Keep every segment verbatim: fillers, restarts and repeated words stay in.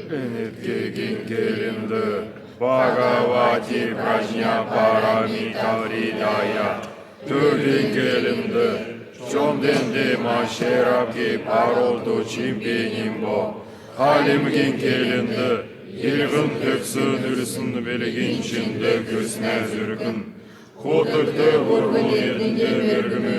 ཨེ་ནི་དགེ་རྒན་ཁས་ལེན་དུ་བྷ་ག་ཝ་ཏི་པྲ་ཛྙཱ་པཱ་ར་མི་ཏཱ་རི་ཏཱ་ཡ། ཐུགས་རྗེ་ཁས་ལེན་དུ་བཅོམ་ལྡན་འདས་མ་ཤེས་རབ་ཀྱི་ཕ་རོལ་ཏུ་ཕྱིན་པའི་སྙིང་པོ། ཧ་ལམ་རྒན་ཁས་ལེན་དུ་ཡིད་དབང་ཐུགས་སུ་ནུས་སུན་བེ་ལ་གིན་ཆེན་དུ་ཀུར་སྨྲ་ཟུར་ཀུན། ཁོ་ཐུག་ཏུ་བོར་བོ་ཡེ་དུན་དེ་མེར་གི་མུ།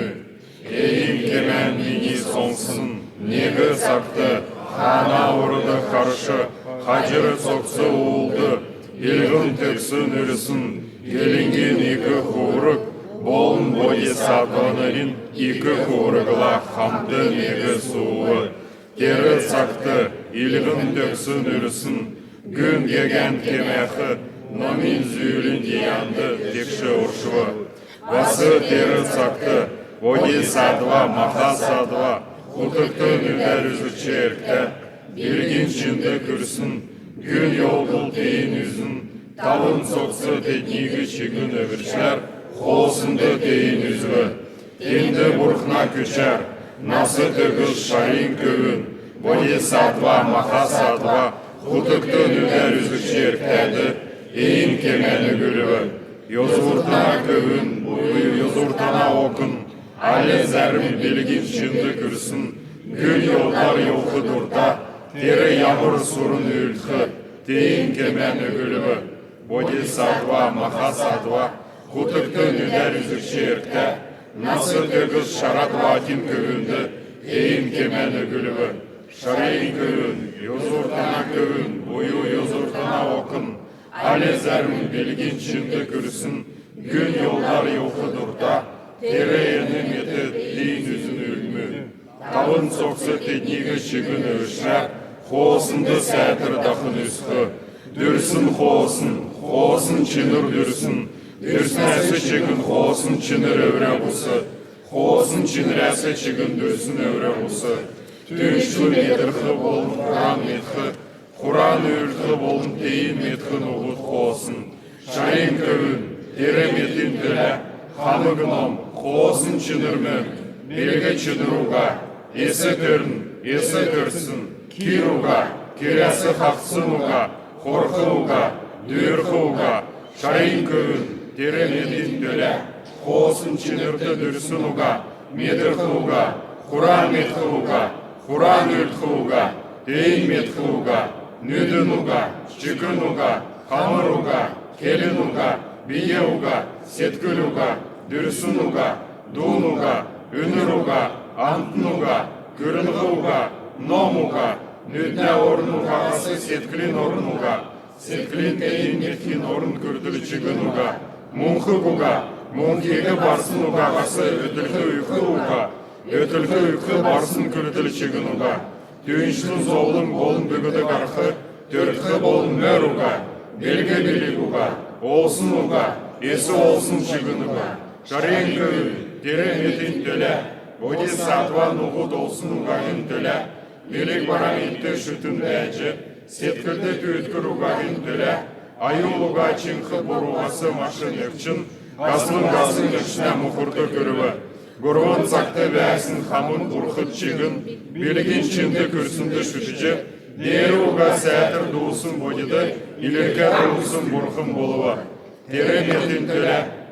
ཨེ་ཡིན་ཀེ་མན་མི་ཉི་སོང་སུན་ནེ་གི་སག་ཏུ་ཧ་ན་བོར་དུ་ཁར་ཤི་ཁ་ཇིར་ཚོགས་སུ་འུལ་དུ་ཡིད་དབང་ཐུགས་སུ་ནུས་སུན་དགེ་ལིང་གི་ནེ་གི་ཁོ་རུག་བོ་ལུན་བོ་དྷི་ས་ཏྭ་ནི་རིན་ཨི་གི་ཁོ་རུག་ལ་ཧམ་དུ་ནེ་གི་སུ་བུ། དེ་རུ་ཚག་ཏུ་ཡིད་དབང་ཐུགས་སུ་ནུས་སུན་གུན་དགེ་རྒན་ཁེ་མེ་ཁི་ནོ་མིན་ཟུ་ལིན་གྱི་ཡང་དུ་དེ་ཤི་འོར་ཤི་བ། བ་སི་དེ་རུ་ཚག་ཏུ་བོ་དྷི་ས་ཏྭ་མ་ཧ་ས་ཏྭ་ཧུ་ཐུག་ཏུ་ནུས་ད་རུ་ཟུ་ཆེར་ཏ་དེ་རུ་གིན་ཆེན་དུ་ཀུར་སུན་གུན་ཡོ་གུལ་དེ་ཡི་ནུས་སུན་ཏ་བུན་ཚོགས་སུ་དེ་ཉིད་གི་ཆི་གུན་ཨ་བིར་ཤར་ཧོ་སུན་དུ་དེ་ཡི་ནུས་བུ། དེ་འདི་བོར་ཁ་ན་ཀུ་ཆར་ན་སི་དེ་གུ་ཤ་རིང་ཀུ་བུན་བོ་དྷི་ས་ཏྭ་མ་ཧ་ས་ཏྭ་ཧུ་ཐུག་ཏུ་ནུས་ད་རུ་ཟུ་ཆེར་ཏ་དི་ཨེ་ཡིན་ཀེ་མེ་ནི་གུ་ལི་བུ། ཡོ་ཟུར་ཏ་ན་ཀུ་བུན་བུ་ཡོ་ཟུར་ཏ་ན་འོ་ཀུན་ཨ་ལེ་ཟ་རིམ་བེ་ལི་གིན་ཆེན་དུ་ཀུར་སུན་གུན་ཡོ་དར་ཡོ་ཁུ་དུར་ཏ་དེ་རུ་ཡ་མུར་སུ་རུ་ནུས་ལ་ཁི་དེ་ཡིན་ཀེ་མེ་ནི་གུ་ལི་བུ། བོ་དྷི་ས་ཏྭ་མ་ཧ་ས་ཏྭ་ཧུ་ཐུག་ཏུ་ནུས་ད་རུ་ཟུ་ཆེར་ཏ་ན་སི་དེ་གུ་ཤ་ར་ཏྭ་ཀིན་ཀུ་བུན་དི་ཨེ་ཡིན་ཀེ་མེ་ནི་གུ་ལི་བུ། ཤ་རིང་ཀུ་བུན་ཡོ་ཟུར་ཏ་ན་ཀུ་བུན་བུ་ཡོ་ཡོ་ཟུར་ཏ་ན་འོ་ཀུན་ཨ་ལེ་ཟ་རིམ་བེ་ལི་གིན་ཆེན་དུ་ཀུར་སུན་གུན་ཡོ་དར་ཡོ་ཁུ་དུར་ཏ་དེ་རུ་ཡེ་ནི་མེ་ཏི་དེ་ཡི་ནུས་སུན་ཨུལ་མུ། ཏ་བུན་ཚོགས་སུ་དེ་ཉིད་ཀྱི་ཆི་གུ་ནུ་ཤ་ཧོ་སུན་དུ་སེ་ཏར་དག་ནུས་ཁི་དུར་སུན་ཧོ་སུན་ཧོ་སུན་ཆི་ནུར་དུར་སུན་དུར་སུན་ཨ་སི་ཆི་གུན་ཧོ་སུན་ཆི་ནུར་ཨ་བུ་ར་བུ་སི་ཧོ་སུན་ཆི་ནུར་ཨ་སི་ཆི་གུན་དུར་སུན་ཨ་བུ་ར་བུ་སི་དུན་ཤུ་མེ་ཏར་ཁི་བོ་ལུན་ཧ་ར་མེ་ཏི་ཁི། ཧུ་ར་ནུལ་ཁི་བོ་ལུན་དེ་ཡིན་མེད་ཁི་ནུ་ཧུད་ཧོ་སུན། ཤ་རིང་ཀུ་བུན་དེ་རེ་མེད་དིན་དེ་ལ་ཧ་མི་གི་ནོམ་ཧོ་སུན་ཆི་ནུར་མོན་མེ་ལི་གི་ཆི་ནུ་རུ་ག་ཨེ་སི་དོར་ཨེ་སི་དོར་སུན་ཁི་རུ་ག་ཁི་ར་སི་ཧག་སི་ནུ་ག་ཧོར་ཁི་བུ་ག་དུར་ཁི་བུ་ག་ཤ་རིང་ཀུ་བུན་དེ་རེ་མེད་དིན་དེ་ལ་ཧོ་སུན་ཆི་ནུར་དེ་དུར་སུ་ནུ་ག་མེ་དུར་ཁི་བུ་ག་ཧུ་ར་མེད་ཁི་བུ་ག་ཧུ་ར་ནུལ་ཁི་བུ་ག་དེ་ཡིན་མེད་ཁི་བུ་ག་ནུས་དུ་ནུ་ག་ཅི་ཀུ་ནུ་ག་ཁ་མུ་རུ་ག་ཁེ་ལི་ནུ་ག་བི་ཡེ་བུ་ག་སེད་ཀུ་ལུ་ག་དུར་སུ་ནུ་ག་དུ་ནུ་ག་ཨུ་ནུ་རུ་ག་ཨམ་ཏི་ནུ་ག་ཀུ་རུ་ནུ་ག་ནོ་མུ་ག་ནུས་ན་འོར་ནུ་ག་ཨ་སི་སེད་ཀུ་ལི་ནོ་རུ་ནུ་ག་སེད་ཀུ་ལི་ཏེ་ཡིན་མེད་ཁི་ནོ་རུ་ནུ་ཀུར་དུ་ལི་ཅི་ཀུ་ནུ་ག་མུང་ཁུ་གུ་ག་མུང་ཁེ་གི་བར་སུ་ནུ་ག་ཨ་སི་ཨུ་དུལ་ཁི་ཨུ་ཁུ་བུ་ག་ཨུ་དུལ་ཁི་ཨུ་ཁུ་བར་སུ་ནུ་ཀུར་དུ་ལི་ཅི་ཀུ་ནུ་ག་དུན་ཤུན་ཟོག་ལུང་གོ་ལུང་བི་གུ་དི་གར་ཁི་དུར་ཁི་བོ་ལུང་མེ་རུ་ག་བེལ་གི་བི་ལི་གུ་ག་ཨོ་སུ་ནུ་ག་ཨེ་སི་ཨོ་སུ་ཅི་གུ་ནུ་ག་ཤ་རིང་ཀུ་དེ་རེ་མེད་དིན་དེ་ལ་བོ་དྷི་ས་ཏྭ་ནུ་ཧུ་དོ་སུ་ནུ་ག་ཡིན་དེ་ལ་མི་ལིག་བ་ར་མི་ཏི་ཤུ་ཏུན་བེ་ཇི་སེད་ཀུལ་དེ་ཏུ་ཡུད་ཀུ་རུ་ག་ཡིན་དེ་ལ་ཨ་ཡུ་ལུ་ག་ཆིང་ཁི་བུ་རུ་ཨ་སི་མ་ཤི་ནེག་ཆིན་ག་སི་ལུང་ག་སི་ནེག་ཆིན་ན་མུ་ཁུར་དུ་ཀུ་རུ་བ། གོར་བོན་ཙག་ཏུ་བེ་སིན་ཁ་མུན་བུར་ཁུད་ཅི་གིན་བི་ལི་གིན་ཆིན་དུ་ཀུར་སུན་དུ་ཤུ་ཏི་ཇི་དེ་རུ་ག་སེ་ཏར་དུ་སུན་བོ་ཇི་དུ་ཡི་ལིར་ཀ་དུ་སུན་བུར་ཁུམ་བོ་ལུ་བ། དེ་རེ་མེད་དིན་དེ་ལ་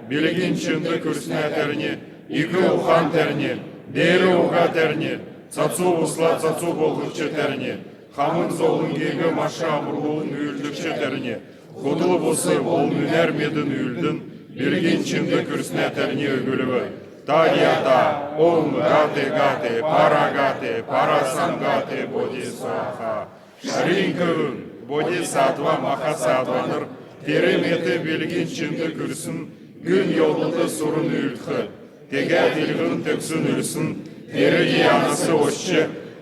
བི་ལི་གིན་ཆིན་དུ་ཀུར་སུན་ཨ་ཏེར་ཉི་ཡི་གུ་ཨུ་ཁན་ཏེར་ཉི་དེ་རུ་ག་ཏེར་ཉི་ཚ་ཚུ་བུ་སླ་ཚ་ཚུ་བོ་ལུ་ཅི་ཏེར་ཉི། ཁ་མུན་ཟོག་ལུང་གི་གི་མ་ཤ་མུར་ལུ་ནུལ་དུ་ཆེ་ཏེར་ཉི། ཁོ་ཏུ་བུ་སི་བོ་ནུ་ནེར་མེ་དུ་ནུལ་དུན་བིར་གིན་ཆིན་དུ་ཀུར་སི་ནེ་ཏེར་ཉི་ཨུ་གུ་ལི་བུ། ཏ་གྱ་ཏ་ཨོམ་ག་ཏེ་ག་ཏེ་པ་ར་ག་ཏེ་པ་ར་སམ་ག་ཏེ་བོ་དྷི་སྭཱ་ཧཱ། ཤ་རིང་ཀུན་བོ་དྷི་ས་ཏྭ་མ་ཧཱ་ས་ཏྭ་ནར་ཏེ་རེ་མེ་ཏི་བིར་གིན་ཆིན་དུ་ཀུར་སིན་གུན་ཡོ་ལུ་དུ་སུར་ནུལ་ཁི། དེ་ག་དེ་རིང་དེ་ཚུ་ནུས་སུན་དེ་རིང་གི་ཡང་སི་འོ་ཤི་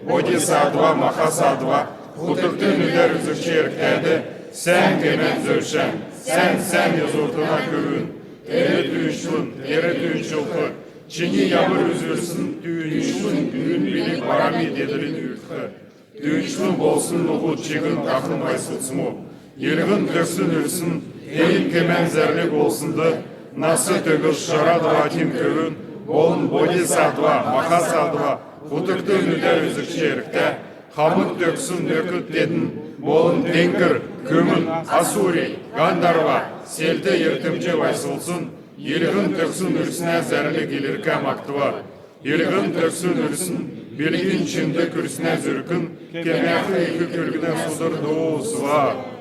བོ་དྷི་ས་ཏྭ་མ་ཧཱ་ས་ཏྭ་ཧུ་ཐུག་ཏུ་ནུས་ཏེ་རུ་ཟུ་ཤེར་ཁ་དེ་སེམས་གེ་མན་ཟོ་ཤན་སེམས་སེམས་ཡོ་ཟོར་དུ་ན་ཀུན་དེ་རིང་དུན་ཤུན་དེ་རིང་དུན་ཤུ་ཁུ་ཆི་ནི་ཡ་མུ་རུ་ཟུར་སུན་དུན་ཤུན་དུན་བི་ལི་བ་ར་མི་དེ་དེ་རིང་ནུས་ཁི། དུས་ཆུ་འབོག་སུན་ནུ་ཧུ་ཅི་གུན་ཀ་ཁུན་བའི་སུ་ཚི་མོ། ཡིར་གུན་དེ་སུ་ནུར་སུན་ཧེ་ཡིན་ཀེ་མན་ཟེར་ལེ་གོ་སུན་དུ་ན་སི་དེ་གུ་ཤ་ར་དུ་བ་ཁྱིམ་ཀེ་གུན་བོ་ལུན་བོ་དྷི་ས་དུ་བ་མ་ཧ་ས་དུ་བ་ཧུ་ཏུར་ཏུ་ནུ་དེ་རུ་ཟིག་ཤེ་རིག་ཏེ་ ཁ་མུད་དུག་གསུམ་སྣོད་ཀྱི་གཏད་མོ་ལན་ཏིང་ཀིར་ཁུ་མུན་ཨ་སུ་རི་གན་དར་བ་སེལ་ཏེ་ཡུལ་ཐུམ་གྱི་བའི་སོལ་ཚུན་ཡིད་ལྷུན་དུག་གསུམ་ནུར་སྣ་ཟར་ལི་གི་ལིར་ཀ་མ་ཀི་ཏུ་བ་ཡིད་ལྷུན་དུག་གསུམ་ནུར་སྣ་བིལ་གིན་ཆིན་དུ་ཀུར་སྣ་ཟུར་ཀུན་ཀེ་ན་ཁ་ཡི་ཁུ་ཀུར་གི་ན་སུ་དུར་དུ་སུ་བ།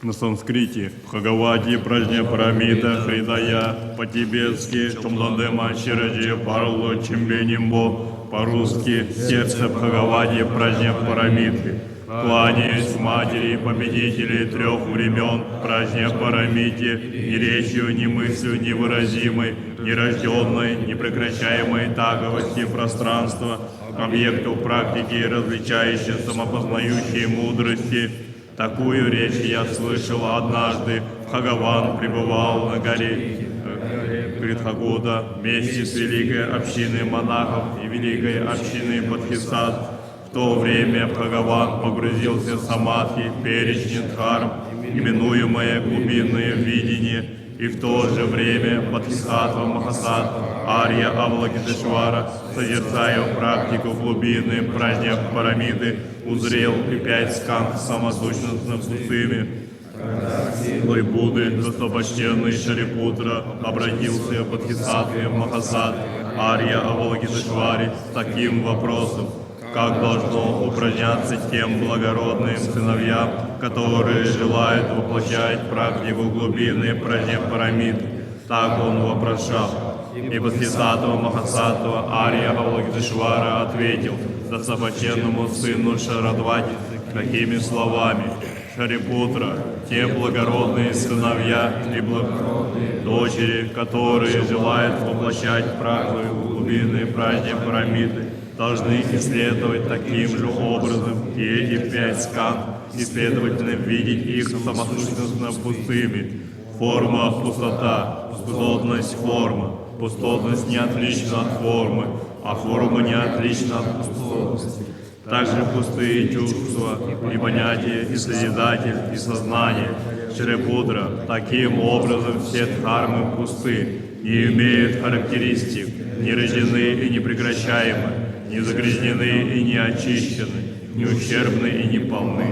На санскрите Бхагавати Праджнапарамита Хридая, по-тибетски Чомдандема Шираджи Парлу Чимбе Нимбо, по-русски Сердце Бхагавати Праджнапарамиты. Кланяюсь Матери Победителей трех времен Праджнапарамите, ни речью, ни мыслью невыразимой, нерожденной, непрекращаемой таковости пространства, объекту практики различающей самопознающей мудрости. Такую речь я слышал однажды. Бхагаван пребывал на горе Гритхакута вместе с великой общиной монахов и великой общиной бодхисаттв. В то время Бхагаван погрузился в самадхи, перечни дхарм, именуемое глубинное видение, и в то же время Бодхисаттва Махасаттва Арья Авалокитешвара, созерцая практику глубины Праджнапарамиты, узрел и пять скандх самосущностно пустыми. Силой Будды достопочтенный Шарипутра обратился к Бодхисаттве Махасаттве Арья Авалокитешваре с таким вопросом: как должно упражняться тем благородным сыновьям, которые желают воплощать практику глубины Праджнапарамиты? Так он вопрошал. И Бодхисаттва Махасаттва Арья Авалокитешвара ответил достопочтенному сыну Шарадвати такими словами: Шарипутра, те благородные сыновья и благородные дочери, которые желают воплощать практику глубины Праджнапарамиты, должны исследовать таким же образом и эти пять скандх, и, следовательно, видеть их самосущностно пустыми. Форма — пустота, пустотность — форма, пустотность не отлична от формы, а форма не отлична от пустотности. Также пустые чувства и понятия, и Созидатель, и сознание. Шарипутра, таким образом все дхармы пусты, не имеют характеристик, не рождены и не прекращаемы, не загрязнены и не очищены, не ущербны и не полны.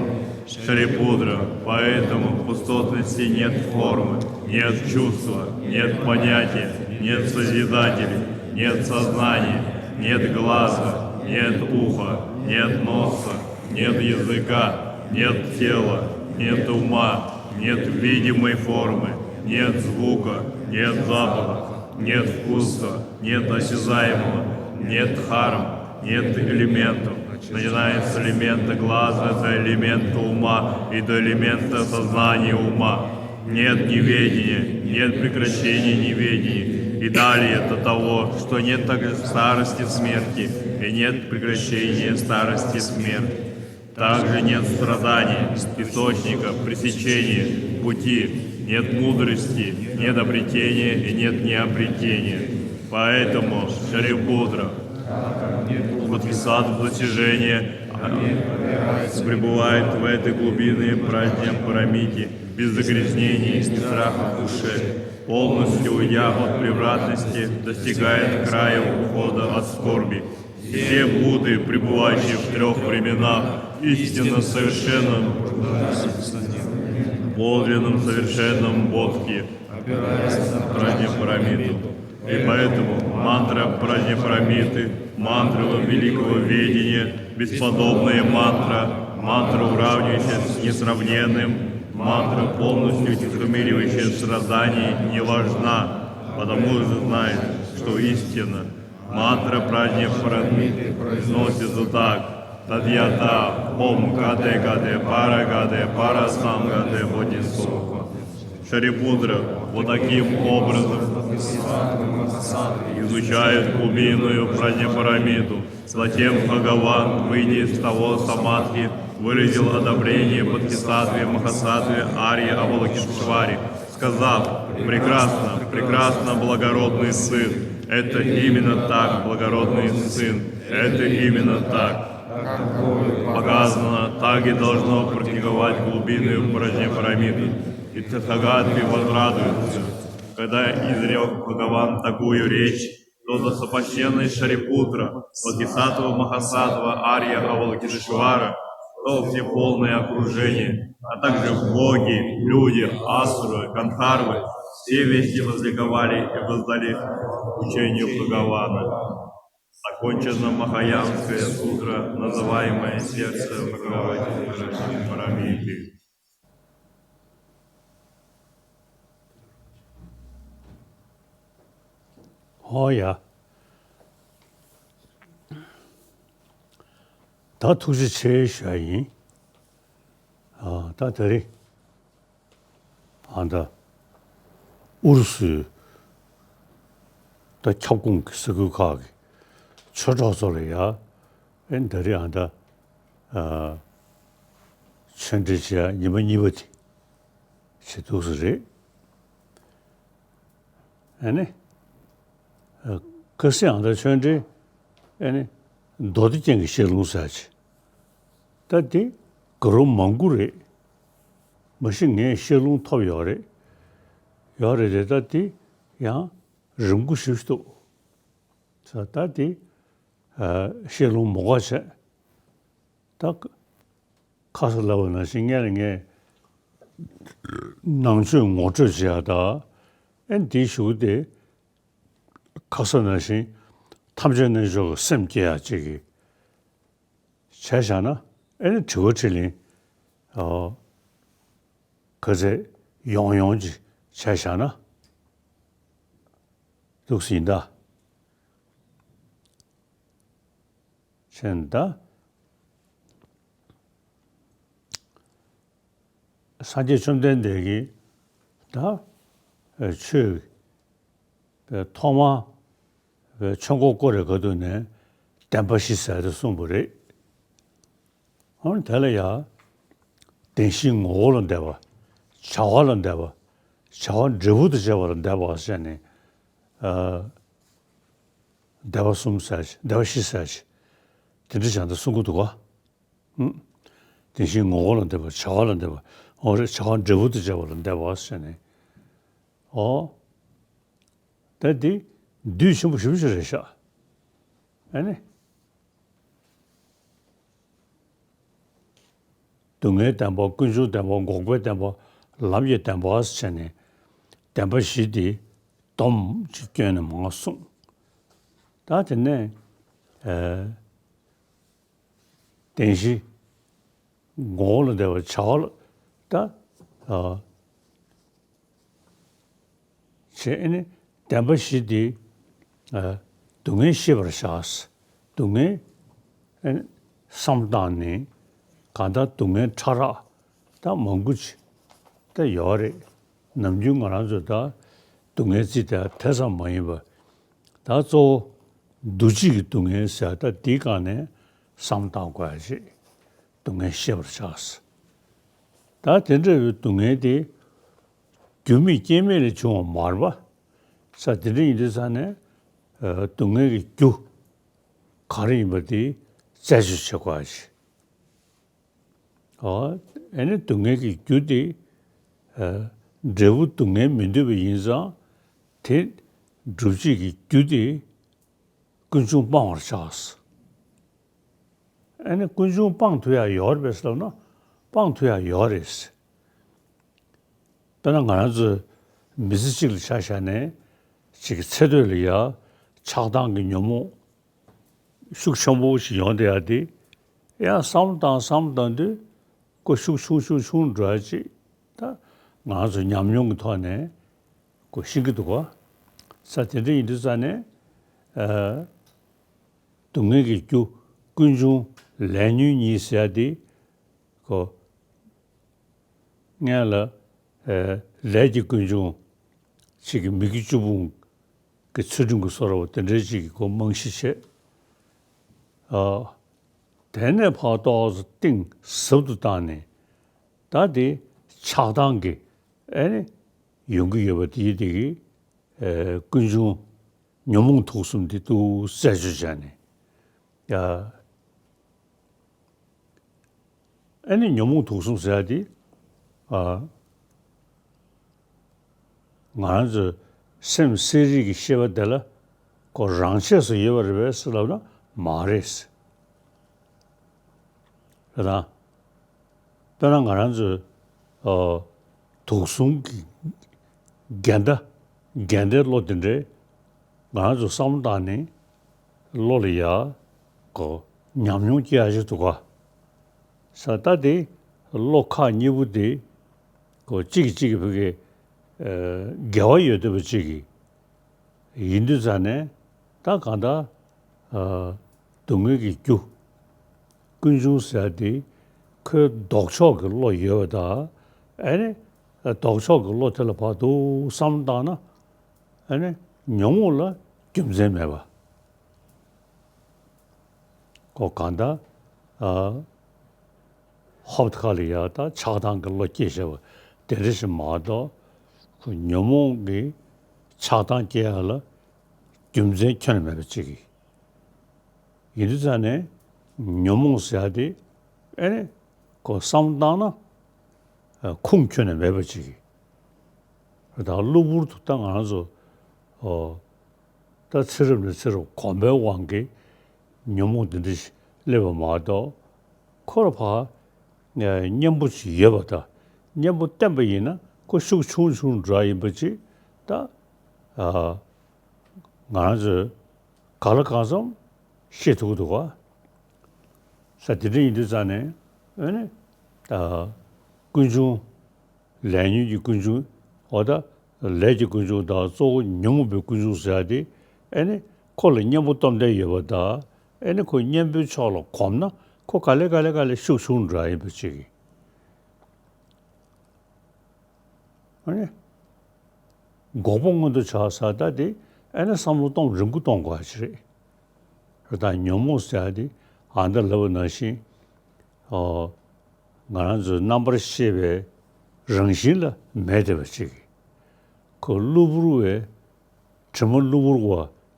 Шарипутра, поэтому в пустотности нет формы, нет чувства, нет понятия, нет Созидателя, нет сознания, нет глаза, нет уха, нет носа, нет языка, нет тела, нет ума, нет видимой формы, нет звука, нет запаха, нет вкуса, нет осязаемого, нет дхарм, нет элементов, начиная с элемента глаза до элемента ума и до элемента сознания ума. Нет неведения, нет прекращения неведения, и далее до того, что нет также старости смерти, и нет прекращения старости смерти. Также нет страдания, источника, пресечения, пути, нет мудрости, нет обретения и нет необретения. Поэтому, Шарипутра, Бодхисаттва достижения пребывает в этой глубине Праджнапарамити, без загрязнений и страха в душе, полностью уйдя от превратности, достигает края ухода от скорби. Все Будды, пребывающие в трех временах, истинно совершенном, подлинном совершенном Бодхи, опираясь на Праджнапарамиту. И поэтому мантра Праджнапарамиты, мантра великого ведения, бесподобная мантра, мантра, уравнивающаяся с несравненным, мантра, полностью утихомиривающая страдания, не важна, потому что знает, что истина. Мантра Праджнапарамиты произносится так: Тадьята Ом Кате Кате Пара Кате Пара Самгате Бодхисоха. Шарипутра, вот таким образом изучает глубинную Праджнапарамиту. Затем Бхагаван, выйдя из того самадхи, выразил одобрение Бодхисаттве Махасаттве Арья Авалокитешваре, сказав: «Прекрасно, прекрасно, благородный сын! Это именно так, благородный сын! Это именно так! Как тобой показано, так и должно практиковать глубинную Праджнапарамиту». И Тадхагаты возрадуются. Когда изрёк Бхагаван такую речь, то достопочтенный Шарипутра, Бодхисаттва Махасаттва Арья Авалокитешвара, то все полное окружение, а также боги, люди, асуры, гандхарвы, все вместе возликовали и воздали учению Бхагавана. Закончена Махаянская сутра, называемая сердце Бхагавати Парамиты. ཨོ་ཡ། ད་ཐུགས་རྗེ་ཆེ་ཞུ་ཡ་ཡིན། ཨ། ད་དེ་རིང་ཨ་ད་ཨུ་རུ་སུའི་ད་ཁྱབ་ཁོངས་ཀྱི་ས་ཁུལ་ཁག་གི་ཆོས་གྲོགས་ཚོ་ལ་ཡ། ཨེ་ད་རིང་ཨ་ད་ཨ་ཆོས་འབྲེལ་བྱེད་ཡ་ཉི་མ་གཉིས་པ་དེ་བྱེད་འདུག་ས་རེད། ཨ་ནི། ཨ། ཁ་སང་ཨ་ད་ཆོས་འབྲེལ། ཨ་ནི། མདོ་སྡེ་རྒྱན་གྱི་བཤད་ལུང་ཟེར་ཅིག་ད་དེ་ག་རོ་མང་པོ་རེད། མ་གཞི་ངས་བཤད་ལུང་ཐོབ་ཡོད་རེད། ཡོད་རེད་དེ་ད་དེ་ཡང་རིང་པོ་ཞིག་འདུག་ད་དེ་ཨ་བཤད་ལུང་མ་དགོས་བྱས། ད་ཁ་སང་ལབ་པ་ནང་བཞིན་སྔོན་ལ་ངས་ནང་ཆོས་ངོ་སྤྲོད་བྱེད་ཡག་དང་། ཨེ་འདིའི་གཞུག་དེ་ཁ་སང་ནང་བཞིན་ཐམས་ཅད་རྣལ་འབྱོར་གྱི་སེམས་བསྐྱེད་ཡག་ཅིག་གི་བྱས་བཞག་ན། ཨེ་ནི་དྲི་བ་དྲིས་ལན་ཨ་ག་ཚད་ཡོང་ཡོང་ཅིག་བྱས་བཞག་ན་འདུག་སེ་ཡིན་ད། བྱས་ན་ད། སངས་རྒྱས་བཅོམ་ལྡན་འདས་ཀྱིས་ད་ཨ་ཆོས་ཨ་ཐོག་མར་ཨ་ཆོས་འཁོར་བསྐོར་བའི་སྐབས་དུས་ནས་བདེན་པ་བཞི་ཟེར་ཏེ་གསུངས་པ་རེད། འོ་ན་དེ་ལ་ཡང་བདེན་བཞིའི་ངོ་བོ་ལ་བདེན་པ། བྱ་བ་ལ་བདེན་པ། བྱ་བ་འབྲས་བུ་དང་བཅས་པ་ལ་བདེན་པ་ཟེར་ནས་ཨ་བདེན་པ་གསུམ་ཟེར་ཅིག་བདེན་པ་བཞི་ཟེར་ཅིག་དེ་འདྲ་བྱས་ཏེ་གསུང་གི་འདུག་ག་ཨུམ། དེ་བཞིན་ངོ་བོ་ལ་བདེན་པ། བྱ་བ་ལ་བདེན་པ། འོ་རེད། བྱ་བ་འབྲས་བུ་དང་བཅས་པ་ལ་བདེན་པ་ཟེར་ནས། ཨོ། ད་འདི་བསྡུས་ཆེན་པོ་ཞེ་པོ་ཅིག་རེད་ཤག་ཨ་ནི། སྡུག་བསྔལ་བདེན་པ། ཀུན་འབྱུང་བདེན་པ། འགོག་པའི་བདེན་པ། ལམ་གྱི་བདེན་པ་ཟེར་ནས་བདེན་པ་བཞི་འདི་སྡོམ་ཅིག་བསྐྱོན་ནས་མར་གསུངས། ད་དེ་ནས་ཨ། བདེན་བཞི། ངོ་བོ་ལ་བདེན་པ། བྱ་བ་ལ་ད་ཨ་བྱས་ནས་བདེན་པ་བཞི་འདི་ཨ་སྡུག་བསྔལ་ཤེས་པར་བྱ། སྡུག་བསྔལ་ཨ་བསམ་བཏང་ནས་གང་ལྟར་སྡུག་བསྔལ་ཕྲ་རགས་ད་མང་པོ་ཅིག་ད་ཡོད་རེད། ནམ་རྒྱུན་ང་རང་ཚོས་ད་སྡུག་བསྔལ་བརྩི་དེ་དེ་ཙམ་མ་ཡིན་པ། ད་གཙོ་བོ་འདུ་བྱེད་ཀྱི་སྡུག་བསྔལ་ཟེར་ད་འདིའི་སྒང་ནས་བསམ་བཏང་དགོས་ཡ་ཅིག་སྡུག་བསྔལ་ཤེས་པར་བྱ། ད་དེ་འདྲ་བའི་སྡུག་བསྔལ་དེ་རྒྱུ་མེད་རྐྱེན་མེད་ལས་བྱུང་བ་མ་རེད་པ། ས་དེ་འདྲ་ཡིན་དུས་ཙང་ནས་ཨ་སྡུག་བསྔལ་གྱི་རྒྱུ་ག་རེ་ཡིན་པ་དེ་རྩད་གཅོད་བྱེད་དགོས་ཡ་ཅིག་ཨ་ཨེ་ནི་སྡུག་བསྔལ་གྱི་རྒྱུ་དེ་ཨ་འབྲས་བུ་སྡུག་བསྔལ་མི་འདོད་པ་ཡིན་ཙང་། དེ་སྒྲུབ་བྱེད་ཀྱི་རྒྱུ་དེ་ཀུན་འབྱུང་སྤང་བར་བྱ། ཨེ་ནི་ཀུན་འབྱུང་སྤང་ཐུབ་ཡ་ཡོད་རེད་པས་ཟེར་ན། སྤང་ཐུབ་ཡ་ཡོད་རེད། དཔེར་ན་ང་རང་ཚོའི་མི་ཚེ་གཅིག་ལ་ཆ་བཞག་ནས་གཅིག་གི་ཚེ་སྟོད་ལ་ཡ་ཆགས་སྡང་གི་ཉོན་མོངས་ཤུགས་ཆེན་པོ་ཞིག་ཡོང་བསྡད་ཡ་དེ། ཡང་བསམ་བློ་བཏང་བསམ་བློ་བཏང་དུས་ཀོ་ཤུགས་ཆུང་ཆུང་ཆུང་འགྲོ་ཡ་ཅིག་ད་ང་ཚོ་ཉམས་མྱོང་གི་ཐོག་ནས་ཀོ་ཤེས་ཀྱི་འདུག་ག་ས་དེ་འདྲ་ཡིན་དུས་ཙང་ནས་ཨ་སྡུག་བསྔལ་གྱི་རྒྱུ་ཀུན་འབྱུང་ལས་ཉོན་གཉིས་ཟེར་ཡ་དེ་ཀོ་སྔོན་ལ་ཨ་ལས་ཀྱི་ཀུན་འབྱུང་གཅིག་གི་མིག་གི་བཅུ་སྤུན་གྱི་ཚུལ་ཁྲིམས་ཀྱི་སོགས་པ་དེ་འདྲའི་གཅིག་གི་ཀོ་རྨང་གཞི་བྱས། ཨ་དེ་ནས་ཕར་ཏོག་ཙམ་གཏིང་ཟབ་ཏུ་བཏང་ནས་ད་དེ་ཆགས་སྡང་གི་ཨེ་ནི་ཡོང་གི་ཡོད་པ་དེ་དེ་གི་ཨེ་ཀུན་འབྱུང་ཉོན་མོངས་དུག་གསུམ་དེ་ཏུ་རྩད་གཅོད་བྱས་ནས་ཡ། ཨེ་ནི་ཉོན་མོངས་དུག་གསུམ་ཟེར་ཡ་དེ་ཨ་ང་རང་ཚོའི་སེམས་གསལ་རིག་གི་ཤེས་པ་དེ་ལ་ ཁོ་རང་ཆས་སུ་ཡོད་པ་རེད་པས་ཟེར་ལབ་ན་མ་རེད། རེད་དང་། དཔེར་ན་ང་རང་ཚོའི་ཨ་དུག་གསུམ་གྱི་འགལ་ཟླ་འགལ་ཟླའི་བློ་དེ་འདྲའི་ང་རང་ཚོ་བསམ་བློ་བཏང་ནས་བློ་ལ་ཡ་གོ་ཉམས་མྱོང་སྐྱེ་ཡ་ཞིག་འདུག་ག་ས་ད་དེ་བློ་ཁག་གཉིས་པོ་དེ་གོ་གཅིག་གིས་གཅིག་གི་བུ་གའི་འགལ་བ་ཡོད་བསྡད་པ་གཅིག་གིས། ཡིན་དུས་ཙང་ནས་ད་གང་ལྟར་ཨ་སྡུག་བསྔལ་གྱི་རྒྱུ་ཀུན་འབྱུང་ཟེར་ཡ་དེ་ཁོའི་ལྡོག་ཕྱོགས་ཀྱི་བློ་ཡོད་པ་དང་། ཨ་ནི་ལྡོག་ཕྱོགས་ཀྱི་བློ་དེ་ལ་བར་དུ་བསམ་བློ་བཏང་ན། ཨ་ནི་ཉོན་མོངས་ལ་རྒྱུ་མཚན་མེད་པ། ཁོ་གང་ལྟར་ཨ་ཧོབ་ཏེ་ཁ་ལ་ཡ་ད་ཆགས་སྡང་གི་བློ་སྐྱེས་བྱས་པ་དེ་འདྲ་ཞིག་མ་གཏོགས། ཁོ་ཉོན་མོངས་ཀྱི་ཆགས་སྡང་སྐྱེ་ཡ་ལ་རྒྱུ་མཚན་ཁྱོན་ནས་མེད་པ་གཅིག་གིས། ཡིན་དུས་ཙང་ནས་ཉོན་མོངས་ཟེར་ཡ་དེ་ཨེ་ནི་ཁོ་བསམ་བློ་བཏང་ན་ཨ་ཁུངས་ཁྱོན་ནས་མེད་པ་གཅིག་གིས། ད་གློ་བུར་དུ་ད་ང་རང་ཚོ་ཨོ་ད་ཚེ་རབས་ནས་ཚེ་རབས་གོམས་པའི་དབང་གིས་ཉོན་མོངས་འདི་འདྲ་ཞིག་སླེབས་པ་མ་གཏོགས། ཁོ་ལ་ཕར་གཉེན་པོ་ཅིག་ཡོད་པ་དང་གཉེན་པོ་བསྟེན་པ་ཡིན་ན་ཁོ་ཤུགས་ཆུང་ཆུང་འདྲ་ཡིན་པ་ཅིག་ད་ཨ་ང་རང་ཚོས་ག་ལ་གང་འཚམ་ཤེས་ཐུབ་ཀྱི་འདུག་ག་ས་དེ་འདྲ་ཡིན་དུས་ཙང་ནས་ཨ་ནི་ད་ཀུན་འབྱུང་ལས་ཉོན་གྱི་ཀུན་འབྱུང་། འོ་ད་ལས་ཀྱི་ཀུན་འབྱུང་དང་གཙོ་བོ་ཉོན་མོངས་པའི་ཀུན་འབྱུང་ཟེར་ཡ་དེ་ཨེ་ནི་ཁོ་ལ་གཉེན་པོ་སྟོབས་ལྡན་ཡོད་པ་དང་། ཨེ་ནི་ཁོ་གཉེན་པོའི་ཕྱོགས་ལ་གོམས་ན་ཁོ་ག་ལེ་ག་ལེ་ག་ལེ་ཤུགས་ཆུང་འདྲ་ཡིན་པ་ཅིག་གིས། ཨེ་ནི་འགོག་པ་མངོན་དུ་བྱ་ས་ད་དེ་ཨེ་ནི་བསམ་བློ་གཏོང་རིང་པོ་གཏོང་དགོས་པ་ཅིག་རེད། ད་ཉོན་མོངས་ཟེར་ཡ་དེ་ཨ་ད་ལབ་པ་ནང་བཞིན། ཨོ། ང་རང་ཚོའི་རྣམ་པར་ཤེས་པའི་རང་བཞིན་ལ་མེད་བསྡད་པ་ཅིག་གིས། ཁོ་གློ་བུར་བའི་དྲི་མ་གློ་བུར་བ་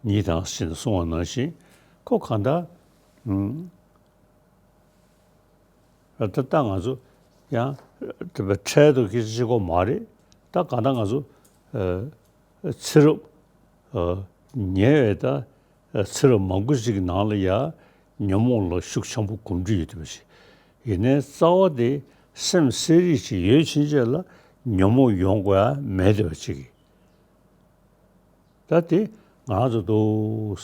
ཉིད་དང་ཞེས་གསུངས་པ་ནང་བཞིན་ཁོ་གང་ལྟར། ཨུམ། ད་ལྟ་ང་ཚོ་ཡང་དེ་འཕྲལ་དུ་སྐད་ཆ་བཤད་ཀྱི་ཡོད་མ་རེད། ད་གང་ལྟར་ང་ཚོ་ཨ་ཚེ་རབས་ཨ་ཉེ་བའི་ད་ཚེ་རབས་མང་པོ་ཞིག་གི་ནང་ལ་ཡ་ཉོན་མོངས་ལ་ཤུགས་ཆེན་པོ་གོམས་འདྲིས་ཡོད་བསྡད་པ་ཞིག་ཡིན་ནའི་རྩ་བ་དེ་སེམས་གསལ་རིག་ཅིག་ཡོད་ཕྱིན་ཆད་ལ་ཉོན་མོངས་ཡོང་དགོས་ཡ་མེད་བསྡད་པ་ཅིག་གིས། ད་དེ་ང་རང་ཚོ་འདུག་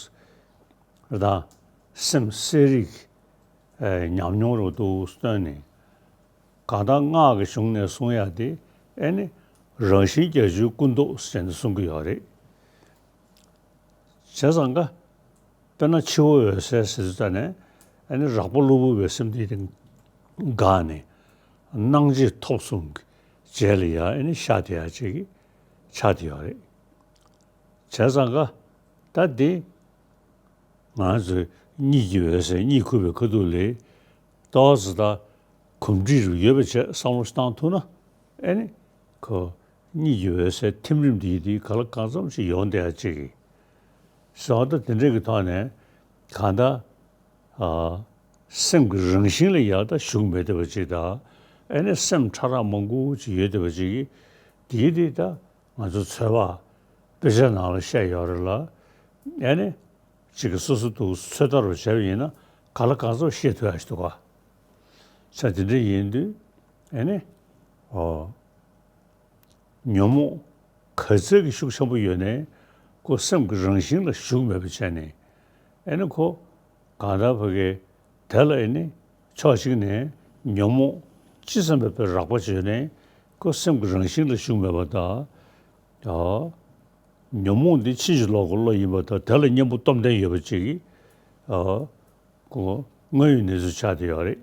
ད་སེམས་གསལ་རིག་ཨ་ཉམས་མྱོང་རུ་འདུག་བཏོན་ནས། གང་ལྟར་སྔགས་ཀྱི་གཞུང་ནས་གསུང་ཡ་དེ་ཨེ་ནི་རང་བཞིན་བརྒྱད་ཅུའི་ཀུན་རྟོག་ཟེར་ནས་གསུང་གི་ཡོད་རེད། བྱས་ཙང་ཀ་དཔེར་ན་འཆི་བ་འོད་གསལ་ཟེར་དུས་ཙ་ནས་ཨེ་ནི་རགས་པ་གློ་བུར་བའི་སེམས་དེ་དེ་འགགས་ནས་སྣང་མཆེད་ཐོབ་གསུམ་གྱི་རྗེས་ལ་ཡ་ཨེ་ནི་ཤར་བསྡད་ཡ་ཅིག་ཆགས་བསྡད་ཡོད་རེད། བྱས་ཙང་ཀ་ད་དེ་ང་ཚོས་གཉིད་ཀྱི་འོད་གསལ་གཉིད་ཁུག་པའི་ཁ་ཐུག་ལ་ཏོག་ཙམ་ད་གོམས་འདྲིས་རུ་ཡོད་པ་བྱས་བསམ་བློ་ཞིག་བཏང་ཐུབ་ན། ཨེ་ནི་ཁོ་གཉིད་ཀྱི་འོད་གསལ་ཐིམ་རིམ་དེ་ཡི་དེ་ག་ལ་གང་འཚམ་ཞིག་ཡོང་བསྡད་ཡ་ཅིག་གིས། བྱས་ཙང་ད་དེ་འདྲ་གི་ཐོག་ནས་གང་ལྟར་ཨ་སེམས་ཀྱི་རང་བཞིན་ལ་ཡ་ད་ཞུགས་མེད་བསྡད་པ་ཅིག་དང་། ཨེ་ནི་སེམས་ཕྲ་རགས་མང་པོ་ཅིག་ཡོད་བསྡད་པ་ཅིག་གིས། དེ་ཡི་དེ་ད་ང་ཚོ་ཚོད་དཔག་དཔེ་ཆ་ནང་ལ་བཤད་ཡོད་རེད་ལ། ཨེ་ནི་གཅིག་གིས་སོ་སོ་འདུག་ཚོད་ལྟ་རུ་བྱས་པ་ཡིན་ན་ག་ལ་གང་འཚམ་ཤེས་ཐུབ་ཡ་ཞིག་འདུག་ག་ས་དེ་འདྲ་ཡིན་དུས་ཨེ་ནི་ཨོ་ཉོན་མོངས་ག་ཚད་ཀྱི་ཤུགས་ཆེན་པོ་ཡོད་ནའི་ཁོ་སེམས་ཀྱི་རང་བཞིན་ལ་ཞུགས་མེད་པ་བྱས་ནས། ཨེ་ནི་ཁོ་གང་ལྟར་ཕ་གི་དེ་ལ་ཨེ་ནི་ཕྱོགས་གཅིག་ནས་ཉོན་མོངས་ཅི་ཙམ་པའི་རགས་པ་བྱས་ནའི་ཁོ་སེམས་ཀྱི་རང་བཞིན་ལ་ཞུགས་མེད་པ་དང་། ཨོ། ཉོན་མོངས་འདི་ཕྱིན་ཅི་ལོག་གི་བློ་ཡིན་པ་དང་དེ་ལ་གཉེན་པོ་སྟོབས་ལྡན་ཡོད་པ་ཅིག་གིས། ཨ། ཁོ་དངོས་ཡོད་གནས་ཚུལ་ཆགས་བསྡད་ཡོད་རེད།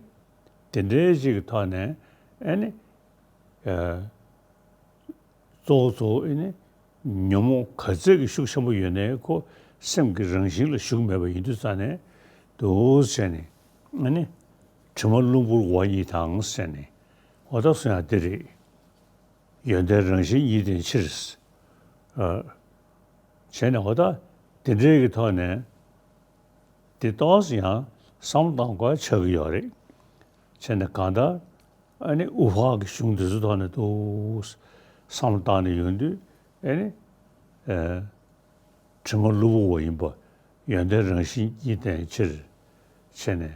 དེ་འདྲའི་ཅིག་གི་ཐོག་ནས་ཨེ་ནི། ཨ། གཙོ་བོ་གཙོ་བོ་ཨེ་ནི། ཉོན་མོངས་ག་ཚད་ཀྱི་ཤུགས་ཆེན་པོ་ཡོད་ནའི་ཁོ་སེམས་ཀྱི་རང་བཞིན་ལ་ཞུགས་མེད་པ་ཡིན་དུས་ཙང་ནས་འདུག་བྱས་ནས་ཨེ་ནི། དྲི་མ་གློ་བུར་བ་ཉིད་དང་ཟེར་ནས་འོ་ད་གསུང་ཡ་འདི་རེད། ཡོན་ཏན་རང་བཞིན་ཉིད་ལྡན་ཕྱིར། ཨ། བྱས་ནས་འོ་ད་དེ་འདྲའི་གི་ཐོག་ནས་དེ་ཏོག་ཙམ་ཡང་བསམ་བློ་གཏོང་དགོས་ཆགས་ཀྱི་ཡོད་རེད། བྱས་ནས་གང་ལྟར་ཨ་ནི་དབུ་འཕང་གི་གཞུང་དེ་ཚོའི་ཐོག་ནས་ཏོག་ཙམ་བསམ་བློ་བཏང་ནས་ཡོང་དུས་ཨ་ནི། ཨ། དྲི་མ་གློ་བུར་བ་ཡིན་པ་ཡོན་ཏན་རང་བཞིན་གྱིས་བསྟན་ཕྱིར། བྱས་ནས་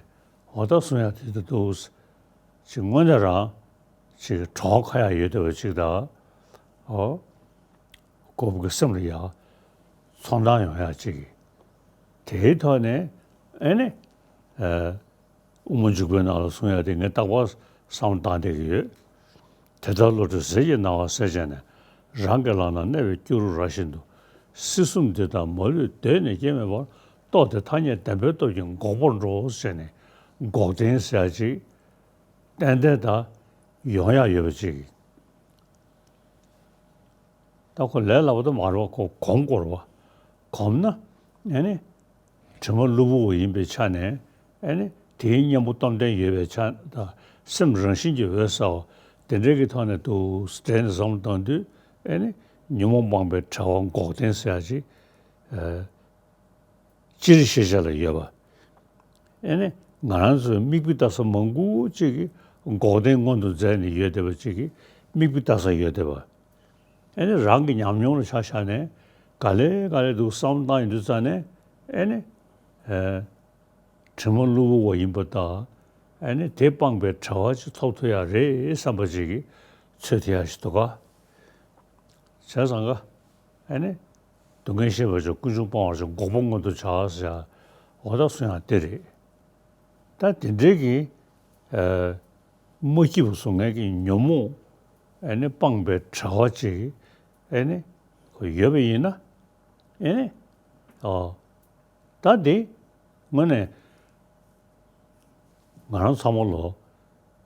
འོ་ད་གསུང་ཡག་དེ་ད་འདུག་ཅིག་དངོས་གནས་རང་ཅིག་གྲོགས་ཁ་ཡག་ཡོད་བསྡད་པ་ཅིག་དང་། ཨོ། ཁོ་བོ་གི་སེམས་ལ་ཡག་ཚོར་སྣང་ཡོང་ཡག་ཅིག་དེའི་ཐོག་ནས་ཨེ་ནི། ཨ། དབུ་མ་འཇུག་པའི་ནང་ལ་གསུང་ཡག་དེ་ངས་རྟག་པར་བསམ་བློ་བཏང་བསྡད་ཀྱི་ཡོད། དེ་ལྟར་བློ་གྲོས་ཟིལ་གྱིས་གནང་བ་གསལ་བྱས་ནས། རང་གི་ལག་ན་གནས་པའི་སྐྱུ་རུ་ར་བཞིན་དུ། སྲིད་གསུམ་འདི་དག་མ་ལུས་གདོད་ནས་སྐྱེ་མེད་པར། རྟོགས་ཏེ་ཐ་སྙད་བདེན་པའི་སྟོབས་ཀྱིས་འགོག་པར་འགྲོ། ཟེར་ནས་འགོག་བདེན་ཟེར་ཡག་ཅིག་ཏན་ཏན་ད་ཡོང་ཡག་ཡོད་པ་ཅིག་ད་ཁོ་ལས་སླ་པོ་ད་མ་རེད་པ། ཁོ་གོམས་དགོས་རེད་པ། གོམས་ན་ཨེ་ནི་དྲི་མ་གློ་བུར་བ་ཡིན་པའི་ཆ་ནས་ཨེ་ནི་དེའི་གཉེན་པོ་སྟོབས་ལྡན་ཡོད་པའི་ཆ་དང་། སེམས་རང་བཞིན་གྱིས་འོད་གསལ་བ་དེ་འདྲའི་གི་ཐོག་ནས་འདུག་སེ་བསྡད་ནས་བསམ་བློ་བཏང་དུས་ཨེ་ནི་ཉོན་མོངས་སྤངས་པའི་བྲལ་བ་འགོག་བདེན་ཟེར་ཡག་ཅིག་ཨེ། སྤྱིར་ཤེས་བྱ་ལ་ཡོད་པ། ཨེ་ནི་ང་རང་ཚོའི་མིག་དཔེ་ལྟ་ས་མང་པོ་ཅིག་གིས་འགོག་བདེན་མངོན་དུ་མཛད་ནས་ཡོད་བསྡད་པ་ཅིག་གིས་མིག་དཔེ་ལྟ་ས་ཡོད་བསྡད་པ། ཨེ་ནི་རང་གི་ཉམས་མྱོང་ལ་ཆ་བཞག་ནས་ག་ལེ་ག་ལེ་འདུག་བསམ་བློ་བཏང་ཡོང་དུས་ཙ་ནས་ཨེ་ནི། ཨེ། དྲི་མ་གློ་བུར་བ་ཡིན་པ་དང་། ཨེ་ནི་དེ་སྤངས་པའི་བྲལ་བ་ཅིག་ཐོབ་ཐུབ་ཡག་རེད་བསམ་པ་ཅིག་གིས་ཚོད་ཐིག་ཡག་ཞིག་འདུག་ག་བྱས་ཙང་ཀ་ཨེ་ནི། སྡུག་བསྔལ་ཤེས་པར་བྱ། ཀུན་འབྱུང་སྤང་བར་བྱ། འགོག་པ་མངོན་དུ་བྱ་ཟེར་ཡག་འོ་ད་གསུང་ཡག་དེ་རེད། ད་དེ་འདྲའི་གི། ཨ། མ་སྐྱིད་པ་བཟོ་མཁན་གྱི་ཉོན་མོངས་ཨེ་ནི་སྤངས་པའི་བྲལ་བ་ཅིག་ཨེ་ནི་ཁོ་ཡོད་པ་ཡིན་ན་ཨེ་ནི། ཨོ། ད་དེ་དངོས་གནས་ང་རང་ཚང་མ་ལོ་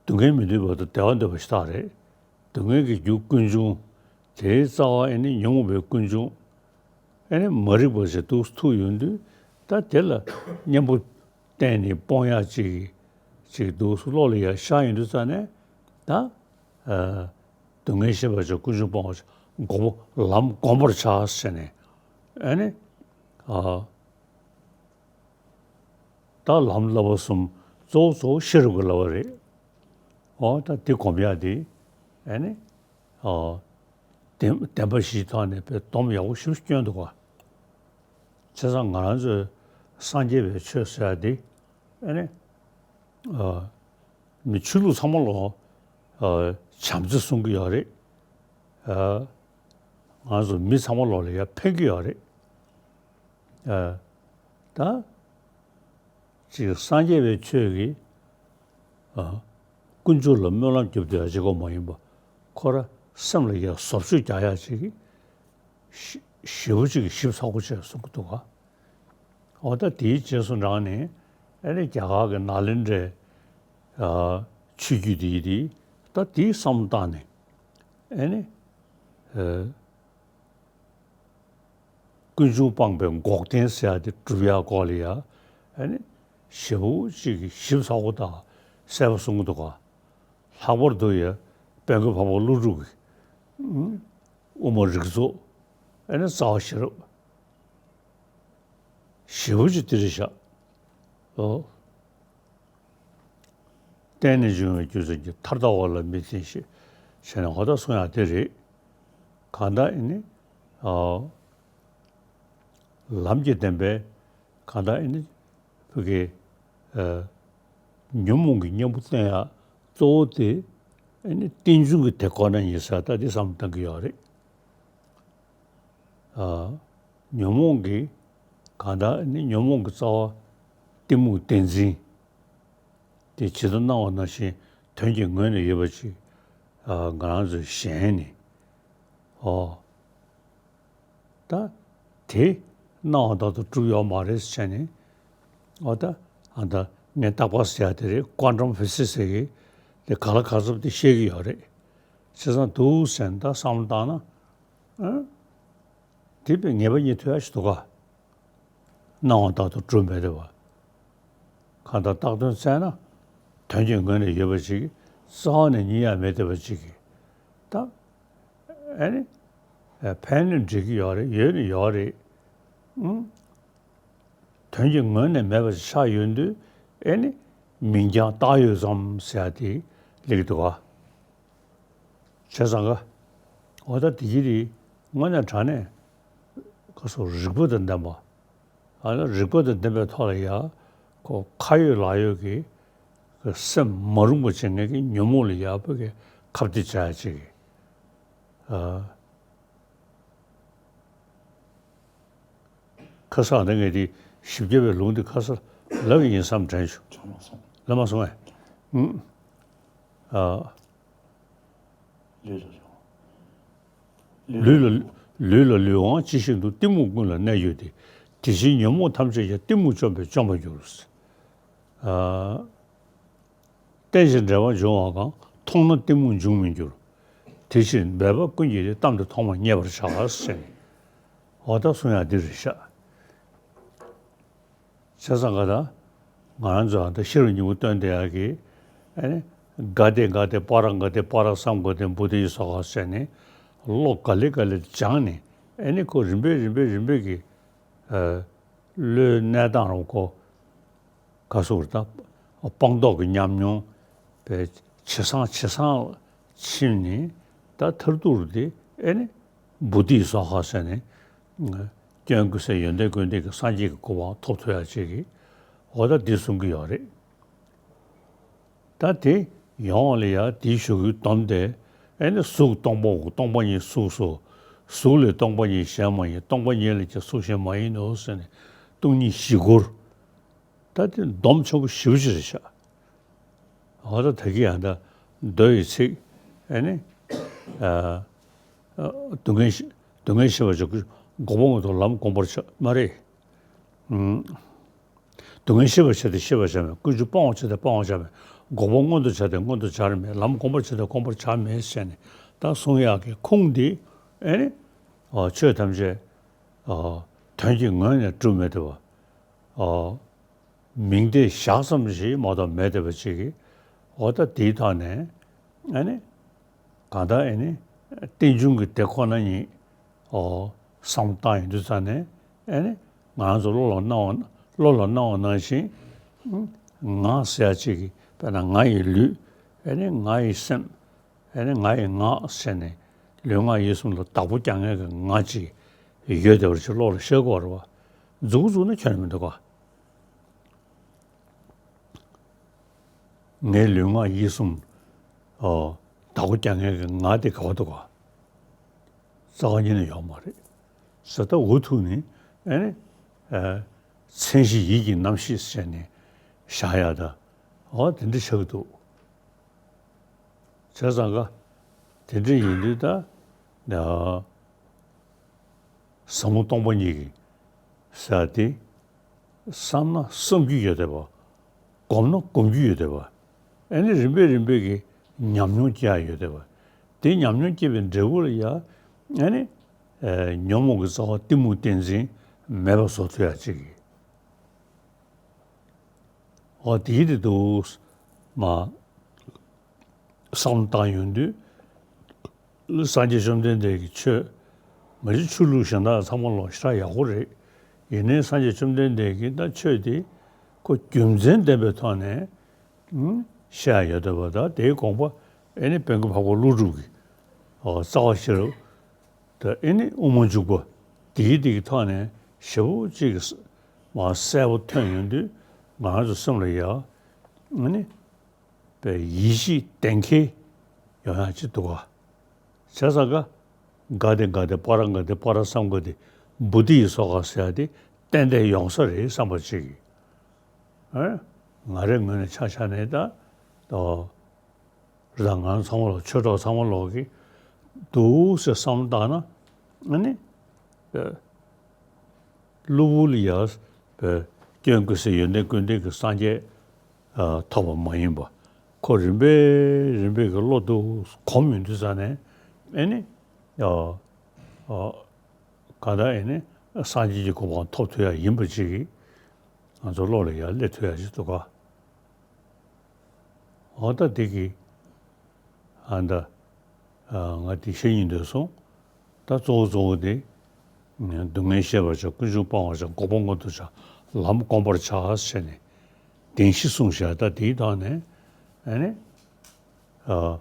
སྡུག་བསྔལ་མི་འདོད་པ་དང་བདེ་བ་འདོད་པ་ཞིག་རེད། སྡུག་བསྔལ་གྱི་རྒྱུ་ཀུན་འབྱུང་། དེའི་རྩ་བ་ཨེ་ནི་ཉོན་མོངས་པའི་ཀུན་འབྱུང་། ཨེ་ནི་མ་རིག་པ་ཞིག་འདུག་ཐུག་ཡོང་དུས་ད་དེ་ལ་གཉེན་པོ་བསྟེན་ནས་སྤོང་ཡག་ཅིག་ཅིག་འདུག་བློ་ལ་ཡར་ཤར་ཡོང་དུས་ཙ་ནས་ད། ཨ། སྡུག་བསྔལ་ཤེས་པར་བྱ། ཀུན་འབྱུང་སྤང་བར་བྱ། འགོག་པ་ལམ་བསྒོམ་པར་བྱ་ཟེར་ནས་ཨེ་ནི། ཨ། ད་ལམ་བསླབ་པ་གསུམ་གཙོ་བོ་གཙོ་བོ་ཤེས་རབ་ཀྱི་བསླབ་པ་རེད། འོ་ད་དེ་སྒོམ་ཡག་དེ་ཨེ་ནི། ཨ། བདེན་བདེན་པ་བཞིའི་ཐོག་ནས་དཔེ་སྡོམ་ཡག་པོ་ཞེ་པོ་སྐྱོན་འདུག་ག་བྱས་ཙང་ང་རང་ཚོའི་སངས་རྒྱས་པའི་ཆོས་ཟེར་ཡག་དེ་ཨེ་ནི། ཨ། མི་ཆོས་ལུགས་ཚང་མ་ལོ། ཨ། བྱམས་བརྩེ་གསུང་གི་ཡོད་རེད། ཨ། ང་ཚོ་མི་ཚང་མ་ལོ་ལ་ཡར་ཕན་གི་ཡོད་རེད། ཨ། ད་ཅིག་སངས་རྒྱས་པའི་ཆོས་ཀྱིས། ཨ། ཀུན་སྤྱོད་ལ་སྨོན་ལམ་རྒྱབ་བསྡད་ཡག་ཅིག་པོ་མ་ཡིན་པ། ཁོ་ར་སེམས་ལ་ཡར་བཟོ་བཅོས་རྒྱག་ཡག་ཅིག་གི་ཞི་ཞེ་པོ་ཅིག་གི་ཞིབ་ཚགས་པོ་བྱས་གསུང་གི་འདུག་ག་འོ་ད་དེའི་རྗེས་སུ་འབྲངས་ནས་ཨེ་ནི་རྒྱ་གར་གྱི་ནཱ་ལེནྡྲའི། ཨ། ཆོས་བརྒྱུད་དེ་ཡིན་དེ་ད་དེའི་བསམ་བློ་བཏང་ནས་ཨེ་ནི། ཨ། ཀུན་འབྱུང་སྤངས་པའི་འགོག་བདེན་ཟེར་ཡག་དེ་སྒྲུབ་ཡག་སྐོར་ལ་ཡ་ཨེ་ནི་ཞེ་པོ་ཅིག་གི་ཞིབ་ཚགས་པོ་དང་གསལ་པོ་གསུང་གི་འདུག་ག་ལྷག་པར་དུ་ཡ་དཔལ་མགོན་འཕགས་པ་ཀླུ་སྒྲུབ་ཀྱི། ཨ། དབུ་མ་རིགས་ཚོགས་ཨེ་ནི་རྩ་བ་ཤེས་རབ་ཞེ་པོ་ཅིག་དེ་རེད་ཤག་ཨོ། བརྟེན་ནས་འབྱུང་བའི་རྒྱུ་མཚན་གྱིས། ཐར་ལྟ་བ་ལ་མི་བརྟེན་ཞེས། བྱས་ནས་འོ་ད་གསུང་ཡག་དེ་རེད། གང་ལྟར་ཨེ་ནི། ཨོ། ལམ་གྱི་བདེན་པས་གང་ལྟར་ཨེ་ནི། བོད་ཀྱི། ཨ། ཉོན་མོངས་ཀྱི་གཉེན་པོ་བསྟེན་ཡག་གཙོ་བོ་དེ་ཨེ་ནི་རྟེན་འབྱུང་གི་དེ་ཁོ་ན་ཡིན་ས་ད་དེ་བསམ་བློ་གཏང་གི་ཡོད་རེད། ཨ། ཉོན་མོངས་ཀྱི་གང་ལྟར་ནི་ཉོན་མོངས་ཀྱི་རྩ་བ་གཏི་མུག་བདེན་འཛིན་དེ་ཇི་ལྟར་སྣང་བ་ནང་བཞིན་དོན་གྱི་ངོས་ནས་ཡོད་པ་ཅིག་ཨ། ང་རང་ཚོས་ཞེན་ནས། ཨོ། ད་དེ་སྣང་བ་ལྟར་དུ་གྲུབ་ཡོད་མ་རེད་ཟེར་ནས། ཨོ་ད་ཨ་ད་ངས་རྟག་པར་ཟེར་ཡག་དེ་རེད། ཀོན་ཊམ་ཕི་ཛིག་སི་ཟེར་གི་དེ་ག་ལ་ག་ཚོད་དེ་བཤད་ཀྱི་ཡོད་རེད། བྱས་ཙང་འདུག་ཟེར་ནས་ད་བསམ་བློ་བཏང་ན། ཨ། དེ་དཔེ་ངེས་པ་རྙེད་ཐུབ་ཡག་ཞིག་འདུག་ག་སྣང་བ་ལྟར་དུ་གྲུབ་མེད་བསྡད་པ། གང་ལྟར་བཏགས་དོན་བཙལ་ན་དོན་གྱི་ངོས་ནས་ཡོད་པ་ཅིག་རྩ་བ་ནས་རྙེད་ཡག་མེད་བསྡད་པ་ཅིག་གིས་ད་ཨེ་ནི་ཕན་ནི་འགྲིག་གི་ཡོད་རེད། ཡོད་ནི་ཡོད་རེད། ཨང་། དོན་གྱི་ངོས་ནས་མེད་པ་ཞིག་ཆགས་ཡོང་དུས་ཨེ་ནི་མིང་རྐྱང་བཏགས་ཡོད་ཙམ་ཟེར་ཡག་དེ་སླེབས་ཀྱི་འདུག་ག་བྱས་ཙང་ཀ་འོ་ད་དེ་གི་རིགས་དངོས་གནས་དྲང་གནས་ ཁ་སོགས་རིག་པ་དང་ལྡན་པ། ཨ་ནི་རིག་པ་དང་ལྡན་པའི་ཐོག་ལ་ཡ། ཁོ་ཁ་ཡོད་ལག་ཡོད་ཀྱི་ཁོ་སེམས་མ་རུངས་པ་བྱེད་མཁན་གྱི་ཉོན་མོངས་ལ་ཡག་པོ་གི་ཁ་གཏད་བྱ་ཡ་ཅིག་གི། ཨ། ཁ་སང་ད་ངས་དེ་བཞི་བརྒྱ་པའི་ལུང་དེ་ཁ་སང་ལབ་ཡིན་བསམ་དྲན་བྱུང་། ལབ་མ་སོང་ངས། ཨ། ལུས་ལ་ལུས་ལ་ལུས་དབང་ཇི་བཞིན་དུ། གཏི་མུག་ཀུན་ལ་གནས་གྱུར་ཏེ། དེ་བཞིན་ཉོན་མོངས་ཐམས་ཅད་ཀྱང་། གཏི་མུག་བཅོམ་པས་བཅོམ་པར་འགྱུར། ཨ། རྟེན་ཅིང་འབྲེལ་བར་འབྱུང་བ་གང་། མཐོང་ན་གཏི་མུག་འབྱུང་མི་འགྱུར། དེ་ཕྱིར་འབད་པ་ཀུན་གྱིས་ཏེ། གཏམ་དེ་ཐོག་མར་མཉེས་པར་བྱ་ཟེར་ནས། འོ་ད་གསུང་ཡག་འདི་རེད་ཤག་བྱས་ཙང་ག་ད་ང་རང་ཚོ་ཨ་ད་ཤེས་རབ་སྙིང་པོ་སྟོན་བསྡད་ཡག་གི། ཨ་ནི་ག་ཏེ་ག་ཏེ་པཱ་ར་ག་ཏེ་པཱ་ར་སཾ་ག་ཏེ་བོ་དྷི་ཡེ་སྭཱ་ཧཱ་ཟེར་ནས་བློ་ག་ལེ་ག་ལེ་སྦྱངས་ནས། ཨ་ནི་ཁོ་རིམ་པས་རིམ་པས་རིམ་པས་ཀྱི། ཨ། བློའི་གནས་སྟངས་རང་ཁོ་ག་སོགས་རེད་ད། སྤངས་རྟོགས་ཀྱི་ཉམས་མྱོང་པའི་ཇེ་བཟང་ཇེ་བཟང་ཕྱིན་ནས་ད་མཐར་ཐུག་དེ་ཨེ་ནི་བོ་དྷི་སྭཱ་ཧཱ་ཟེར་ནས་སྐྱོན་ཀུན་ཟད་ཡོན་ཏན་ཀུན་ལྡན་གྱི་སངས་རྒྱས་ཀྱི་གོ་འཕང་ཐོབ་ཐུབ་ཡག་ཅིག་གི་འོ་ད་འདི་གསུང་གི་ཡོད་རེད། ད་དེ་ཡོང་བ་ལ་ཡ་དེའི་གཞུག་གུའི་སྡོམ་དེ་ཨེ་ནི་གཟུགས་སྟོང་པའོ། སྟོང་པ་ཉིད་གཟུགས་སོ། གཟུགས་ལས་སྟོང་པ་ཉིད་གཞན་མ་ཡིན། སྟོང་པ་ཉིད་ལས་ཀྱང་གཟུགས་གཞན་མ་ཡིན་ནོ་ཟེར་ནས་སྟོང་ཉིད་བཞི་སྐོར། ད་དེ་སྡོམ་ཆེན་པོ་ཞེ་པོ་ཅིག་རེད་ཤག་འོ་ད་ད་གི་ཡང་ད་མདོ་ཡི་ཚིག་ཨེ་ནི། ཨ། ཨ། སྡུག་བསྔལ་ཤེས། སྡུག་བསྔལ་ཤེས་པར་བྱ། འགོག་པ་མངོན་མཐོ་ལམ་སྒོམ་པར་བྱ། མ་རེད། ཨུམ། སྡུག་བསྔལ་ཤེས་པར་བྱ་སྟེ། ཤེས་པར་བྱར་མེད། ཀུན་འབྱུང་སྤང་བར་བྱ་སྟེ། སྤང་བར་བྱར་མེད། འགོག་པ་མངོན་མཐོ་བྱ་སྟེ། མངོན་མཐོ་བྱར་མེད། ལམ་སྒོམ་པར་བྱ་སྟེ། སྒོམ་པར་བྱར་མེད་ཟེར་ནས་ད་གསུང་ཡག་གི་ཁུངས་འདི་ཨེ་ནི། ཨ། ཆོས་ཐམས་ཅད། ཨ། དོན་གྱི་ངོས་ནས་གྲུབ་མི་བདེ་བ། ཨ། མིང་བརྡས་བཞག་ཙམ་ཞིག་མ་གཏོགས་མེད་བསྡད་པ་ཅིག་གིས། འོ་ད་དེའི་ཐོག་ནས་ཨ་ནི་གང་ལྟར་ཨ་ནི་རྟེན་འབྱུང་གི་དེ་ཁོ་ན་ཉིད། ཨོ། བསམ་བློ་བཏང་ཡོང་དུས་ཙང་ནས་ཨ་ནི་ང་རང་ཚོ་བློ་ལ་སྣང་བ། བློ་ལ་སྣང་བ་ནང་བཞིན་ང་ཟེར་ཡག་ཅིག་གིས། དཔེར་ན་ང་ཡི་ལུས། ཨ་ནི་ང་ཡི་སེམས། ཨ་ནི་ང་ཡི་ངག་ཟེར་ནས་ལུས་ངག་ཡིད་གསུམ་ལ་བདག་པོ་རྒྱག་མཁན་གྱི་ང་ཅིག་ཡོད་བསྡད་པ་ཅིག་བློ་ལ་ཤར་གྱི་ཡོད་རེད་བ། མཛུབ་གུ་བཙུགས་ན་ཁྱོན་ནས་མི་འདུག་ག་ངའི་ལུས་ངག་ཡིད་གསུམ། ཨོ། བདག་པོ་རྒྱག་མཁན་གྱི་ང་དེ་ག་པར་འདུག་ག་རྩ་བ་ཉིད་ནས་ཡོད་མ་རེད། ཟེར་ད་འུ་ཐུག་ནས་ཨ་ནི། ཨ། མཚན་གཞི་ཡིད་ཀྱི་རྣམ་ཤེས་ཟེར་ནས་བཞག་ཡག་ད། འོ་དེ་འདྲ་ཆགས་ཀྱི་འདུག་བྱས་ཙང་ག་དེ་འདྲ་ཡིན་དུས་ད། ཨ། ཟབ་མོ་སྟོང་པ་ཉིད་ཀྱི་ཟེར་ཡག་དེ། བསམ་ན་བསམ་རྒྱུ་ཡོད་བསྡད་པ། སྒོམ་ན་སྒོམ་རྒྱུ་ཡོད་བསྡད་པ། ཨ་ནི་རིམ་པས་རིམ་པས་ཀྱི་ཉམས་མྱོང་སྐྱེ་ཡག་ཡོད་བསྡད་པ། དེ་ཉམས་མྱོང་སྐྱེས་པའི་འབྲས་བུ་ལ་ཡ། ཨ་ནི། ཨེ། ཉོན་མོངས་ཀྱི་རྩ་བ་གཏི་མུག་ཏིང་འཛིན་མེད་པ་བཟོ་ཐུབ་ཡག་ཅིག་གི། འོ་དེའི་དེ་འདུག་མ། བསམ་བློ་བཏང་ཡོང་དུས། སངས་རྒྱས་བཅོམ་ལྡན་འདས་ཀྱི་ཆོས། མ་གཞི་ཆོས་ལུགས་གཞན་དག་ཚང་མ་ལོག་ཞེ་དྲག་ཡག་པོ་རེད། ཡིན་ནའི་སངས་རྒྱས་བཅོམ་ལྡན་འདས་ཀྱིས་ད་ཆོས་དེ་ཁོ་རྒྱུ་མཚན་ལྡན་པའི་ཐོག་ནས། ཨུམ། བཤད་ཡག་ཡོད་བསྡད་པ་དང་། དེའི་དགོངས་པ་ཨེ་ནི་བོན་གྱི་འཕགས་པ་ཀླུ་སྒྲུབ་ཀྱི། ཨོ། རྩ་བ་ཤེས་རབ། ད་ཨེ་ནི་དབུ་མ་འཇུག་པ། དེའི་དེ་གི་ཐོག་ནས་ཞེ་པོ་ཅིག་གི་མ་གསལ་པོ་ཐོན་ཡོང་དུས། ང་རང་ཚོ་སེམས་ལ་ཡ། ཨ་ནི། པའི་ཡིད་ཆེས་གཏན་འཁེལ་ཡོང་ཡག་ཅིག་འདུག་ག་བྱས་ཙང་ག་ག་ཏེ་ག་ཏེ་པཱ་ར་ག་ཏེ་པཱ་ར་སཾ་ག་ཏེ་བོ་དྷི་ཡེ་སྭཱ་ཧཱ་ཟེར་ཡག་དེ་ཏན་ཏན་ཡོང་ས་རེད་བསམ་པ་ཅིག་གིས། ཨ། ང་རའི་ངོས་ནས་ཆ་བཞག་ནས་ད། ཨོ། རེད། ད་ང་ཚང་མ་ལ། ཆོས་གྲོགས་ཚང་མ་ལོག་གིས་འདུག་ཟེར་བསམ་བློ་བཏང་ན། ཨ་ནི། ཨེ། གློ་བུར་ལ་ཡ། ཨེ། སྐྱོན་ཀུན་ཟད་ཡོན་ཏན་ཀུན་ལྡན་གྱི་སངས་རྒྱས། ཨ། ཐོབ་པ་མ་ཡིན་པ། ཁོ་རིམ་པས་རིམ་པས་ཀྱི་བློ་དེ་གོམས་ཡོང་དུས་ཙང་ནས། ཨེ་ནི། ཨ། ཨ། གང་ལྟར་ཨེ་ནི་སངས་རྒྱས་ཀྱི་གོ་འཕང་ཐོབ་ཐུབ་ཡག་ཡིན་པ་ཅིག་གིས་ང་ཚོ་བློ་ལ་ཡར་སླེབས་ཐུབ་ཡག་ཅིག་འདུག་ག་འོ་ད་འདི་གི། ཨ། ད། ཨ། ང་འདི་བཤད་སྙིང་འདོད་སོང་། ད་གཙོ་བོ་གཙོ་བོ་དེ། སྡུག་བསྔལ་ཤེས་པར་བྱ། ཀུན་འབྱུང་སྤང་བར་བྱ། འགོག་པ་མངོན་མཐོ་བྱ། ལམ་སྒོམ་པར་བྱ་ཟེར་ནས་བདེན་བཞི་གསུངས་བཞག་ད་དེའི་ཐོག་ནས། ཨ་ནི། ཨ།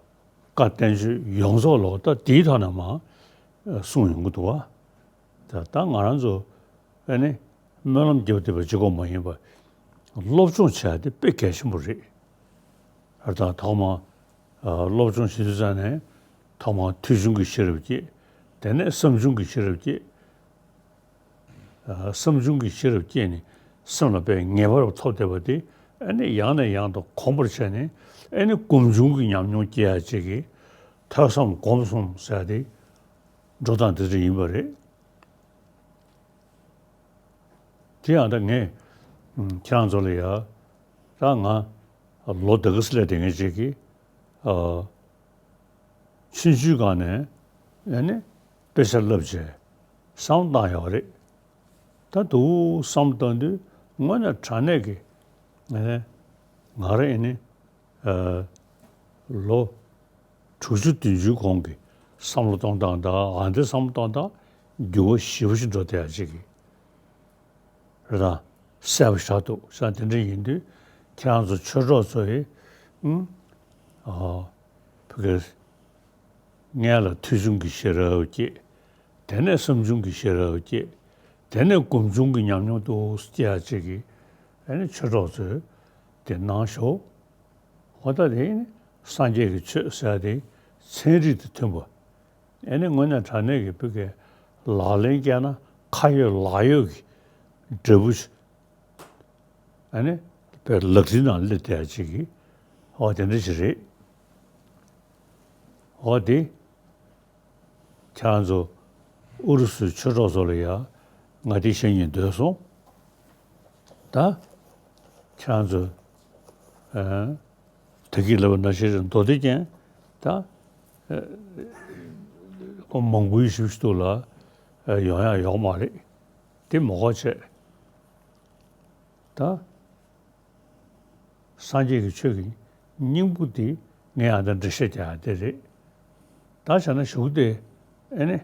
བཀའ་བསྟན་བཅོས་ཡོངས་རྫོགས་ལོག་ད་དེའི་ཐོག་ནས་མར་གསུངས་ཡོང་གི་འདུག་བ། ད་ད་ང་རང་ཚོ་ཨ་ནི་སྨོན་ལམ་རྒྱབ་བསྡད་པ་གཅིག་པོ་མ་ཡིན་པར་སློབ་སྦྱོང་བྱ་ཡ་དེ་དཔེ་གལ་ཆེན་པོ་རེད། ཨ་ད་ཐོག་མ་ཨ་སློབ་སྦྱོང་བྱེད་དུས་ཙང་ནས་ཐོག་མར་ཐོས་བྱུང་གི་ཤེས་རབ་སྐྱེས། དེ་ནས་བསམ་བྱུང་གི་ཤེས་རབ་སྐྱེས། ཨ་བསམ་བྱུང་གི་ཤེས་རབ་སྐྱེས་ནས་སེམས་ལ་དཔེ་ངེས་པ་ཐོབ་བསྡད་པ་དེ་ཨ་ནི་ཡང་ནས་ཡང་དུ་གོམས་པར་བྱས་ནས་ཨ་ནི་སྒོམ་བྱུང་གི་ཉམས་མྱོང་སྐྱེ་ཡ་ཅིག་གི་ཐོས་བསམ་སྒོམ་གསུམ་ཟེར་ཡ་དེ་འགྲོ་སྟངས་དེ་འདྲ་ཡིན་པ་རེད། དེ་ཡང་ད་ངས་ཨམ་ཁྱེད་རང་ཚོ་ལ་ཡ་ད་ང་ལོ་དེ་ག་ཙམ་སླེབས་བསྡད་མཁན་ཅིག་གིས་ཨ་ཆུང་ཆུང་སྒང་ནས་ཨ་ནི་དཔེ་ཆ་བསླབ་བྱས་བསམ་བློ་བཏང་ཡོད་རེད། ད་དུང་བསམ་བློ་བཏང་དུས་དངོས་གནས་དྲང་གནས་ཀྱི་ཨ་ནི་ང་རང་ཨ་ནི་ཨ་ལོ་དྲུག་ཅུ་བདུན་ཅུའི་གོང་གི་བསམ་བློ་གཏོང་སྟངས་དང་ཨ་འདི་བསམ་བློ་གཏོང་སྟངས་འགྱུར་བ་ཞེ་པོ་ཞིག་འགྲོ་བསྡད་ཡ་ཅིག་གི་རེད་དང་གསལ་པོ་ཆགས་འདུག་ས། དེ་འདྲ་ཡིན་དུས་ཁྱེད་རང་ཚོ་ཆོས་གྲོགས་ཚོ་ཡིས་ཨུམ་ཨ་ཕ་གིར་སྔོན་ལ་ཐོས་བྱུང་གི་ཤེས་རབ་སྐྱེས། དེ་ནས་བསམ་བྱུང་གི་ཤེས་རབ་སྐྱེས། དེ་ནས་སྒོམ་བྱུང་གི་ཉམས་མྱོང་དུ་སྐྱེ་ཡ་ཅིག་གིས་ཨ་ནི་ཆོས་གྲོགས་ཚོས་དེ་གནང་ཤོག་འོ་ད་དེ་ནི་སངས་རྒྱས་ཀྱི་ཆོས་ཟེར་ཡ་དེ་ཚན་རིག་དང་མཐུན་པ། ཨ་ནི་དངོས་གནས་དྲང་གནས་ཀྱི་བོད་ཀྱི་ལག་ལེན་བཀལ་ན་ཁ་ཡོད་ལག་ཡོད་ཀྱི་འབྲས་བུ་ཞིག་ཨ་ནི་བོད་ལག་མཐིལ་ནང་སླེབས་བསྡད་ཡ་ཅིག་གི་འོ་དེ་འདྲ་ཞིག་རེད། འོ་དེ་ཁྱེད་རང་ཚོ་ཨུ་རུ་སུའི་ཆོས་གྲོགས་ཚོ་ལ་ཡ་ང་དེ་བཤད་སྙིང་འདོད་སོང་། ད་ཁྱེད་རང་ཚོ་ཨ་ད་གིན་ལབ་པ་ནང་བཞིན་མདོ་སྡེ་རྒན་ད་ཨ་ཁོ་མང་པོའི་ཞིབ་ཞིབ་ཏུ་ལ་ཨ་ཡོང་ཡ་ཡོག་མ་རེད། དེ་མ་གོ་བྱས་ད། སངས་རྒྱས་ཀྱི་ཆོས་ཀྱི་སྙིང་པོ་དེ་ངས་ཨ་ད་འགྲེལ་བཤད་རྒྱག་ཡ་དེ་རེད། ད་བྱས་ན་གཞུག་དེ་ཨེ་ནི་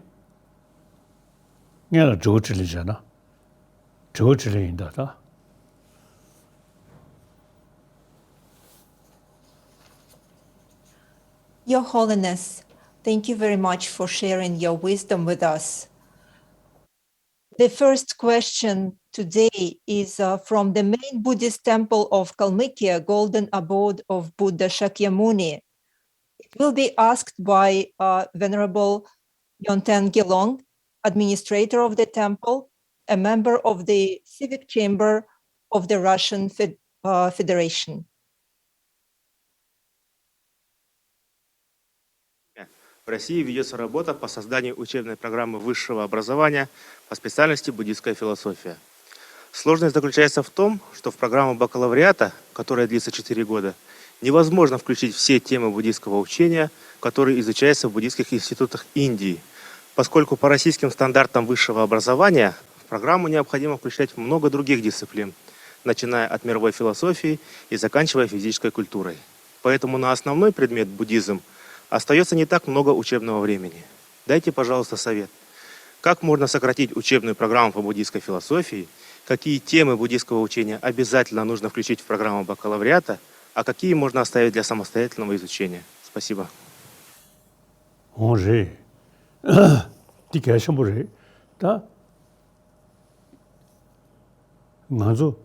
སྔོན་ལ་དྲི་བ་དྲིས་ལན་བྱས་ན་དྲི་བ་དྲིས་ལན་ཡིན་ད་ད། Your Holiness, thank you very much for sharing your wisdom with us. The first question today is uh, from the main Buddhist temple of Kalmykia, Golden Abode of Buddha Shakyamuni. It will be asked by uh, Venerable Yonten Gelong, administrator of the temple, a member of the Civic Chamber of the Russian Fed- uh, Federation. В России ведется работа по созданию учебной программы высшего образования по специальности буддийская философия. Сложность заключается в том, что в программу бакалавриата, которая длится четыре года, невозможно включить все темы буддийского учения, которые изучаются в буддийских институтах Индии, поскольку по российским стандартам высшего образования в программу необходимо включать много других дисциплин, начиная от мировой философии и заканчивая физической культурой. Поэтому на основной предмет буддизм остается не так много учебного времени. Дайте, пожалуйста, совет. Как можно сократить учебную программу по буддийской философии? Какие темы буддийского учения обязательно нужно включить в программу бакалавриата, а какие можно оставить для самостоятельного изучения? Спасибо. འོང་རེད། འདི་གལ་ཆེན་པོ་རེད་ད། ང་ཚོ་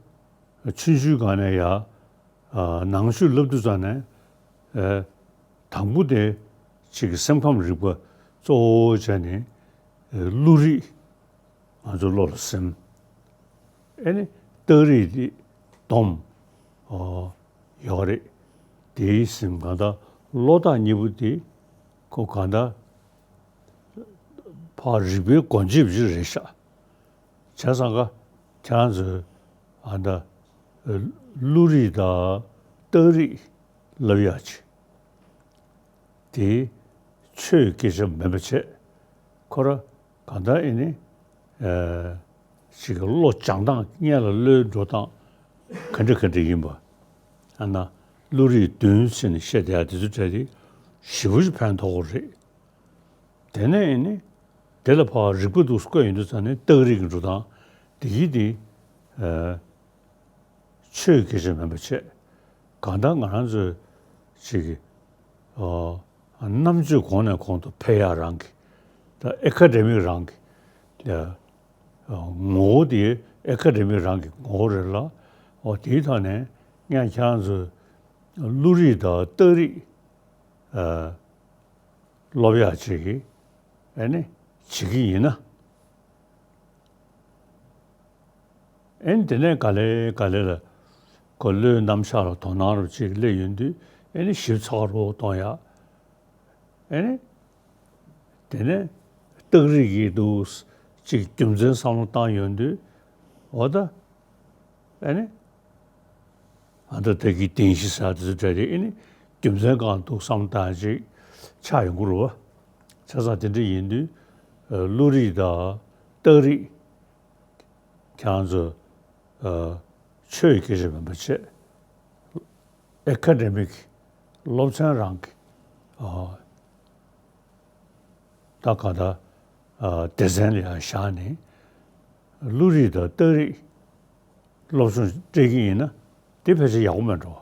ཆུང་ཆུང་སྒང་ནས་ཡ་ནང་ཆོས་བསླབ་དུས་ཙང་ནས་དང་པོ་དེ་ཅིག་གི་སེམས་ཁམས་རིག་པ་གཙོ་བོ་བྱས་ནས་བློ་རིག་ང་ཚོ་བློ་ལ་སིམ། ཨེ་ནི་རྟགས་རིགས་དེ་སྡོམ་ཡོད་རེད། དེའི་སིམ་གང་ལྟར་བློ་ཐག་གཉིས་པོ་དེ་ཁོ་གང་ལྟར་ཕར་རིག་པའི་སྒོ་འབྱེད་ཅིག་རེད་ཤག་བྱས་ཙང་ཀ་ཁྱེད་རང་ཚོས་ཨ་ད་བློ་རིག་དང་རྟགས་རིགས་བསླབ་ཡག་ཅིག་དེ་ཆོས་སྐད་ཆ་མིན་པ་བྱས་ཁོ་ར་གང་ལྟར་ཨེ་ནི་ཅིག་གི་བློ་སྦྱང་སྟངས་སྔོན་ལ་བློའི་འགྲོ་སྟངས་ག་འདྲ་ག་འདྲ་ཡིན་པ་ཨ་ན་བློ་རིག་བདུན་ཟེར་ནས་བཤད་བསྡད་ཡ་དེ་ཚོ་གྲས་དེ་ཞེ་པོ་ཅིག་ཕན་ཐོགས་ཀྱི་རེད། དེ་ནས་ནི་དེ་ལ་ཕར་རིག་པ་འདུག་བཀོད་ཡོང་དུས་ཙང་ནས་རྟགས་རིགས་ཀྱི་འགྲོ་སྟངས་དེ་གིས་དེ་ཆོས་སྐད་ཆ་མིན་པ་བྱས་གང་ལྟར་ང་རང་ཚོའི་ཅིག་གི་རྣམ་དཔྱོད་གོང་ནས་གོང་དུ་འཕེལ་ཡག་རང་གི་ད་ཨེ་ཁ་ཌེ་མིག་རང་གི་ ངོ་བོ་དེ་ཨེ་ཁ་ཌེ་མིག་རང་གི་ངོ་བོ་རེད་ལ། འོ་དེའི་ཐོག་ནས་ངས་ཁྱེད་རང་ཚོས་བློ་རིག་དང་རྟགས་རིགས་ཨ་སློབ་ཡག་ཅིག་གི་ཨེ་ནི་བྱེད་ཀྱི་ཡིན་ན། ཨེ་ནི་དེ་ནས་ག་ལེ་ག་ལེ་ལ་ཁོ་བློའི་རྣམ་གཞག་ལ་དོ་སྣང་རུ་ཅིག་སླེབས་ཡོང་དུས། ཨེ་ནི་ཞིབ་ཚགས་རུ་གཏོང་ཡག་ཨེ་ནི། དེ་ནས་རྟགས་རིགས་ཀྱི་འདུག་ཅིག་རྒྱུ་མཚན་བསམ་བློ་བཏང་ཡོང་དུས། འོ་ད། ཨེ་ནི། ཨ་ད་ད་གི་བདེན་བཞི་ཟེར་དེ་ཚོ་འདྲ་དེ་ཨེ་ནི། རྒྱུ་མཚན་གང་འདུག་བསམ་བློ་བཏང་ཅིག་ཆགས་ཡོང་གི་རེད་བ། བྱས་ཙང་དེ་འདྲ་ཡིན་དུས། ཨ་བློ་རིག་དང་རྟགས་རིགས། ཁྱེད་རང་ཚོ་ཨ་ཆོས་ཀྱི་སྐད་ཆ་མིན་པ་བྱས། ཨེ་ཁ་ཌེ་མིག་སློབ་ཚན་རང་གི་ཨ་ད་གང་ལྟར་ཨ་སྡེ་ཚན་ལ་ཡང་བཞག་ནས། བློ་རིག་དང་རྟགས་རིགས་སློབ་སྦྱོང་སྤྲད་ཀྱི་ཡིན་ན། དེ་ཕལ་ཆེར་ཡག་པོ་མེད་འགྲོ།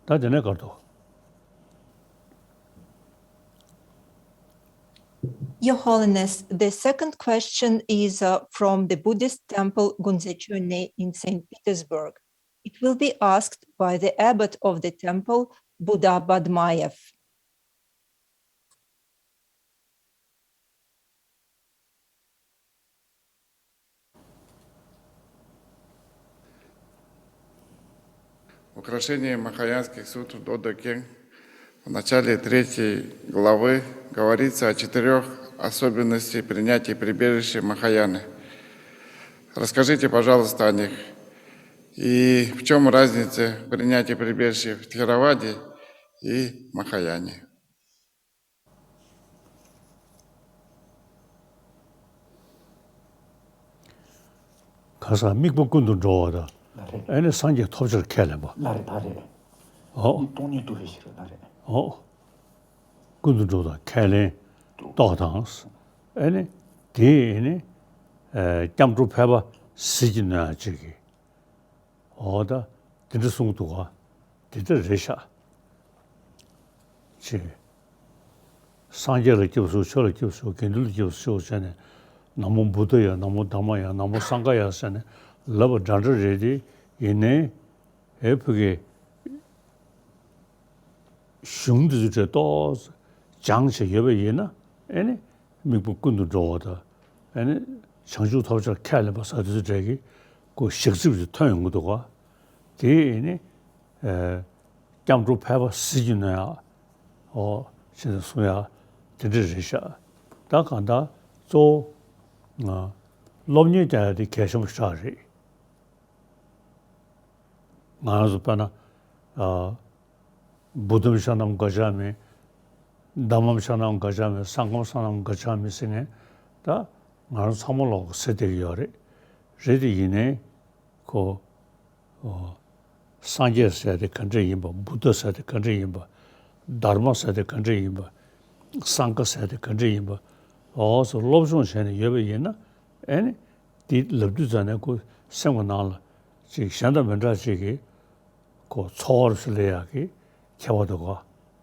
ད་དེ་ནས་གར་འདུག Your Holiness, the second question is uh, from the Buddhist temple Gundzechönne in Saint Petersburg. It will be asked by the abbot of the temple, Buddha Badmaev. Украшение махаянских сутр Додо Кен. В начале третьей главы говорится о четырех особенностях принятия прибежища Махаяны. Расскажите, пожалуйста, о них. И в чем разница принятия прибежища в Тхераваде и Махаяне? ཁ་སང་དམིགས་པ་ཀུན་ཏུ་འགྲོ་བ་དང་། ལགས་རེད། ཨེ་ནི་སངས་རྒྱས་ཐོབ་བྱར་ཁས་ལེན་པ། ལགས་རེད་ད་རེད། ཨོ། སྟོང་ཉིད་རྟོགས་པའི་ཕྱིར་ལགས་རེད། ཨོ། ཀུན་ཏུ་འགྲོ་དང་ཁས་ལེན་རྟོགས་དང་། ཨེ་ནི་དེ་ཨེ་ནི་ཨེ་སྐྱབས་འགྲོ་ཕལ་པ་ཟིལ་གྱིས་གནོན་ཡག་ཅིག་གི། འོ་ད་དེ་འདྲ་གསུངས་འདུག་ག། དེ་འདྲ་རེད་ཤག་ཅེས། སངས་རྒྱས་ལ་སྐྱབས་སུ་མཆིའོ། ཆོས་ལ་སྐྱབས་སུ་མཆིའོ། དགེ་འདུན་ལ་སྐྱབས་སུ་མཆིའོ་ཟེར་ནས། ན་མོ་བུདྡྷ་ཡ། ན་མོ་དྷརྨ་ཡ། ན་མོ་སངྒྷ་ཡ་ཟེར་ནས་ལབ་པ་འདྲ་འདྲ་རེད་དེ། ཡིན་ནའི་ཨེ་ཕ་གི་གཞུང་འདི་ཚོ་འདྲ་ཏོག་ཙམ་སྦྱངས་བྱས་ཡོད་པ་ཡིན་ན། ཨེ་ནི་དམིགས་པ་ཀུན་ཏུ་འགྲོ་བ་དང་། ཨེ་ནི་བྱང་ཆུབ་ཐོབ་བྱར་ཁས་ལེན་པ་ཟེར་དེ་ཚོ་འདྲ་གི་ཁོ་ཞག་ཚིབ་ཅིག་ཐོན་ཡོང་གི་འདུག་ག། དེ་ཨེ་ནི་ཨེ་སྐྱབས་འགྲོ་ཕལ་པ་ཟིལ་གྱིས་གནོན་ཡག། ཨོ། ཅེས་གསུང་ཡག་དེ་འདྲ་རེད་ཤག། ད་གང་ལྟར་གཙོ་བོ་ང་སློབ་གཉེར་རྒྱག་ཡག་དེ་གལ་ཆེན་པོ་ཞེ་དྲག་རེད། ང་རང་ཚོ་དཔེར་ན་ཨ་བུདྡྷཾ་ཤ་ནཾ་ག་ཅཱ་མི། དྷརྨཾ་ཤ་ནཾ་ག་ཅཱ་མི། སངྒྷཾ་ཤ་ནཾ་ག་ཅཱ་མི་ཟེར་མཁན་ད་ང་རང་ཚང་མ་ལོག་གི་ཟེར་བསྡད་ཀྱི་ཡོད་རེད། རེད་དེ་ཡིན་ནའི་ཁོ་ཨོ། སངས་རྒྱས་ཟེར་དེ་ག་འདྲས་ཡིན་པ། བུདྡྷ་ཟེར་དེ་ག་འདྲས་ཡིན་པ། དྷརྨ་ཟེར་དེ་ག་འདྲས་ཡིན་པ། སངྒྷ་ཟེར་དེ་ག་འདྲས་ཡིན་པ། འོ་སོགས་སློབ་སྦྱོང་བྱས་ནས་ཡོད་པ་ཡིན་ན། ཨེ་ནི་དེ་ལབ་དུས་ཙམ་ནས་ཁོ་སེམས་ཀྱི་ནང་ལ་ཅིག་གཞན་དང་མི་འདྲ་ཅིག་གི་ཁོ་ཚོར་བ་རུ་སླེབས་ཡག་གི་ཁྱད་པར་འདུག་ག།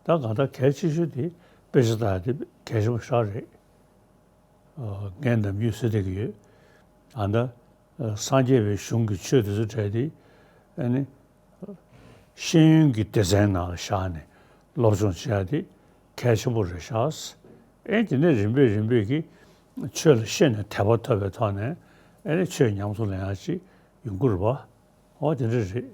ད་གང་ལྟར་གལ་ཆེ་ཤོས་དེ་དཔེ་ཆ་ལྟ་ཡག་དེ་གལ་ཆེན་པོ་ཞེ་དྲག་རེད། ངས་ནམ་རྒྱུན་ཟེར་བསྡད་ཀྱི་ཡོད། ཨ་ད། སངས་རྒྱས་པའི་གཞུང་གི་ཆོས་དེ་ཚོ་གྲས་དེ། ཨ་ནི། ཤེས་ཡོན་གྱི་སྡེ་ཚན་ནང་ལ་བཞག་ནས་སློབ་སྦྱོང་བྱེད་ཡག་དེ་གལ་ཆེན་པོ་རེད་ཤག། ཨེ་དེ་ནས་རིམ་པས་རིམ་པས་ཀྱི་ཆོས་ལ་ཤེས་ནས་དད་པ་ཐོབ་པའི་ཐོག་ནས། ཨེ་ནི་ཆོས་ཉམས་སུ་ལེན་ཡག་ཅིག་ཡོང་གི་རེད་པ། འོ་དེ་འདྲ་རེད།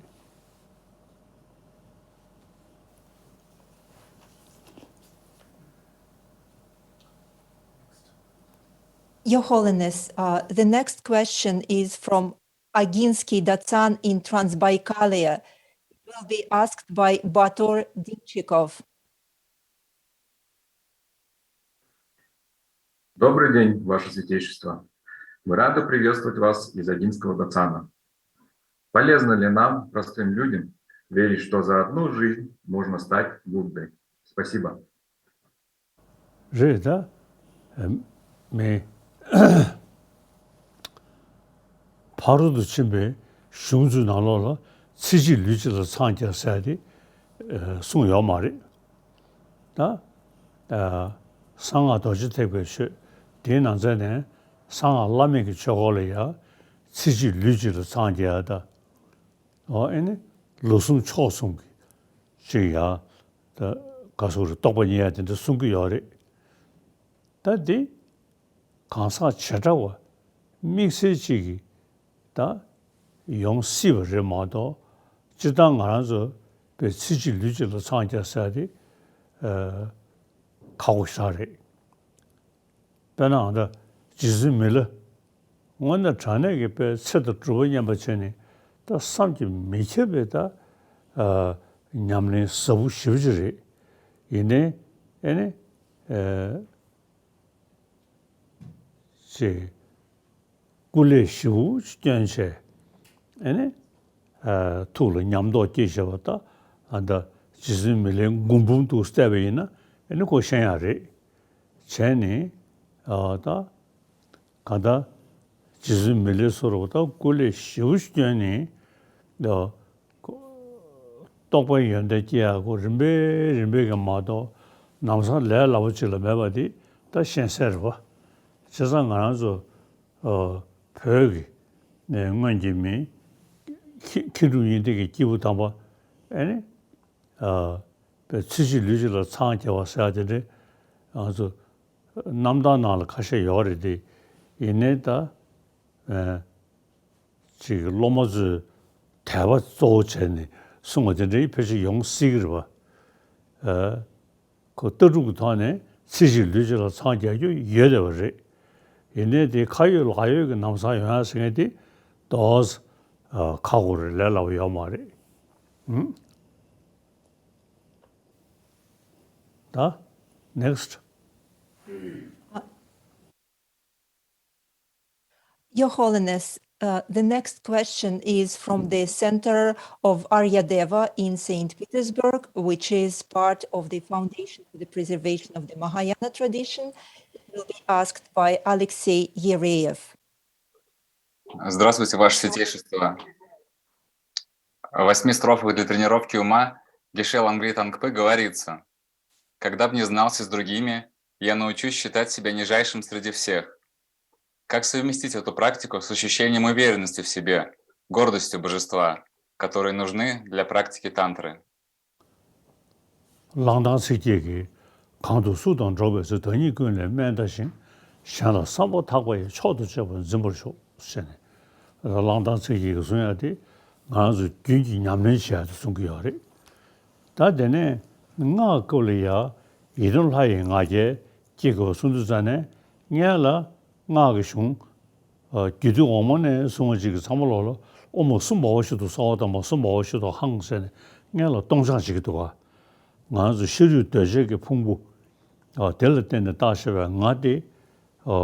Your Holiness, uh, the next question is from Aginsky Datsan in Transbaikalia. It will be asked by Bator Dimchikov. Добрый день, Ваше Святейшество. Мы рады приветствовать вас из Агинского Дацана. Полезно ли нам, простым людям, верить, что за одну жизнь можно стать Буддой? Спасибо. རེད་ད། མི། ཕ་རོལ་ཏུ་ཕྱིན་པའི་གཞུང་ཚོའི་ནང་ལོགས་ལ་ཚེ་གཅིག་ལུས་གཅིག་ལ་འཚང་རྒྱ་ཟེར་ཏེ་གསུངས་ཡོད་མ་རེད། ད། གསང་སྔགས་རྡོ་རྗེ་ཐེག་པའི་ཆོས། དེའི་ནང་ཚན་ནས་གསང་སྔགས་བླ་མེད་ཀྱི་ཆོས་སྐོར་ལ་ཡ་ཚེ་གཅིག་ལུས་གཅིག་ལ་འཚང་རྒྱ་ཡ་ད། ཨོ་ཨེ་ནི་ལུས་ཟུངས་ཕྱོགས་གསུམ་གྱི་ཅིག་ཡ་ད་ག་སོགས་རེད། རྟོགས་པ་རྙེད་ཡ་དེ་འདྲ་གསུང་གི་ཡོད་རེད། ད་འདི་གང་ཟག་བྱེ་བྲག་པ་དམིགས་བསལ་གཅིག་གིས་ད་ཡོང་སྲིད་པ་རེད་མ་གཏོགས། སྤྱིར་བཏང་ང་རང་ཚོ་པའི་ཚེ་གཅིག་ལུས་གཅིག་ལ་འཚང་རྒྱ་ཟེར་ཡ་དེ་ཨ་ཁག་པོ་ཞེ་དྲག་རེད། དཔེར་ན་ཨ་ད་རྗེ་བཙུན་མི་ལ་དངོས་གནས་དྲང་གནས་ཀྱི་དཔེ་ཚེ་དང་སྒྲུབ་པ་མཉམ་པ་བྱས་ནས་ད་བསམ་གྱིས་མི་ཁྱབ་པའི་ད་ཨ་ཉམས་ལེན་ཟབ་པོ་ཞེ་པོ་ཅིག་རེད། ཡིན་ནའི་ཨེ་ནི་ཨ་ཅེ་སྐུ་ལས་ཞེ་པོ་ཅིག་བསྐྱོན་བྱས། ཨེ་ནི་ཨ་ཐུགས་ལ་ཉམས་རྟོགས་སྐྱེས་བྱས་པ་ད་ཨ་ད་རྗེ་བཙུན་མི་ལའི་མགུར་འབུམ་དུ་བལྟས་པ་ཡིན་ན་ཨེ་ནི་ཁོ་ཤེས་ཡ་རེད། བྱས་ནས་ཨ་ད་གང་ལྟར་རྗེ་བཙུན་མི་ལའི་བཟོ་འདྲ་པོ་ད་སྐུ་ལས་ཞེ་པོ་ཅིག་བསྐྱོན་ནས་ཨ་རྟོགས་པའི་ཡོན་ཏན་སྐྱེ་ཡག་གོ་རིམ་པས་རིམ་པས་ཀྱི་མ་གཏོགས་ལམ་སང་ལས་སླ་པོ་ཅིག་ལ་མེད་པ་འདི་ད་ཤེས་གསལ་རེད་པ། བྱས་ཙང་ང་རང་ཚོ་ཨ་བོད་ཀྱི་ནས་སྔོན་གྱི་མི་མཁས་མཁས་གྲུབ་གཉིས་ལྡན་གྱི་སྐྱེས་བུ་དམ་པ་ཨེ་ནི་ཨ་པའི་ཚེ་གཅིག་ལུས་གཅིག་ལ་འཚང་རྒྱ་བ་ཟེར་ཡ་དེ་འདྲའི་ང་ཚོ་རྣམ་ཐར་ནང་ལ་ཁ་ཤས་ཡོད་རེད་དེ། ཡིན་ནའི་ད་ཨ་ཅིག་སློབ་མ་ཚོས་དད་པ་གཙོ་བོ་བྱས་ནས་གསུང་བ་དེ་འདྲའི་ཕལ་ཆེར་ཡོང་སྲིད་ཀྱི་རེད་པ། ཨ་ཁོ་ལྟ་གྲུབ་ཀྱི་ཐོག་ནས་ཚེ་གཅིག་ལུས་གཅིག་ལ་འཚང་རྒྱ་རྒྱུ་ཡོད་བསྡད་པ་རེད། ཡིན་ནའི་དེ་ཁ་ཡོད་ལག་ཡོད་ཀྱི་ལམ་སང་ཡོང་ཡ་ཟེར་མཁན་དེ་ཏོག་ཙམ་ཨ་ཁག་པོ་རེད། ལས་སླ་པོ་ཡོད་མ་རེད། ཨང་། ད་next. Your Holiness, uh, the next question is from the Center of Aryadeva in Saint Petersburg, which is part of the Foundation for the Preservation of the Mahayana Tradition. It will be asked by Alexei Yereev. Здравствуйте, Ваше Святейшество. В восьми строфах для тренировки ума Геше Лангри Тангпы говорится: «Когда б не знался с другими, я научусь считать себя нижайшим среди всех». Как совместить эту практику с ощущением уверенности в себе, гордостью божества, которые нужны для практики тантры? གླང་དར་ཚིག་བརྒྱད་ཀྱིས། གང་དུ་སུ་དང་འགྲོགས་པའི་ཚེ། བདག་ཉིད་ཀུན་ལས་དམན་ལྟ་ཞིང་། གཞན་ལ་བསམ་པ་ཐག་པ་ཡིས། མཆོག་ཏུ་གཅེས་པར་འཛིན་པར་ཤོག་ཟེར་ནས། གླང་དར་ཚིག་བརྒྱད་ཀྱིས་གསུང་ཡ་དེ་ང་རང་ཚོ་རྒྱུན་གྱི་ཉམས་ལེན་བྱེད་ཡ་དེ་གསུང་གི་ཡོད་རེད། ད་དེ་ནས་སྔགས་སྐབས་ལ་ཡ་ཡི་དམ་ལྷ་ཡི་ང་རྒྱལ་སྐྱེ་དགོས་གསུང་དུས་ཙ་ནས་སྔོན་ལ་སྔགས་ཀྱི་གཞུང་ཨ་རྒྱུད་སྡེ་འོག་མ་ནས་གསུང་བ་ཅིག་གི་ཚང་མ་ལོག་ལ་དབུ་མ་གསུམ་པའོ་ཞེས་དང་། རྩ་བ་དང་པོ་གསུམ་པའོ་ཞེས་དང་ཧང་ཟེར་ནས་སྔོན་ལ་སྟོང་སྦྱང་བྱེད་ཀྱི་འདུག་ག་ང་ཚོ་ཤེས་རིག་གདོས་བཅས་ཀྱི་ཕུང་པོ་ཨ་དེ་ལ་བརྟེན་ནས་བཏགས་བཞག་པའི་ང་དེ་ཨ་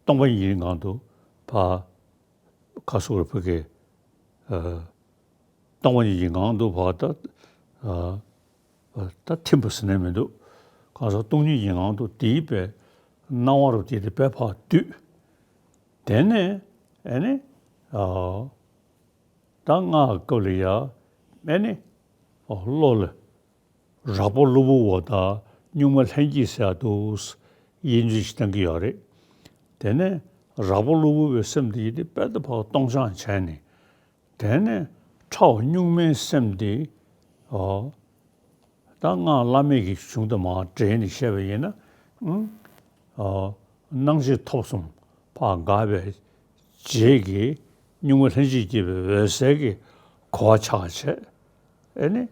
སྟོང་པ་ཉིད་ཀྱི་ངང་དུ་ཕར་ཁ་སོགས་རེ་ཕ་གི་ཨ་སྟོང་པ་ཉིད་ཀྱི་ངང་དུ་བ་ད་ཨ་ད་ཐིམ་པ་ཟེར་ནས་མི་འདུག་གང་ཟག་སྟོང་ཉིད་ཀྱི་ངང་དུ་དེའི་པའི་སྣང་བ་རུ་དེ་དེ་པའི་ཕར་བསྡུས། དེ་ནས་ཨེ་ནི་ཨ་ད་སྔགས་སྐབས་ལ་ཡ་ཨེ་ནི་ཨ་བློ་ལ་རགས་པ་གློ་བུར་བ་དང་གཉུག་མ་ལྷན་སྐྱེས་ཟེར་དུས་དབྱེ་འབྱེད་ཅིག་གཏང་གི་ཡོད་རེད། དེ་ནས་རགས་པ་གློ་བུར་བའི་སེམས་དེ་ཡིན་ཏེ་དཔལ་དུ་ཕར་སྟོང་སྦྱང་བྱས་ནས། དེ་ནས་ཕྲ་བ་གཉུག་མའི་སེམས་དེ་ཨོ་ད་སྔགས་བླ་མེད་ཀྱི་གཞུང་དང་མར་འབྲེལ་ནས་བཤད་པ་ཡིན་ན་ཨང་ཨོ་སྣང་མཆེད་ཐོབ་གསུམ་ཕར་འགགས་པའི་རྗེས་ཀྱི་གཉུག་མ་ལྷན་ཅིག་སྐྱེས་པའི་འོད་གསལ་གྱི་གོ་བ་ཆགས་བྱས། ཨེ་ནི།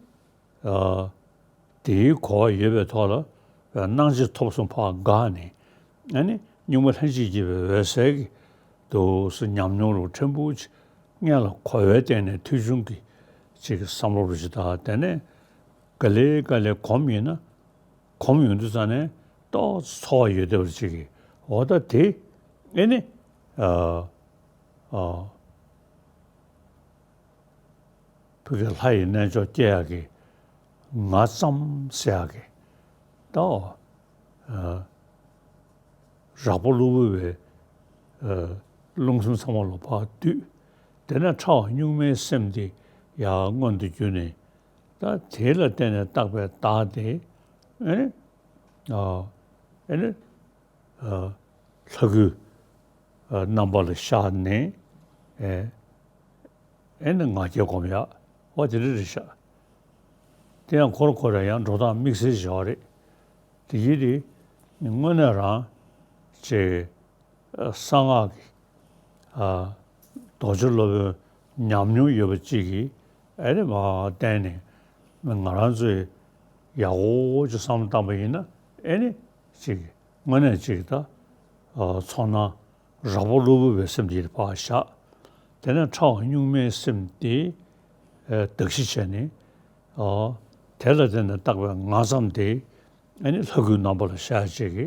ཨ། དེའི་གོ་བ་ཡོད་པའི་ཐོག་ལ། སྣང་མཆེད་ཐོབ་གསུམ་ཕར་འགགས་ནས། ཨེ་ནི། གཉུག་མ་ལྷན་ཅིག་སྐྱེས་པའི་འོད་གསལ་གྱི། དུ་སུ་ཉམས་མྱོང་རུ་ཕྲན་བུ་ཅིག་སྔོན་ལ་གོ་བའི་སྟེང་ནས་ཐོས་བྱུང་གི་ཅིག་གི་བསམ་བློ་རུ་ཅིག་དང་། དེ་ནས་ག་ལེ་ག་ལེ་གོམས་ཡིན་ན། གོམས་ཡོང་དུས་ཙ་ནས་ཏོག་ཙམ་ཚོར་བ་ཡོད་བསྡད་པ་ཅིག་གི། འོ་ད་དེ། ཨེ་ནི། ཨ། ཨ། བོད་ཀྱི་ལྷ་ཡི་རྣལ་འབྱོར་སྐྱེ་ཡག་གི་ང་ཙམ་ཟེར་ཡག་གི་ད། ཨ། རགས་པ་གློ་བུར་བའི། ཨ། རླུང་སེམས་ཚང་མ་ལ་ཕར་བསྡུས། དེ་ནས་ཕྲ་བ་གཉུག་མའི་སེམས་དེ་ཡར་མངོན་དུ་གྱུར་ནས། ད་དེ་ལ་བརྟེན་ནས་བཏགས་པའི་བདག་དེ། ཨེ་ནི། ཨ། ཨེ་ནི། ཨ། ལྷ་སྐུའི་ཨ་རྣམ་པ་ལ་ཤར་ནས་ཨེ་ཨེ་ནི་ང་རྒྱལ་སྒོམ་ཡག་འོ་དེ་འདྲ་རེད་ཤག་དེ་ཡང་ཁོ་རང་ཁོ་རང་ཡང་འགྲོ་སྟངས་དམིགས་བསལ་ཞིག་ཡོད་རེད། དེ་ཡིན་དེ་དངོས་གནས་རང་ཅིག་གསང་སྔགས་ཀྱི་ཨ་རྡོ་རྗེ་སློབ་དཔོན་ཉམས་མྱོང་ཡོད་པ་གཅིག་གིས་ཨེ་ནི་མར་བསྟན་ནས་ང་རང་ཚོས་ཡག་པོ་ཅིག་བསམ་བློ་བཏང་པ་ཡིན་ན་ཨེ་ནི་ཅིག་དངོས་གནས་ཅིག་ད་ཨ་ཚོར་སྣང་རགས་པ་གློ་བུར་བའི་སེམས་དེ་ཕར་བཞག་དེ་ནས་ཕྲ་བ་གཉུག་མའི་སེམས་དེ་ཨ་གདགས་གཞི་བྱས་ནས་ཨ་དེ་ལ་བརྟེན་ནས་བཏགས་པའི་ང་ཙམ་དེ་ཨ་ནི་ལྷ་སྐུའི་རྣམ་པ་ལ་ཤར་བྱེད་ཀྱི་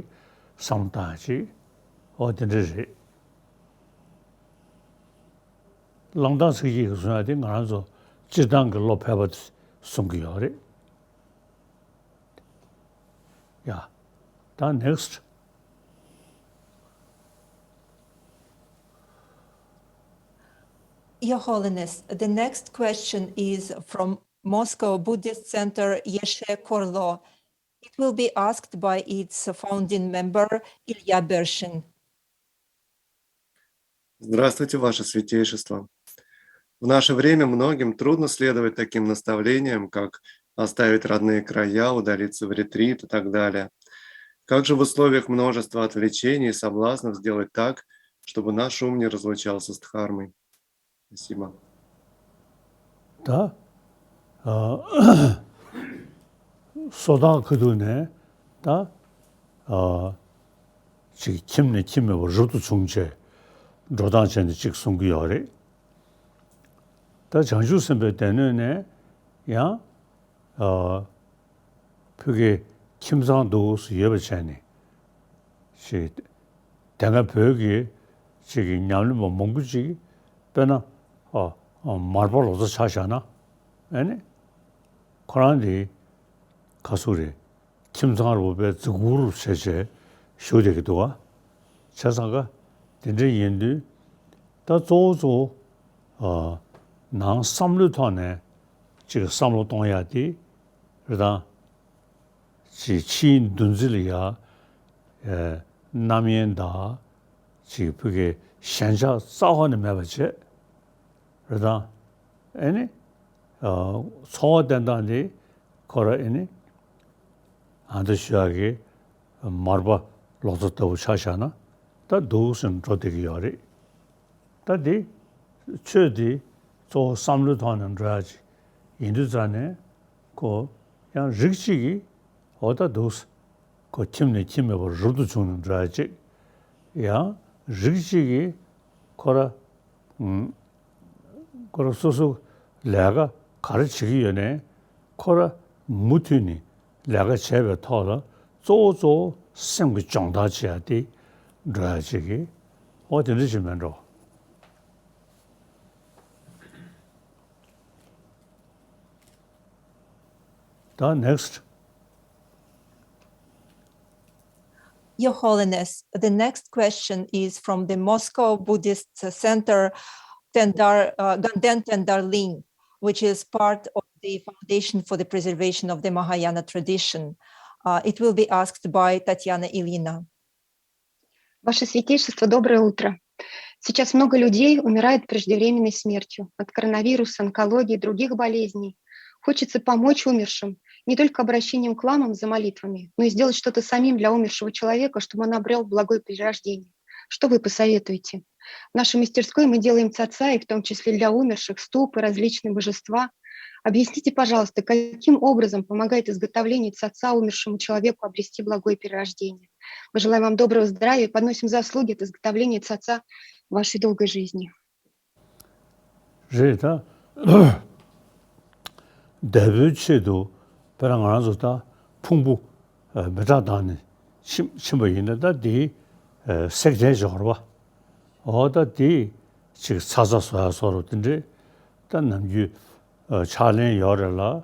བསམ་བློ་བཏང་ཡག་ཅིག་འོ་དེ་འདྲ་རེད། གླང་དར་ཚེ་སྐྱིད་ཀྱིས་གསུང་ཡག་དེ་ང་རང་ཚོ་སྤྱིར་བཏང་གི་བློ་ཕལ་པ་དེ་གསུང་གི་ཡོད་རེད། ཡ། ད་next. Your Holiness, the next question is from Moscow Buddhist Center Yeshe Korlo. It will be asked by its founding member Ilya Bershin. Здравствуйте, Ваше Святейшество. В наше время многим трудно следовать таким наставлениям, как оставить родные края, удалиться в ретрит и так далее. Как же в условиях множества отвлечений и соблазнов сделать так, чтобы наш ум не разлучался с Дхармой? Спасибо. ད་ཨ་སོ་ཐར་ཁ་ཐུག་ནས་ད་ཨ་ཅིག་ཁྱིམ་ནས་ཁྱིམ་མེད་པར་རབ་ཏུ་བྱུང་བྱས་འགྲོ་སྟངས་བྱས་ནས་ཅིག་གསུང་གི་ཡོད་རེད། ད་བྱང་ཆུབ་སེམས་དཔའི་སྡེ་སྣོད་ནས་ཡང་ཨ་ཕ་གིའི་ཁྱིམ་ཚང་འདུག་སེ་ཡོད་པ་བྱས་ནས་ཅིག་དེ་སྔ་བོད་ཀྱི་ཅིག་གི་ཉམས་ལེན་པ་མང་པོ་ཅིག་དཔེར་ན་ཨ་མར་པ་ལོ་ཙཱ་ཆ་བཞག་ན་ཨ་ནི་ཁོ་རང་དེ་ག་ཟེར་རེད། ཁྱིམ་ཚང་རུ་བའི་རྫི་གུར་བྱས་བྱས་བཞུགས་བསྡད་ཀྱི་འདུག་བ། བྱས་ཙང་ཀ་དེ་འདྲ་ཡིན་དུས་ད་གཙོ་བོ་གཙོ་བོ་ཨ་ནང་བསམ་བློའི་ཐོག་ནས་ཅིག་བསམ་བློ་གཏོང་ཡག་དེ་རེད་དང་། ཅིག་ཕྱིའི་འདུ་འཛི་ལ་ཡ་ཨ་རྣམ་གཡེང་དང་ཅིག་ཕ་གིའི་ཞེན་ཆགས་རྩ་བ་ནས་མེད་པ་བྱས། རེད་དང་། ཨེ་ནི། ཨ་འཚོ་བ་བསྟེན་སྟངས་འདི་ཁོ་ར་ཨེ་ནི། ཨ་འདི་ཞུ་ཡག་གི་མར་པ་ལོ་ཙཱ་ལྟ་བུ་ཆ་བཞག་ན་ད་འདུག་སེ་འགྲོ་བསྡད་ཀྱི་ཡོད་རེད། ད་འདི་ཆོས་འདི་གཙོ་བོ་བསམ་བློའི་ཐོག་ནས་འགྲོ་ཡག་ཅིག་ཡིན་དུས་ཙང་ནས་ཁོ་ཡང་རིགས་གཅིག་གིས་འོ་ད་འདུག་སེ་ཁོ་ཁྱིམ་ནས་ཁྱིམ་མེད་པར་རབ་ཏུ་བྱུང་ནས་འགྲོ་ཡག་ཅིག་ཡང་རིགས་གཅིག་གིས་ཁོ་ར་ཁོ་ར་སོ་སོ་ལས་ཀ་ག་རེ་བྱེད་ཀྱི་ཡོད་ནའི་ཁོ་ར་མུ་མཐུད་ནས་ལས་ཀ་བྱས་པའི་ཐོག་ལ་གཙོ་བོ་གཙོ་བོ་སེམས་ཀྱི་སྦྱོང་བརྡར་བྱེད་ཡག་དེ་འགྲོ་ཡག་ཅིག་གི་འོ་དེ་འདྲ་ཞིག་མེད་འགྲོ། ད་next. Your Holiness, the next question is from the Moscow Buddhist Center, Tendar, uh, Ganden Tendar Ling, which is part of the Foundation for the Preservation of the Mahayana Tradition. Uh, it will be asked by Tatiana Ilyina. Ваше Святейшество, доброе утро. Сейчас много людей умирают преждевременной смертью от коронавируса, онкологии и других болезней. Хочется помочь умершим не только обращением к ламам за молитвами, но и сделать что-то самим для умершего человека, чтобы он обрел благое перерождение. Что вы посоветуете? В нашей мастерской мы делаем цацаи, в том числе для умерших, ступы, различные божества. Объясните, пожалуйста, каким образом помогает изготовление цаца умершему человеку обрести благое перерождение? Мы желаем вам доброго здравия и подносим заслуги от изготовления цаца вашей долгой жизни. རེད་ད། འདས་པོའི་ཆེད་དུ་དཔེར་ན་ང་རང་ཚོ་ད་ཕུང་པོ་མེ་སྲེག་བཏང་ནས་ཕྱིན་ཕྱིན་པ་ཡིན་ན་ད་དེ་བསྲེག་བྲལ་བྱེད་དགོས་རེད་པ། འོ་ད་དེ་ཅིག་ཚ་ཚ་བཟོ་ཡག་བཟོ་རོགས་དེ་འདྲས་ད་ནམ་རྒྱུན་ཕྱག་ལེན་ཡོད་རེད་ལ།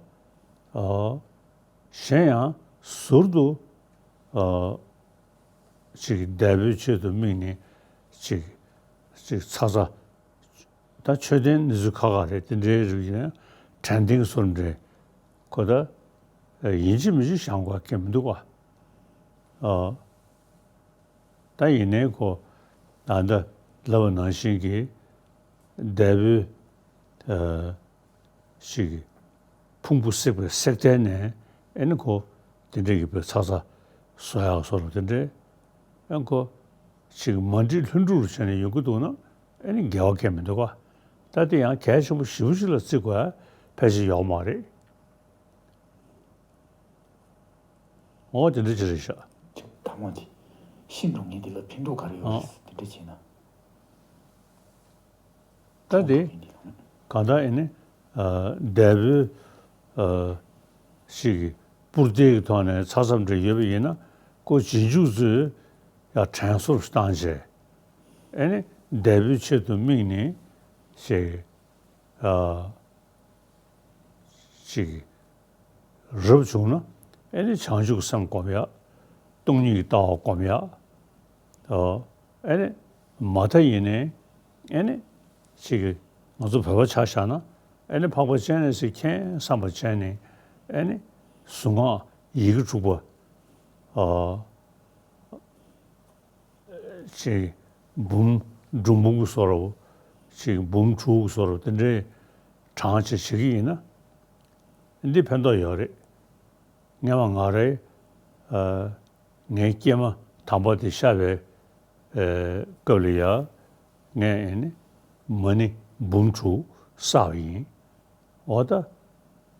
གཞན་ཡང་ཟུར་དུ་ཅིག་འདས་པོའི་ཆེད་དུ་དམིགས་ནས་ཅིག་ཅིག་ཚ་ཚ། ད་མཆོད་རྟེན་གནས་ཚུལ་ཁག་ཁག་རེད་དེ་འདྲའི་རིགས་ཡིན་ན་དྲན་རྟེན་སོར་འདྲེན་ཁོ་ད་ཡིན་གཅིག་མིན་གཅིག་བཞེངས་དགོས་ཀྱི་མི་འདུག་ག་ཨ་ ད་ཡིན་ནའི་ཁོ་ད་ལྟ་ལབ་པ་ནང་བཞིན་གྱི་འདས་པོའི་ཨ་ཞིག་གི་ཕུང་པོ་བསྲེགས་པའི་བསྲེག་ཐལ་ནས་ཨེ་ནི་ཁོ་དེ་འདྲས་ཀྱི་བུ་ཚ་ཚ་བཟོ་ཡག་བཟོ་རུ་དེ་འདྲས་ཨེ་ཁོ་ཞིག་མ་འགྲིག་ལྷུན་གྲུབ་བྱས་ནས་ཡོང་གི་འདུག་ན་ཨེ་ནི་འགལ་བ་གང་མི་འདུག་ག་ད་དེ་ཡང་གལ་ཆེན་པོ་ཞེ་པོ་ཅིག་ལ་བརྩི་དགོས་ཡ་ཕལ་ཆེར་ཡོད་མ་རེད། འོ་དེ་འདྲ་ཅིག་རེད་ཤག་དང་པོ་འདི་ཤིང་འབྲོག་ངན་འདི་ལ་ཕན་ཐོགས་ག་རེ་ཡོད་རེད། དེ་འདྲ་བྱས་ན། ད་དེ་གང་ལྟར་ཨེ་ནི་ཨ་འདས་པོའི་ཨ་ཞིག་གི་སྤུར་རྟའི་གི་ཐོག་ནས་ཚ་ཚ་འདྲ་ཡོད་པ་ཡིན་ན་ཁོ་རྗེས་འཇུག་ཚོས་ཡ་དྲན་གསོ་བཏང་བྱས་ཨེ་ནི་འདས་པོའི་ཆེད་དུ་དམིགས་ནས་ཞིག་ཨ་ཅིག་རབ་བྱུང་ན་ཨེ་ནི་བྱང་ཆུབ་སེམས་སྒོམ་ཡ། སྟོང་ཉིད་ཀྱི་ལྟ་བ་སྒོམ་ཡ། ཨོ་ཨེ་ནི་མ་མཐའ་ཡིན་ནའི་ཨེ་ནི་ཅིག་ང་ཚོ་བོད་པ་ཆ་བཞག་ན་ཨེ་ནི་འཕགས་པ་སྤྱན་རས་གཟིགས་མཁྱེན་བསམ་པ་བྱས་ནས་ཨེ་ནི་གཟུངས་སྔགས་ཡི་གེ་དྲུག་པ་ཨོ། ཅིག་འབུམ་འབྲུ་འབུམ་གྱི་བཟོ་འདྲ་བོ། ཅིག་འབུམ་དྲུག་གི་བཟོ་འདྲ་བོ་དེ་འདྲའི་གྲངས་ཅིག་བྱེད་ཀྱི་ཡིན་ན་འདི་ཕན་ཐོགས་ཡོད་རེད། སྔན་མ་ང་རའི་ཨ་ངའི་སྐྱེས་མ་དམ་པ་དེ་ཤི་བའི་ཨ་སྐབས་ལ་ཡ་ངས་ཨེ་ནི་མ་ཎི་འབུམ་དྲུག་བསགས་པ་ཡིན། འོ་ད།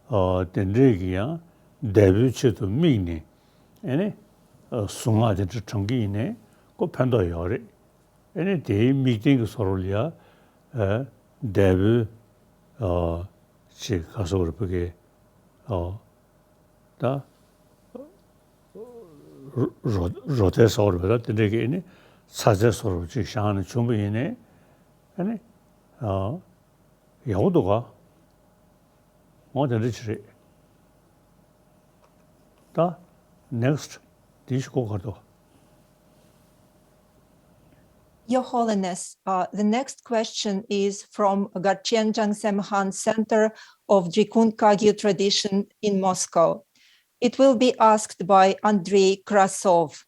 ཨ་དེ་འདྲས་ཀྱི་ཡང་འདས་པོའི་ཆེད་དུ་དམིགས་ནས་ཨེ་ནི་ཨ་གཟུངས་སྔགས་དེ་འདྲ་བགྲང་གི་ཡིན་ནའི་ཁོ་ཕན་ཐོགས་ཡོད་རེད། ཨེ་ནི་དེའི་དམིགས་རྟེན་གྱི་བཟོ་འདྲ་ལ་ཡ་ཨ་འདས་པོའི་ཨ་ཅིག་ག་སོགས་རེད་བུ་གའི་ཨ་ད་རོ་རོ་རོ་ཐལ་སོགས་རེད་བུ་ད་དེ་འདྲས་ཀྱི་ཨེ་ནི་ཚ་ཚལ་སོགས་རེད་བུ་ཅིག་བཞག་ནས་བྱུང་བ་ཡིན་ནའི་ཨེ་ནི་ཨ། ཡག་པོ་འདུག་ག་འོ་དེ་འདྲ་ཅིག་རེད། ད་next དེ་ཞིག་གོ་གར་འདུག Your Holiness, uh, the next question is from Garchen Jangsemhan Center of Drikun Kagyu Tradition in Moscow. It will be asked by Andrei Krasov.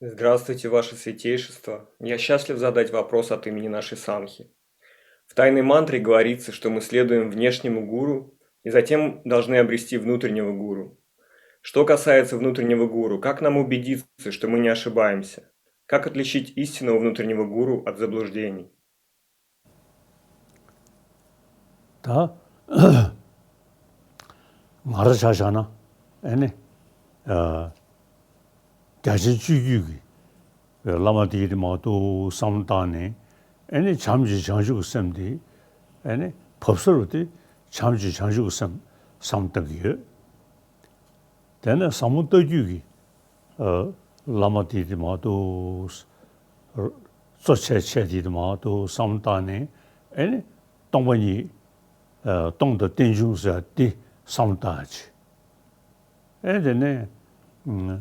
Здравствуйте, Ваше Святейшество. Я счастлив задать вопрос от имени нашей Сангхи. В тайной мантре говорится, что мы следуем внешнему гуру и затем должны обрести внутреннего гуру. Что касается внутреннего гуру, как нам убедиться, что мы не ошибаемся? Как отличить истинного внутреннего гуру от заблуждений? ད་ང་རང་ཆ་བཞག་ན་ཨེ་ནི་ཨ་རྒྱ་ཆེན་སྤྱོད་བརྒྱུད་ཀྱི་བླ་མ་དེ་ཡི་དེ་མ་གཏོགས་བསམ་བློ་བཏང་ནས་ཨེ་ནི་བྱམས་ཀྱི་བྱང་ཆུབ་ཀྱི་སེམས་དེ་ཨེ་ནི་བབས་ས་རུ་དེ་བྱམས་ཀྱི་བྱང་ཆུབ་ཀྱི་སེམས་བསམ་བཏང་གི་ཡོད། དེ་ནས་ཟབ་མོ་ལྟ་བརྒྱུད་ཀྱི་ཨ་བླ་མ་དེ་དེ་མ་གཏོགས་གཙོ་ཆེ་ཆེ་དེ་དེ་མ་གཏོགས་བསམ་བཏང་ནས་ཨེ་ནི་སྟོང་པ་ཉིད་ཨ་སྟོང་དང་རྟེན་འབྱུང་ཟེར་དེ་བསམ་བཏང་ཡ་ཆེ། ཨེ་དེ་ནས་ཨ་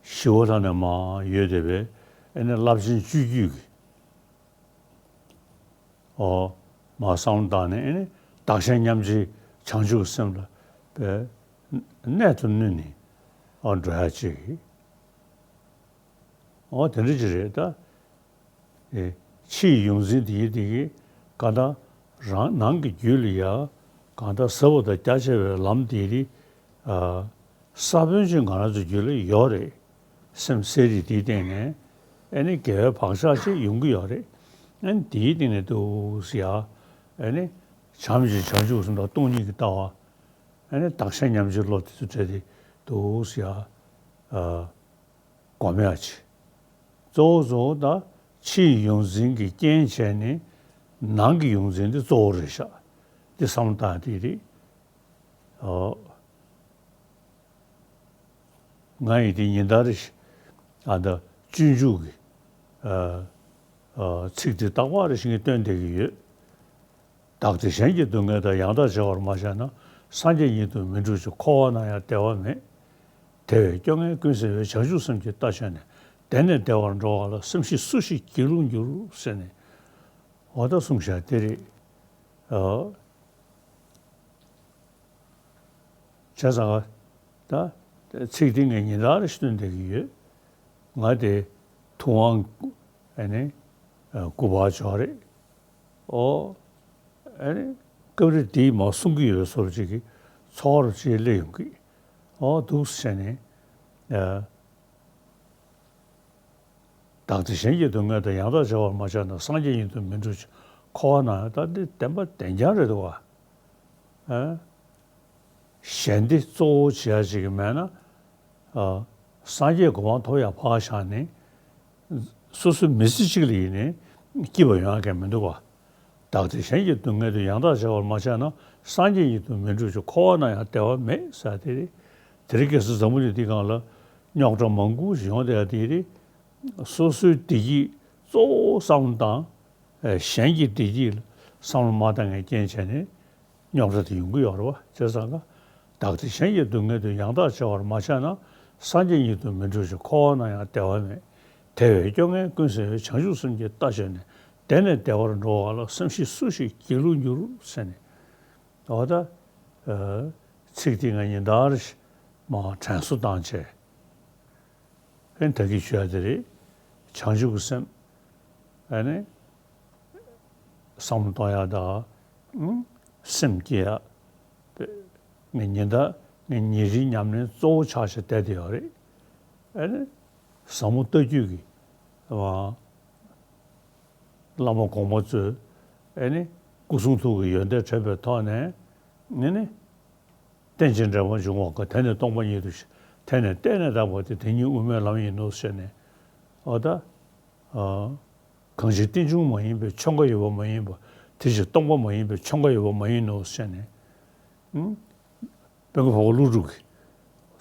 ཞི་བ་ལྷ་ནས་མར་ཡོད་བསྡད་པའི་ཨེ་ནི་རླབས་ཆེན་སྤྱོད་བརྒྱུད་ཀྱི་ཨོ། མར་བསམ་བློ་བཏང་ནས་ཨེ་ནི་བདག་གཞན་མཉམ་བརྗེའི་བྱང་ཆུབ་སེམས་ལ་པའི་གནད་དུ་བསྣུན་ནས་ཨོ་འགྲོ་ཡ་ཅིག་ཨོ་དེ་འདྲ་ཅིག་རེད་ད། ཨེ་ཕྱིའི་ཡོངས་འཛིན་དེ་ཡི་དེ་གི་གང་ལྟར་རང་ནང་གི་རྒྱུད་ལ་ཡ་གང་ལྟར་ཟབ་པ་དང་རྒྱ་ཆེ་བའི་ལམ་དེ་རི་ཨ། ས་བོན་ཅིག་ང་རང་ཚོའི་རྒྱུད་ལ་ཡོད་རེད། སེམས་གསལ་རིག་དེའི་སྟེང་ནས་ཨེ་ནི་དགེ་བའི་བག་ཆགས་ཅིག་ཡོང་གི་ཡོད་རེད། ཨེ་ནི་དེའི་སྟེང་ནས་འདུག་སེ་ཡ་ཨེ་ནི་བྱམས་ཀྱི་བྱང་ཆུབ་སེམས་དང་སྟོང་ཉིད་ཀྱི་ལྟ་བ་ཨེ་ནི་བདག་གཞན་མཉམ་བརྗེའི་བློ་དེ་ཚོ་བྲལ་ཏེ་འདུག་སེ་ཡ་ཨ། སྒོམ་ཡ་ཅིག་གཙོ་བོ་གཙོ་བོ་ད་ཕྱིའི་ཡོངས་འཛིན་གྱི་རྐྱེན་བྱས་ནས་ནང་གི་ཡོངས་འཛིན་དེ་གཙོ་བོ་རེད་ཤག་དེ་བསམ་བློ་བཏང་དེ་རེད། ཨོ། ང་ཡི་དེ་ཉིན་ལྟར་རེ་ཞིག་ཨ་ད་སྤྱོད་འཇུག་གི་ཨ་ཨ་ཚིག་དེ་རྟག་པར་རེ་ཞིག་ངས་བཏོན་བསྡད་ཀྱི་ཡོད། བདག་དེ་གཞན་གྱི་སྡུག་བསྔལ་དང་ཡང་དག་བརྗེ་བར་མ་བྱས་ན། སངས་རྒྱས་ཉིད་དུ་མི་འགྲུབ་ཅིང་། འཁོར་བ་ན་ཡང་བདེ་བ་མེད། དེ་བས་སྐྱོ་ངལ་ཀུན་སེལ་བའི། བྱང་ཆུབ་སེམས་ཀྱི་རྟ་ཆོད་ནས། བདེ་ནས་བདེ་བར་འགྲོ་བ་ལ། སེམས་ཤེས་སུ་ཞིག་སྒྱིད་ལུག་འགྱུར། ཟེར་ནས་འོ་ད་གསུངས་བཞག་དེ་རེད། ཨོ། བྱས་ཙང་ད་ ཚིག་འདི་ངས་ཉིན་ལྟར་ཞིག་སྟོན་བསྡད་ཀྱི་ཡོད། ང་དེ་ཐུབ་དབང་ཨ་ནི་ཨ་སྐུ་པར་ཅིག་ཡོད་རེད། ཨོ། ཨ་ནི་སྐབས་རེ་དེའི་མ་གསུང་གི་ཡོད་བཟོ་འདྲ་ཅིག་གི་ཚོར་བ་ཅིག་སླེབས་ཡོང་གི། ཨོ་འདུག་སེ་བྱས་ནས། ཨ། བདག་བདེ་གཞན་གྱི་སྡུག་བསྔལ་དུ་ཡང་དག་བྱ་བར་མ་ཆགས་ན། སངས་རྒྱས་ཉིད་དུ་མི་འགྲུབ་ཅིང་། འཁོར་བ་ན་ཡང་། ད་འདི་བདེན་པ་བདེན་རྐྱང་རེད་འདུག་ག། ཨ། གཞན་སྡེ་གཙོ་བོ་བྱེད་ཡ་ཅིག་གི་མེད་ན། ཨ། སངས་རྒྱས་གོ་འཕང་ཐོབ་ཡ་ཕར་བཞག་ནས། སོ་སོའི་མི་ཚེ་གཅིག་ལ་ཡིན་ནའི་སྐྱིད་པ་ཡོང་ཡ་གང་མི་འདུག་ག། བདག་བདེ་གཞན་གྱི་སྡུག་བསྔལ་དུ་ཡང་དག་བྱ་བར་མ་ཆགས་ན། སངས་རྒྱས་ཉིད་དུ་མི་འགྲུབ་ཅིང་། འཁོར་བ་ན་ཡང་བདེ་བ་མེད་ཟེར་དེ་རེད། དེ་རིང་ཁ་སང་འཛམ་བུ་གླིང་འདིའི་སྒང་ལ་རྙོག་དྲ་མང་པོ་ཞིག་ཡོང་བསྡད་ཡ་དེ་རེད། སོ་སོའི་བདེ་སྐྱིད་གཙོ་བོ་བསམ་བློ་བཏང་། ཨ། གཞན་གྱི་བདེ་སྐྱིད་ལ་བསམ་བློ་མ་བཏང་མཁན་རྐྱེན་བྱས་ནས་རྙོག་དྲ་དེ་ཡོང་གི་ཡོད་རེད་བ། བྱས་ཙང་ཀ། བདག་བདེ་གཞན་གྱི་སྡུག་བསྔལ་དུ་ཡང་དག་བྱ་བར་མ་ཆགས་ན། སངས་རྒྱས་ཉིད་དུ་མི་འགྲུབ་ཅིང་། འཁོར་བ་ན་ཡང་བདེ་བ་མེད། དེ་བས་སྐྱོ་ངལ་ཀུན་སེལ་བའི། བྱང་ཆུབ་སེམས་ཀྱི་རྟ་ཞོན་ནས། བདེ་ནས་བདེ་བར་འགྲོ་བ་ལ། སེམས་ཤེས་སུ་ཞིག་སྒྱིད་ལུག་འགྱུར་ཟེར་ནས། འོ་ད། ཨ། ཚིག་འདི་ང་ཉིན་ལྟར་ཞིག་མར་དྲན་གསོ་བཏང་བྱས། ཨེ་ད་གིན་ཞུ་ཡ་དེ་རེད། བྱང་ཆུབ་ཀྱི་སེམས། ཨ་ནི་བསམ་བློ་གཏོང་ཡ་དང་། ཨུམ། སེམས་བསྐྱེད་ཡ། ངས་ཉིན་ལྟར་ངས་ཉིན་རེའི་ཉམས་ལེན་གཙོ་བོ་ཆགས་བྱས་བསྡད་བསྡད་ཡོད་རེད། ཨ་ནི་ཟབ་མོ་ལྟ་རྒྱུད་ཀྱི། ཨ། བླ་མ་གོང་མ་ཚོས་ཨ་ནི་སྐུ་གསུང་ཐུགས་ཀྱི་ཡོན་ཏན་དྲན་པའི་ཐོག་ནས། ཨ་ནི་རྟེན་ཅིང་འབྲེལ་བར་འབྱུང་བ་དགའ། དེ་ནི་སྟོང་པ་ཉིད་དུ་ཤེས། དེ་ནི་གཏན་ནས་དག་པ་སྟེ། དེ་ཉིད་དབུ་མའི་ལམ་ཡིན་ནོ་ཞེས་ནས། འོ་ད། ཨ། གང་ཕྱིར་རྟེན་འབྱུང་མ་ཡིན་པའི། ཆོས་འགའ་ཡོད་པ་མ་ཡིན་པ། དེ་ཕྱིར་སྟོང་པ་མ་ཡིན་པའི། ཆོས་འགའ་ཡོད་པ་མ་ཡིན་ནོ་ཞེས་ནས། ཨུམ། དཔལ་མགོན་འཕགས་པ་ཀླུ་སྒྲུབ་ཀྱིས་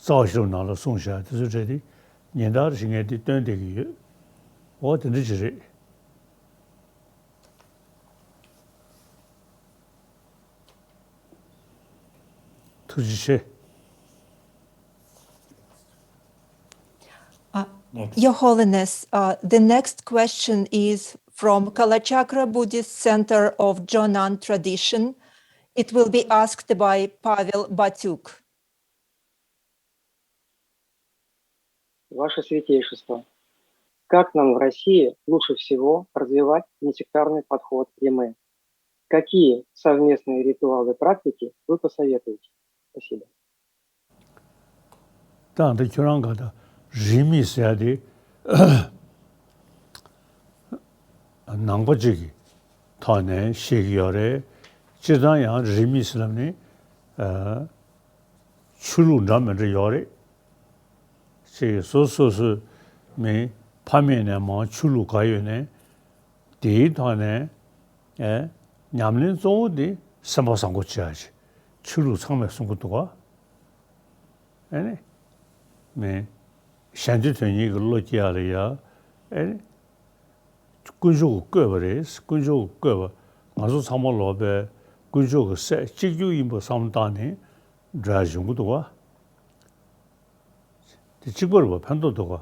རྩ་བ་ཤེས་རབ་ནང་ལ་གསུངས་བཞག་དེ་ཚོའི་གྲས་དེ་ཉིན་ལྟར་ཞིག་ངས་འདི་སྟོན་བསྡད་ཀྱི་ཡོད། འོ་དེ་འདྲ་ཅིག་རེད། ཐུགས་རྗེ་ཆེ། Uh, Next. Your Holiness, uh, the next question is from Kalachakra Buddhist Center of Jonan Tradition. It will be asked by Pavel Batyuk. Ваше Святейшество, как нам в России лучше всего развивать несектарный подход к Риме? Какие совместные ритуалы, практики вы посоветуете? Спасибо. ད་ལྟ་ཁྱོད་རང་ག་ད་རིས་མེད་ཟེར་ཡ་དེ་ནང་པ་གཅིག་གི་ཐོག་ནས་བཤད་ཀྱི་ཡོད་རེད། སྤྱིར་བཏང་ཡང་རིས་མེད་ཟེར་ལབ་ནི། ཨ། ཆོས་ལུགས་འདྲ་མི་འདྲ་ཡོད་རེད། ཅིག་སོ་སོ་སོའི་མི་ཕ་མེས་ནས་མར་ཆོས་ལུགས་ག་ཡོད་ནའི། དེའི་ཐོག་ནས། ཨེ། ཉམས་ལེན་གཙོ་བོ་དེ་སེམས་པ་བཟང་པོ་བྱེད་ཡ་ཅིག་ཆོས་ལུགས་ཚང་མས་གསུང་གི་འདུག་ག། ཨེ་ནི། མི། གཞན་དོན་དོན་གཉེར་གྱི་བློ་སྐྱེ་ཡ་ལ་ཡ། ཨེ་ནི། དཀོན་མཆོག་གིས་བཀོད་པ་རེད། དཀོན་མཆོག་གིས་བཀོད་པ། ང་ཚོ་ཚང་མ་ལོག་པའི་དཀོན་མཆོག་གི་སྲས་གཅིག་གྱུར་ཡིན་པ་བསམ་བློ་བཏང་ནས་འགྲོ་ཡ་ཡོང་གི་འདུག་ག། དེ་གཅིག་པ་རེད་པ། ཕན་ཐོགས་འདུག་ག།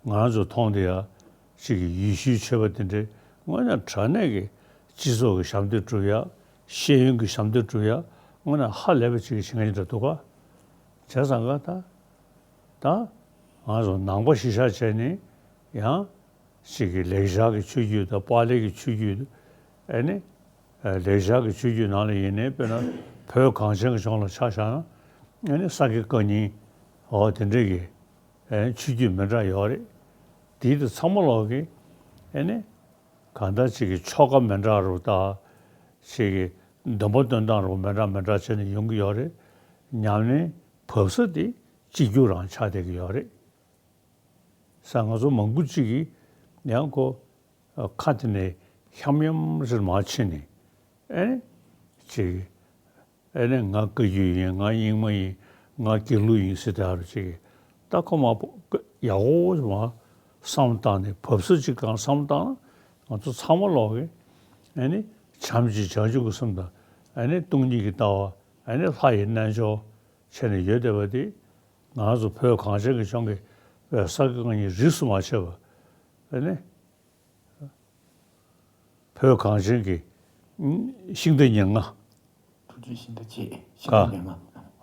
ང་རང་ཚོ་མཐོང་དེ་ཡ། གཅིག་གི་ཡེ་ཤུའི་ཆོས་པ་དེ་འདྲའི་དངོས་གནས་དྲང་གནས་ཀྱི་སྤྱི་ཚོགས་ཀྱི་ཞབས་འདེགས་སྒྲུབ་ཡ། ཤེས་ཡོན་གྱི་ཞབས་འདེགས་སྒྲུབ་ཡ། དངོས་གནས་ཧ་ལས་པ་ཅིག་གི་བྱེད་མཁན་ཅིག་འདྲ་འདུག་ག། བྱས་ཙང་ཀ་ད། ད། ང་ཚོ་ནང་པ་གཞི་བཞག་བྱས་ནས་ཡང་། གཅིག་གི་ལེགས་སྦྱར་གྱི་ཆོས་བརྒྱུད་དང་པཱ་ལི་གི་ཆོས་བརྒྱུད། ཨེ་ནི། ཨ། ལེགས་སྦྱར་གྱི་ཆོས་བརྒྱུད་ནང་ལ་ཡིན་ནའི་དཔེར་ན་བོད་གངས་ཅན་གྱི་ལྗོངས་ལ་ཆ་བཞག་ན། ཨེ་ནི་ས་དགེ་བཀའ་རྙིང་། འོ་དེ་འདྲས་ཀྱི། ཨེ། ཆོས་བརྒྱུད་མི་འདྲ་ཡོད་རེད། དེའི་དེ་ཚང་མ་ལོག་གི། ཨེ་ནི། གང་ལྟར་གཅིག་གི་ཆོ་ག་མི་འདྲ་རུ་དང་། གཅིག་གི་སྡོམ་པ་སྟོན་སྟངས་རུ་མི་འདྲ་མི་འདྲ་བྱས་ནས་ཡོང་གི་ཡོད་རེད། ཉམས་ལེན་བབས་ས་དེ་གཅིག་གྱུར་རང་ཆགས་བསྡད་ཀྱི་ཡོད་རེད། ས་ང་ཚོ་མང་པོ་ཅིག་གིས་ཡང་ཁོ་ཁ་དེ་ནས་ཤམ་ཡམ་ཟེར་མར་ཕྱིན་ནས། ཨེ་ནི་ཅིག་ཨེ་ནི་ང་བཀའ་བརྒྱུད་ཡིན། ང་རྙིང་མ་ཡིན། ང་དགེ་ལུགས་ཡིན་ཟེར་དེ་ཅིག་ད་ཁོ་མ་ཡག་པོ་མ་བསམ་བཏང་ནས་བབས་ས་ཅིག་གང་བསམ་བཏང་ན། ང་ཚོ་ཚང་མ་ལོག་གི། ཨེ་ནི་བྱམས་ཀྱི་བྱང་ཆུབ་ཀྱི་སེམས་དང་། ཨེ་ནི་སྟོང་ཉིད་ཀྱི་ལྟ་བ། ཨེ་ནི་ལྷ་ཡི་རྣལ་འབྱོར་བྱས་ནས་ཡོད་བསྡད་པ་དེ། ང་ཚོ་བོད་གངས་ཅན་གྱི་ལྗོངས་ཀྱི་བའི་ས་དགེ་བཀའ་རྙིང་རིས་སུ་མ་ཆད་པ། ཨེ་ནི། བོད་གངས་ཅན་གྱི་ཤིང་རྟ་ཉེར་ལྔ། ཐུགས་རྗེ་ཤིང་རྟ་ཆེ། ཤིང་རྟ་ཉེར་ལྔ།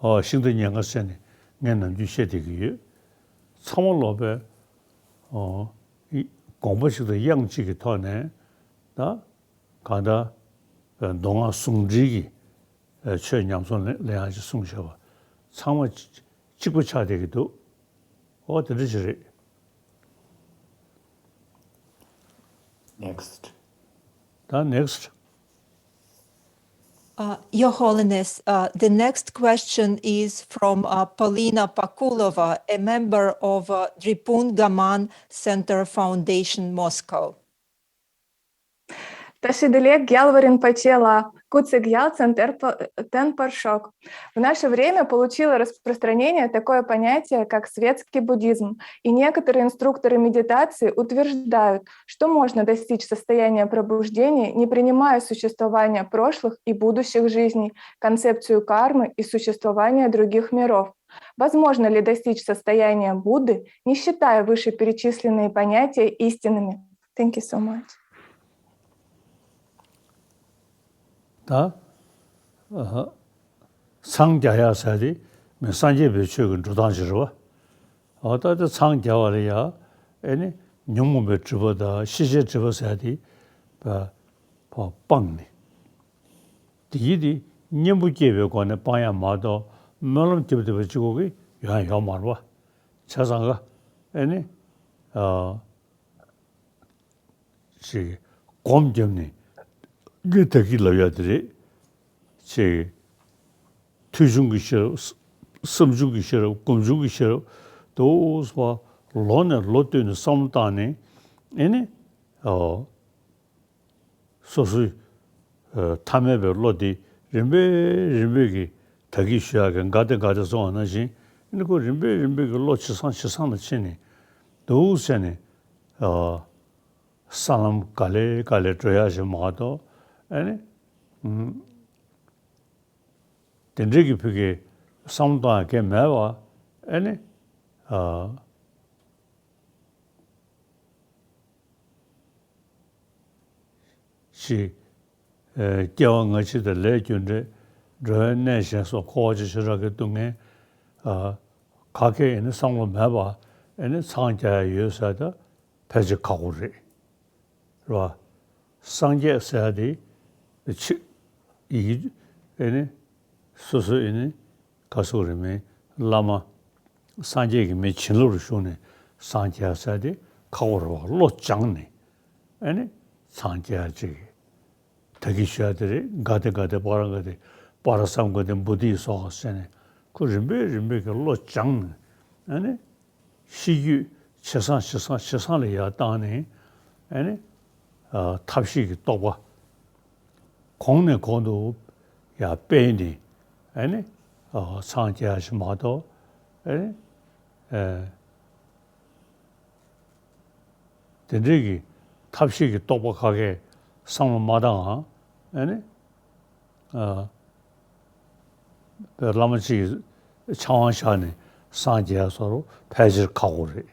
ཨོ། ཤིང་རྟ་ཉེར་ལྔ་ཟེར་ནས་ ངས་ནམ་རྒྱུན་བཤད་བསྡད་ཀྱི་ཡོད། ཚང་མ་ལོག་པའི་ཨོ་ཡི་དགོངས་པ་གཅིག་དང་དབྱངས་གཅིག་གི་ཐོག་ནས་ད་གང་ལྟར་མདོ་སྔགས་ཟུང་འབྲེལ་གྱི་ཆོས་ཉམས་སུ་ལེན་ཡག་ཅིག་གསུངས་བཞག་པ་ཚང་མ་གཅིག་པ་ཆགས་བསྡད་ཀྱི་འདུག་ཨོ་དེ་འདྲ་ཅིག་རེད། Next. ད་next. Uh, Your Holiness, uh, the next question is from uh, Polina Pakulova, a member of uh, Drepung Gaman Center Foundation, Moscow. Tashi dilek gyalva Rinpoche la, kutsig yal center ten parshok. В наше время получило распространение такое понятие, как светский буддизм, и некоторые инструкторы медитации утверждают, что можно достичь состояния пробуждения, не принимая существование прошлых и будущих жизней, концепцию кармы и существование других миров. Возможно ли достичь состояния Будды, не считая вышеперечисленные понятия истинными? Thank you so much. ད་ཨ་ཧ། འཚང་རྒྱ་ཡག་ཟེར་དེ་མི་སངས་རྒྱས་པའི་ཆོས་ཀྱི་འགྲོ་སྟངས་ཅིག་རེད་བ། ཨ་ད་དེ་འཚང་རྒྱ་བ་ལ་ཡ་ཨེ་ནི་ཉོན་མོངས་པའི་སྒྲིབ་པ་དང་ཤེས་བྱའི་སྒྲིབ་པ་ཟེར་དེ་བ་བ་སྤངས་ནས། དེ་ཡིད་དེ་གཉེན་པོ་སྐྱེས་པའི་སྒོ་ནས་སྤང་ཡག་མ་གཏོགས་སྨོན་ལམ་རྒྱབ་བསྡད་པ་གཅིག་པོ་གིས་ཡོང་ཡག་ཡོད་མ་རེད་བ། བྱས་ཙང་ག་ཨེ་ནི་ཨ་ཅིག་སྒོམ་བརྒྱབ་ནས་འདི་ད་གི་ལབ་ཡག་དེ་རེད། ཅིག་ཐོས་བྱུང་གི་ཤེས་རབ། བསམ་བྱུང་གི་ཤེས་རབ། སྒོམ་བྱུང་གི་ཤེས་རབ་དུ་བ་ལོ་ནས་ལོ་བསྟུད་ནས་བསམ་བློ་བཏང་ནས་ཨེ་ནི་ཨ། སོ་སོའི་ཨ་ཐ་མལ་པའི་བློ་དེ་རིམ་པས་རིམ་པས་ཀྱིས་ད་གིན་ཞུ་ཡག་གི་འགའ་དེ་འགའ་དེ་སོང་བ་ནང་བཞིན་ཨ་ནི་ཁོ་རིམ་པས་རིམ་པས་ཀྱིས་བློ་ཇེ་བཟང་ཇེ་བཟང་ལ་ཕྱིན་ནས་འདུག་ཟེར་ནས་ཨ་ས་ལམ་ག་ལེ་ག་ལེ་འགྲོ་ཡག་ཞིག་མ་གཏོགས་ཨ་ནི་ཨུམ་དེ་འདྲའི་གི་ཕ་གིའི་བསམ་བློ་གཏོང་ཡག་གི་མེད་པ་ཨ་ནི་ཨ། ཞེས། ཨེ་སྐྱེ་བ་སྔ་ཕྱི་དང་ལས་རྒྱུ་འབྲས། འགྲོ་བའི་གནས་གཞན་སོགས་འཁོར་བ་ཆེ་ཆུང་རབ་ཀྱི་སྡུག་བསྔལ། ཨ་ག་གེ་ཨེ་ནི་བསམ་བློ་མེད་པ་ཨེ་ནི་འཚང་རྒྱ་ཡག་ཡོད་ཟེར་ད་ཕལ་ཆེར་ཁག་པོ་རེད། རེད་བ། སངས་རྒྱས་ཟེར་ཡག་དེ་ཆེ་ཡི་ཨེ་ནི་སོ་སོ་ཨེ་ནི་ག་སོགས་རེད་མིན་བླ་མ་སངས་རྒྱས་ཀྱི་མི་བྱིན་རླབས་རུ་ཞུགས་ནས་སངས་རྒྱས་ཟེར་དེ་ཁག་པོ་རེད་བ། བློ་སྦྱངས་ནས་ཨ་ནི་འཚང་རྒྱ་ཅིག་ད་གིན་ཞུ་ཡག་དེ་རེད། ག་དེ་ག་དེ་པ་ར་ག་དེ་པ་ར་སམ་ག་དེ་བོ་དྷི་སྭཱ་ཧཱ་ཟེར་ནས་ཁོ་རིམ་པས་རིམ་པས་ཀྱི་བློ་སྦྱངས་ནས་ཨ་ནི། གཤིས་རྒྱུད་ཇེ་བཟང་ཇེ་བཟང་ཇེ་བཟང་ལ་ཡར་བཏང་ནས་ཨ་ནི་ཨ་ཐབས་ཤེས་ཀྱི་རྟོགས་པ་གོང་ནས་གོང་དུ་ཡར་སྤེལ་ནས་ཨ་ནི་ཨ་འཚང་རྒྱ་ཡག་ཞིག་མ་གཏོགས་ཨ་ནི་ཨ་དེ་འདྲའི་གི་ཐབས་ཤེས་ཀྱི་རྟོགས་པ་ག་གེ་བསམ་བློ་མ་བཏང་ཨ་ནི། ཨ། བླ་མ་གཅིག་གིས་ཕྱག་དབང་བཞག་ནས་སངས་རྒྱས་སོགས་ཕལ་ཆེར་ཁག་པོ་རེད།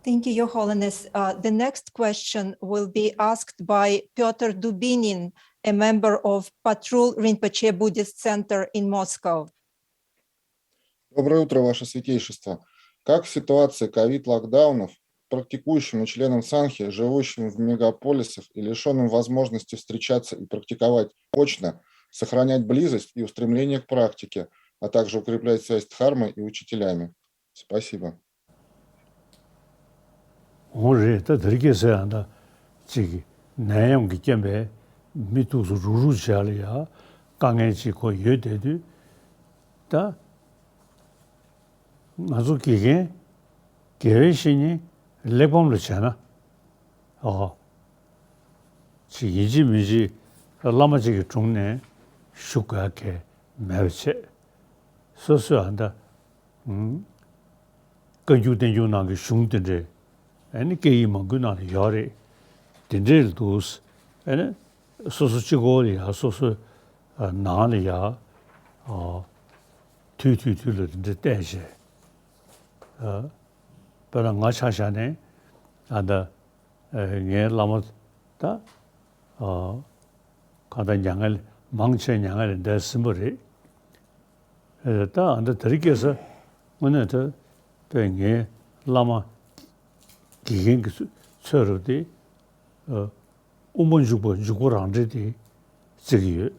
Thank you, Your Holiness. Uh, the next question will be asked by Pyotr Dubinin, a member of Patrul Rinpoche Buddhist Center in Moscow. Доброе утро, Ваше Святейшество. Как в ситуации ковид-локдаунов практикующим и членам Сангхи, живущим в мегаполисах и лишённым возможности встречаться и практиковать очно, сохранять близость и устремление к практике, а также укреплять связь с дхармой и учителями? Спасибо. འོང་རེད། ད་དེ་རིང་ཁ་སང་ཡང་ད་ཅིག་ནད་ཡམས་ཀྱི་རྐྱེན་པས་མི་ཐུག་སུ་རུག་རུག་བྱས་ལ་ཡ་དཀའ་ངལ་ཅིག་ཁོ་ཡོད་བསྡད་དུས་ད་ང་ཚོ་དགེ་རྒན་དགེ་བའི་བཤེས་གཉེན་གླེགས་བམ་ལ་བྱས་ན་ཨོ་ཅིག་ཡིན་གཅིག་མིན་གཅིག་བླ་མ་ཅིག་གི་དྲུང་ནས་བཞུགས་དགོས་ཡ་གལ་མེད་པ་བྱས། སོ་སོའི་ཨ་ད། བཀའ་འགྱུར་བསྟན་འགྱུར་ནང་གི་གཞུང་དེ་འདྲས་ཨ་ནི་སྐད་ཡིག་མང་པོའི་ནང་ལ་ཡོད་རེད། དེ་འདྲས་ལ་འདུག་ཨ་ནི་སོ་སོ་གཅིག་པོ་ལ་ཡ་སོ་སོའི་ནང་ལ་ཡ་དུས་དུས་དུས་ལ་དེ་འདྲས་བསྟན་བྱས། དཔེར་ན་ང་ཆ་བཞག་ནས་ཨ་ད་ ཨ་ངའི་བླ་མ་ད་ཨ་གང་ལྟར་མྱ་ངན་ལས་མང་ཆེ་མྱ་ངན་ལས་འདས་ཟིན་པ་རེད། ཨ་ད་ཨ་ད་དེ་རིང་ཁ་སང་དངོས་གནས་ད་དཔེ་ངའི་བླ་མ་དགེ་རྒན་གྱི་ཚོད་རུ་དེ་ཨ་དབུ་མ་འཇུག་པ་འཇུག་པ་རང་འགྲེལ་དེ་བརྩི་གི་ཡོད།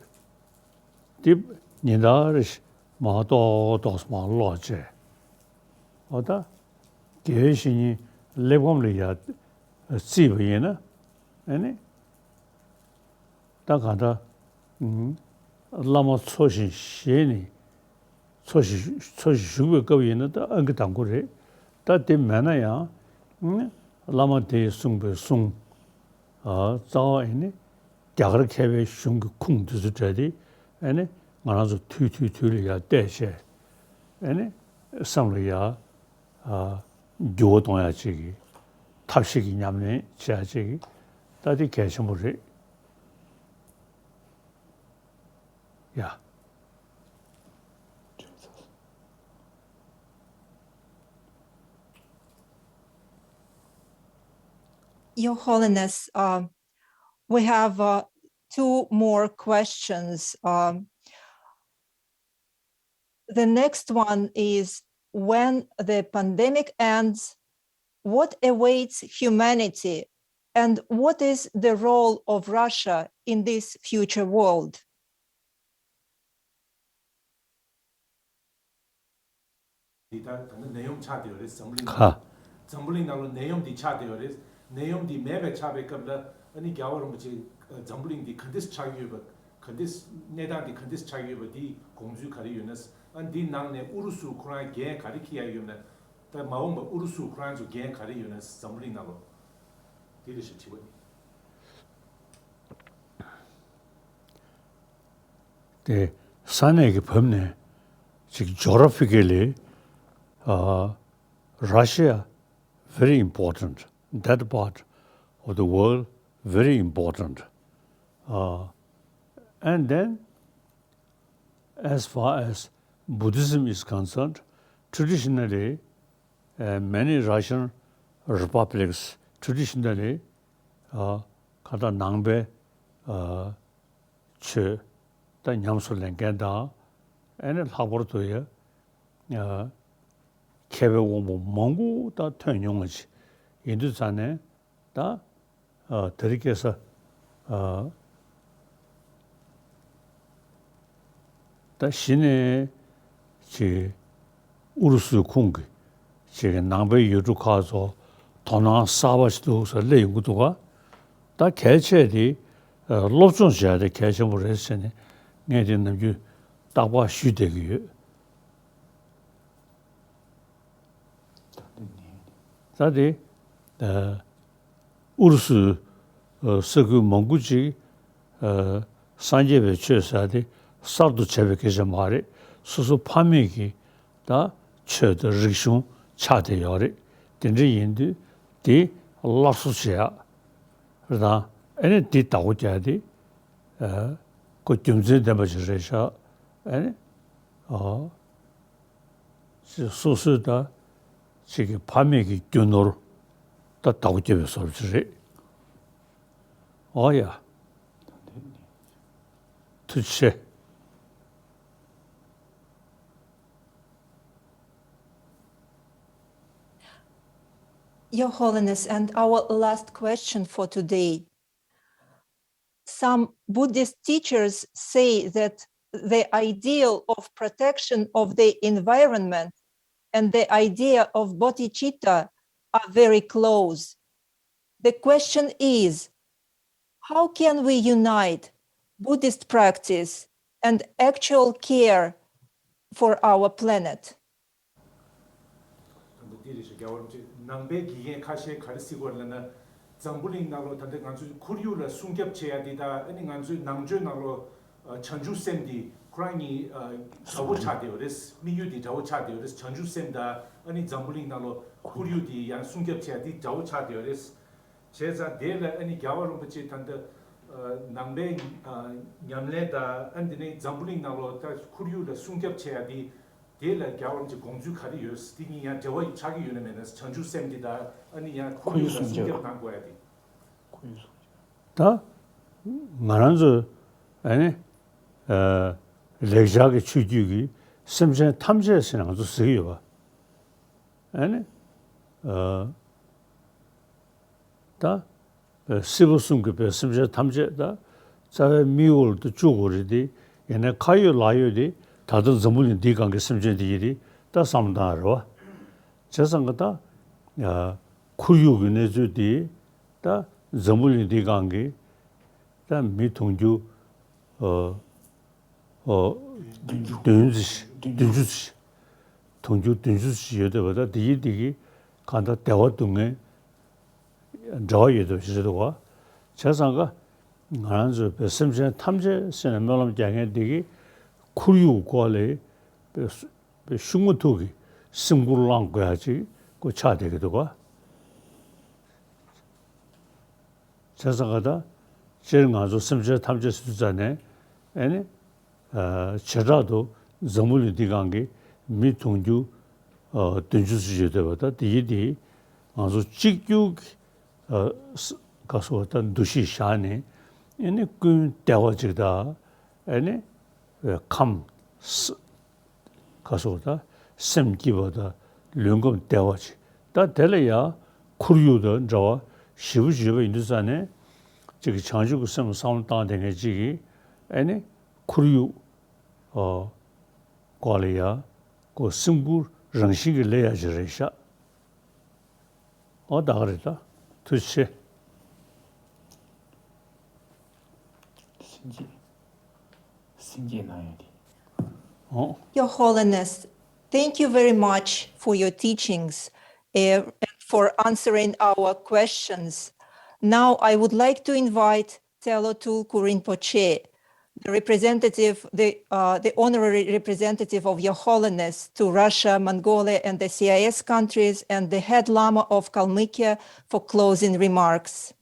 དེ་ཉིན་ལྟར་རེ་བཞིན་མར་ཏོག་ཏོག་མར་ཀློག་བྱས། འོ་ད་དགེ་བའི་བཤེས་གཉེན་གླེགས་བམ་ལ་ཡར་བརྩིས་པ་ཡིན་ན་ཨ་ནི་ད་གང་ལྟར་ཨུམ་བླ་མ་འཚོ་ཞིང་གཞེས་ནས་འཚོ་ཞིང་འཚོ་ཞིང་བཞུགས་པའི་སྐབས་ཡིན་ན་ད་ཨང་ཀི་དང་པོ་རེད། ད་དེ་མེད་ན་ཡང་ཨུམ་བླ་མ་དེས་གསུངས་པའི་གསུང་ཨ་རྩ་བ་ཡིན་ནི་རྒྱ་གར་མཁས་པའི་གཞུང་གི་ཁུངས་འདི་ཚོ་བྲལ་ཏེ་ཨ་ནི་ང་རང་ཚོ་དུས་དུས་དུས་ལ་ཡར་བལྟས་བྱས་ཨ་ནི་བསམ་ལ་ཡར་ཨ་འགྱུར་བ་གཏོང་ཡག་ཅིག་གི་ཐབས་ཤེས་ཀྱི་ཉམས་ལེན་བྱེད་ཡག་ཅིག་གི་ད་དེ་གལ་ཆེན་པོ་རེད་ཡ། Your Holiness, uh, we have uh, two more questions. Um, the next one is, when the pandemic ends, what awaits humanity, and what is the role of Russia in this future world? འདི་ལྟར་ད་ལྟ་ནད་ཡམས་ཆགས་བསྡད་ཡོད་རེད། འཛམ་བུ་གླིང་ནང་ལ། ཁ། འཛམ་བུ་གླིང་ནང་ལ་ནད་ཡམས་འདི་ཆགས་བསྡད་ཡོད་རེད། ནད་ཡམས་འདི་མེད་པའི་ཆགས་པའི་སྐབས་ལ་ཨ་ནི་རྒྱལ་བ་རིན་པོ་ཆེ་འཛམ་བུ་གླིང་འདི་ག་འདྲས་ཆགས་ཡོད་པ། ག་འདྲས་གནས་སྟངས་འདི་ག་འདྲས་ཆགས་ཡོད་པ། འདི་དགོངས་ཚུལ་ག་རེ་ཡོད་ན། ཨ་འདི་ནང་ནས་ཨུ་རུ་སུ་ཁོ་རང་འགན་ག་རེ་འཁྱེར་ཡ་ཡོད་ན། ད་མ་འོངས་པ་ཨུ་རུ་སུ་ཁོ་རང་ཚོ་འགན་ག་རེ་ཡོད་ན་འཛམ་བུ་གླིང་ནང་ལ། འདི་རེད་ཤག་དྲི་བ་ནི། དེ་ས་གནས་ཀྱི་བབ་ནས་ཅིག་geographically uh, Russia very important, that part of the world very important. Uh, and then as far as Buddhism is concerned, traditionally uh, many Russian republics traditionally uh, ཁ་ད་ནང་པའི uh, ཆོས་ད་ཉམས་སུ་ལེན་མཁན་དང་ཨ་ནི་ལྷག་པར་དུ་ཡ་མཁས་པའི་དབང་པོ་མང་པོ་ད་ཐོན་མྱོང་བ་ཅིག་ཡིན་དུས་ཙང་ནས་ད་དེ་རིང་ཁ་སང་ད་གཞི་ནས་ཅིག་ཨུ་རུ་སུའི་ཁོངས་ཀྱི་ཅིག་ནང་པའི་ཡུལ་གྲུ་ཁག་ཚོ་དོ་སྣང་གསར་པ་ཞིག་འདུག་ཟེར་སླེབས་ཡོང་གི་འདུག་ག་ད་གལ་ཆེ་དེ་སློབ་སྦྱོང་བྱས་ཏེ་གལ་ཆེན་པོ་རེད་ཟེར་ནས་ངས་དེ་ནམ་རྒྱུན་རྟག་པར་ཞུས་བསྡད་ཀྱི་ཡོད། ད་དེ་ཨུ་རུ་སུའི་ས་ཁུལ་མང་པོ་ཅིག་སངས་རྒྱས་པའི་ཆོས་ཟེར་དེ་གསར་དུ་བྱས་པའི་སྐད་ཆ་མ་རེད། སོ་སོ་ཕ་མེས་ཀྱི་ད་ཆོས་དང་རིག་གཞུང་ཆགས་བསྡད་ཡོད་རེད། དེ་འདྲ་ཡིན་དུས་དེ་སླར་གསོ་བྱེད་ཡག་རེད་དང་ཨ་ནི་དེ་བདག་པོ་རྒྱག་དེ་ཁོ་རྒྱུ་མཚན་ལྡན་པ་ཞིག་རེད་ཤག་ཨ་ནི་སོ་སོའི་ད་ཅིག་གི་ཕ་མེས་ཀྱི་རྒྱུ་ནོར་ད་བདག་པོ་རྒྱབ་པའི་བཟོ་འདྲ་ཅིག་རེད། ཨོ་ཡ། ཐུགས་རྗེ་ཆེ། Your Holiness, and our last question for today. Some Buddhist teachers say that the ideal of protection of the environment and the idea of bodhicitta are very close. The question is, how can we unite Buddhist practice and actual care for our planet? ད་ལྟ་འདི་རེད་ཤག་རྒྱལ་བ་རིན་པོ་ཆེ། ནང་པའི་དགེ་རྒན་ཁ་ཤས་ག་རེ་ཟེར་གྱི་ཡོད་རེད་ལབ་ན། འཛམ་བུ་གླིང་ནང་ལོགས་ད་ལྟ་ང་ཚོའི་ཁོར་ཡུག་ལ་སྲུང་སྐྱོབ་བྱེད་ཡ་འདི་དང་ཨ་ནི་ང་ཚོའི་ནང་ཆོས་ནང་ལོགས་བྱང་ཆུབ་སེམས་འདི་ཁོ་རང་གཉིས་འདྲ་བོ་ཆགས་བསྡད་ཡོད་རེད། དམིགས་ཡུལ་འདི་འདྲ་བོ་ཆགས་བསྡད་ཡོད་རེད། བྱང་ཆུབ་སེམས་དང་ཨ་ནི་འཛམ་བུ་གླིང་ནང་ལོགས་ཁོར་ཡུག་འདི་ཡང་སྲུང་སྐྱོབ་བྱེད་ཡ་འདི་འདྲ་བོ་ཆགས་བསྡད་ཡོད་རེད། བྱས་ཙང་དེ་ལ་ཨ་ནི་རྒྱལ་བ་རིན་པོ་ཆེ་ད་ལྟ་ནང་པའི་ཉམས་ལེན་དང་ཨ་ནི་དེ་ནས་འཛམ་བུ་གླིང་ནང་ལོགས་ད་ཁོར་ཡུག་ལ་སྲུང་སྐྱོབ་བྱེད་ཡ་དེ་དེ་ལ་རྒྱལ་བ་རིན་པོ་ཆེ་དགོངས་ཚུལ་ག་རེ་ཡོད། དེ་གཉིས་ཡང་འབྲེལ་བ་ཆགས་ཀྱི་ཡོད་ན་མེད་ན། བྱང་ཆུབ་སེམས་དེ་དང་ཨ་ནི་ཡང་ཁོར་ཡུག་ལ་སྲུང་སྐྱོབ་གནང་དགོས་ཡ་དེ། ད་ང་རང་ཚོ་ཨ་ནི་ལེགས་སྦྱར་གྱི་ཆོས་བརྒྱུད་ཀྱི་སེམས་ཅན་ཐམས་ཅད་ཟེར་ནས་ང་ཚོ་ཟེར་གྱི་ཡོད་པ། ཨ་ནི་ད་སྲིད་པ་གསུམ་གྱི་བའི་སེམས་ཅན་ཐམས་ཅད་ད་རྩ་བའི་མིའི་འོག་ཏུ་བཅུག་དགོས་རེད་དེ། ཡིན་ནའི་ཁ་ཡོད་ལག་ཡོད་དེ་ད་ལྟ་འཛམ་བུ་གླིང་འདིའི་སྒང་གི་སེམས་ཅན་དེ་ཡིན་དེ་ད་བསམ་བློ་བཏང་ཡ་རེད་བ། བྱས་ཙང་གི་ད་ཁོར་ཡུག་གི་གནས་ཚུལ་དེ་ད་འཛམ་བུ་གླིང་འདིའི་སྒང་གི་ད་མི་དུང་ཕྱུར་ཨོ་ཨོ་བདུན་ཙམ་ཞིག་བདུན་ཅུ་ཙམ་ཞིག་དུང་ཕྱུར་བདུན་ཅུ་ཙམ་ཞིག་ཡོད་བསྡད་པ་ད་དེ་ཡི་དེ་གི་གང་ལྟར་བདེ་བ་སྡུག་བསྔལ་འབྲེལ་བ་ཡོད་བསྡད་པ་ཞིག་རེད་འདུག་བ། བྱས་ཙང་ཀ་ང་རང་ཚོའི་བོད་སེམས་ཅན་ཐམས་ཅད་ཟེར་ནས་སྨོན་ལམ་རྒྱག་མཁན་དེ་གི་ཁོར་ཡུག་སྐོར་ལས་བོད་བོད་ཤུགས་མ་ཐུག་གི་སེམས་ཁུར་བླངས་དགོས་ཡ་ཅིག་ཁོ་ཆགས་བསྡད་ཀྱི་འདུག་བ། བྱས་ཙང་ཀ་ད་སྤྱིར་ང་ཚོ་སེམས་ཅན་ཐམས་ཅད་ཟེར་དུས་ཙ་ནས་ཨེ་ནི་བྱེ་བྲག་ཏུ་འཛམ་བུ་གླིང་འདི་སྒང་གི་མི་དུང་ཕྱུར་བདུན་ཅུ་ཙམ་ཡོད་བསྡད་པ་ད་དེ་ཡི་དེ་ང་ཚོ་གཅིག་གྱུར་གྱི་ག་སོ་ད་འདུ་ཤེས་བཞག་ནས་ཨེ་ནི་ཀུན་བདེ་བ་ཅིག་དང་ཨེ་ནི་ཁམས་ག་སོགས་དང་སེམས་སྐྱིད་པ་དང་ལུས་ཁམས་བདེ་བ་ཅིག་ད་དེ་ལ་ཡང་ཁོར་ཡུག་དང་འབྲེལ་བ་ཞེ་པོ་ཅིག་ཡོད་པ་ཡིན་དུས་ཙ་ནས་ཅིག་གི་བྱང་ཆུབ་ཀྱི་སེམས་བསམ་བློ་བཏང་བསྡད་མཁན་ཅིག་གིས་ཨེ་ནི་ཁོར་ཡུག་ཨ་སྐོར་ལ་ཡང་ཁོ་སེམས་ཁུར་རང་བཞིན་གྱིས་སླེབས་ཡ་ཅིག་རེད་ཤག་ཨོ་ད་ག་རེད་ད། ཐུགས་རྗེ་ཆེ། སེང་གེ། སེང་གེ་ན་ཡོད་དེ། ཨོ། Your Holiness, thank you very much for your teachings, uh, and for answering our questions. Now I would like to invite Telo Tulku Rinpoche, the representative, the, uh, the honorary representative of Your Holiness to Russia, Mongolia, and the C I S countries, and the head Lama of Kalmykia for closing remarks.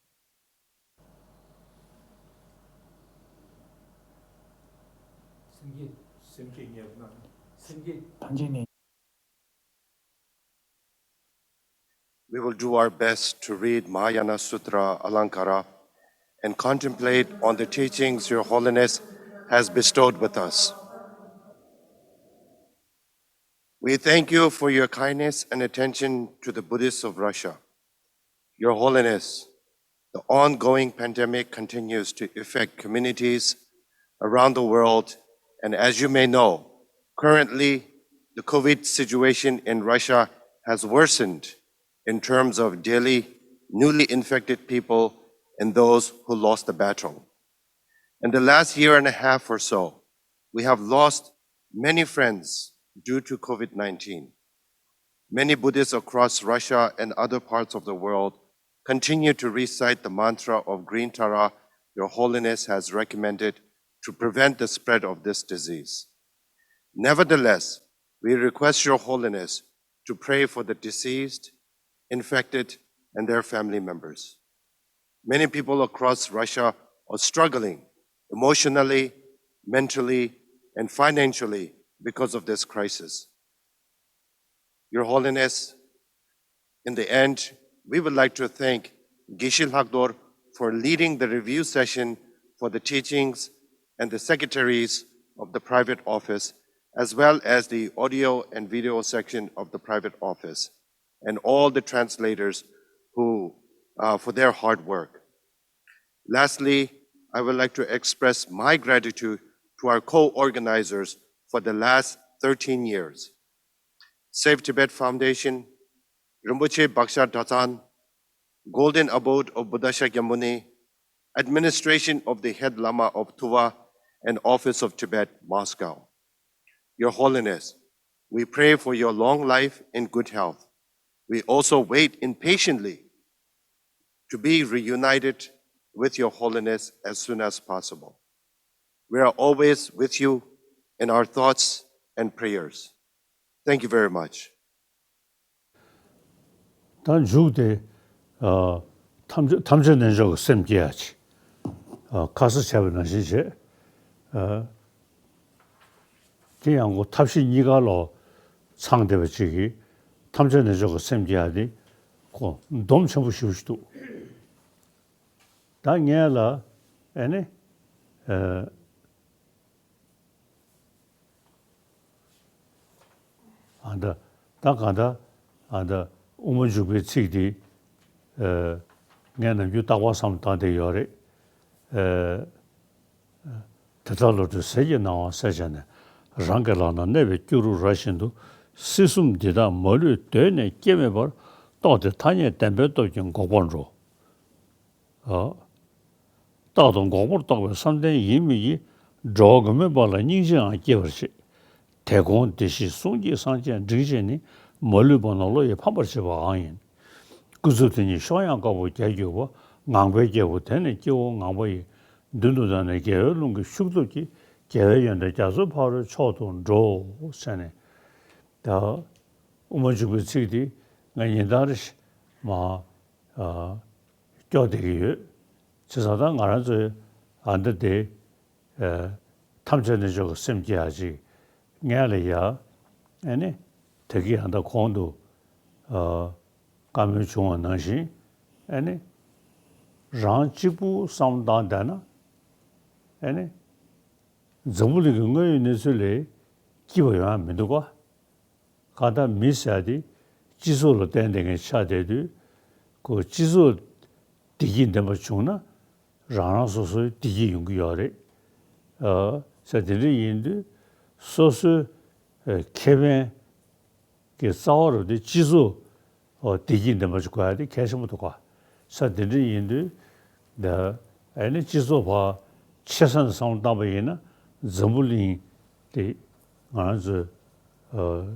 We will do our best to read Mahayana Sutra Alankara and contemplate on the teachings Your Holiness has bestowed with us. We thank you for your kindness and attention to the Buddhists of Russia. Your Holiness, the ongoing pandemic continues to affect communities around the world, and as you may know, currently the COVID situation in Russia has worsened in terms of daily newly infected people and those who lost the battle. In the last year and a half or so, we have lost many friends due to COVID nineteen. Many Buddhists across Russia and other parts of the world continue to recite the mantra of green tara Your Holiness has recommended to prevent the spread of this disease. Nevertheless, we request Your Holiness to pray for the deceased, infected, and their family members. Many people across Russia are struggling emotionally, mentally, and financially because of this crisis. Your Holiness, in the end, we would like to thank Geshe Lhakdor for leading the review session for the teachings and the secretaries of the private office, as well as the audio and video section of the private office, and all the translators who, uh, for their hard work. Lastly, I would like to express my gratitude to our co-organizers for the last thirteen years. Save Tibet Foundation, Rinpoche Bakshar Dratsan, Golden Abode of Buddha Shakyamuni, Administration of the Head Lama of Tuva, and Office of Tibet, Moscow. Your Holiness, we pray for your long life and good health. We also wait impatiently to be reunited with Your Holiness as soon as possible. We are always with you in our thoughts and prayers. Thank you very much. ད་མཇུག་དེ་ཨ་ཐམས་ཅད་ཐམས་ཅད་རྣལ་འབྱོར་གྱི་སེམས་བསྐྱེད་ཡ་ཅིག་ཨ་ཁ་ས་བྱས་པ་ནང་བཞིན་བྱས། ཨ་དེ་ཡང་ཁོ་ཐབས་ཤེས་གཉིས་ཀ་ལོ་ཚང་བསྡད་པ་ཅིག་གིས་ཐམས་ཅད་རྣལ་འབྱོར་གྱི་སེམས་བསྐྱེད་ཡ་དེ་ཁོ་སྡོམ་ཆེན་པོ་ཞེ་པོ་ཞིག་འདུག་ད་ངས་ལ་ཨེ་ནི་ཨ་ད་ད་ག་ད་ཨ་ད་དབུ་མ་འཇུག་པའི་ཚིག་འདི་ཨ་ངས་ནམ་རྒྱུན་རྟག་པར་བསམ་བཏང་བསྡད་ཡོད་རེད། ཨ་དེ་ལྟར་བློ་གྲོས་ཟས་ཀྱི་སྣང་བ་གསལ་བྱས་ནས། རང་གི་ལག་ན་གནས་པའི་སྐྱུ་རུ་ར་བཞིན་དུ། སྲིད་གསུམ་འདི་དག་མ་ལུས་གདོད་ནས་སྐྱེ་མེད་པར། རྟོགས་ཏེ་ཐ་སྙད་བདེན་པའི་སྟོབས་ཀྱིས་འགོག་པར་འགྲོ། ཨ། རྟག་ཏུ་འགོག་པར་རྟོགས་པའི་བསམ་གཏན་ཡིན་མིན་གྱིས། འགྲོ་བ་མགོན་མེད་པ་ལ་སྙིང་རྗེའང་སྐྱེ་བར་བྱེད། དེ་དགོངས་བདེ་གཤེགས་གསུང་གཅིག་སངས་རྒྱས་འབྲིང་བྱེད་ནི། མ་ལུས་པ་ནང་བློ་ཡིས་ཕམ་པར་བྱེད་པའང་ཡིན། ཀུན་རྫོབ་དེ་ཉིད་གཤོག་ཡངས་དཀར་པོ་རྒྱ་རྒྱུག་པ། ངང་པའི་རྒྱལ་པོ་དེ་ནི་སྐྱེ་བོ་ངང་པ་ཡི། མདུན་དུ་བདར་ནས་རྒྱལ་བའི་ཀླུང་གི་ཤུགས་སྟོབས་ཀྱིས། རྒྱལ་བའི་ཡོན་ཏན་རྒྱ་མཚོའི་ཕ་རོལ་མཆོག་ཏུ་འགྲོ། ཟེར་ནས། ད་དབུ་མ་འཇུག་པའི་ཚིག་འདི་ང་ཉིན་ལྟར་མ་ཨ་སྐྱོར་བསྡད་ཀྱི་ཡོད། བྱས་ཙང་ད་ང་རང་ཚོའི་ཨ་འདི་དེ་ཨ་ཐམས་ཅད་རྣལ་འབྱོར་གྱི་སེམས་སྐྱེ་ཡག་ཅིག་ངས་ལ་ཡ་ཨེ་ནི་དེ་གི་ཡང་ད་གོང་དུ་ཨ་བཀའ་མོལ་བྱུང་བ་ནང་བཞིན་ཨེ་ནི་རང་གཅིག་པུ་བསམ་བཏང་བསྡད་ན་ཨེ་ནི་འཛམ་བུ་གླིང་གི་དངོས་ཡོད་གནས་ཚུལ་ལས་སྐྱིད་པ་ཡོང་ཡ་མི་འདུག་ག་གང་ལྟར་མི་ཟེར་ཡ་དེ་སྤྱི་ཚོགས་ལ་བརྟེན་བསྡད་མཁན་ཆགས་བསྡད་དུས། ཁོ་སྤྱི་ཚོགས་བདེ་སྐྱིད་ལྡན་པ་བྱུང་ན་རང་རང་སོ་སོའི་བདེ་སྐྱིད་ཡོང་གི་ཡོད་རེད། ཨ་ཟེར་དེ་འདྲ་ཡིན་དུས་སོ་སོའི་ཨ་ཁེ་ཕན་གྱི་རྩ་བ་རུ་དེ་སྤྱི་ཚོགས་ཨོ་བདེ་སྐྱིད་ལྡན་པ་ཞིག་དགོས་ཡ་དེ་གལ་ཆེན་པོ་འདུག་ག་ས་དེ་འདྲ་ཡིན་དུས་ད་ཨ་ནི་སྤྱི་ཚོགས་ཕར་ཆེ་ས་ནས་བསམ་བློ་བཏང་པ་ཡིན་ན་འཛམ་བུ་གླིང་དེ་ང་རང་ཚོའི་ཨ་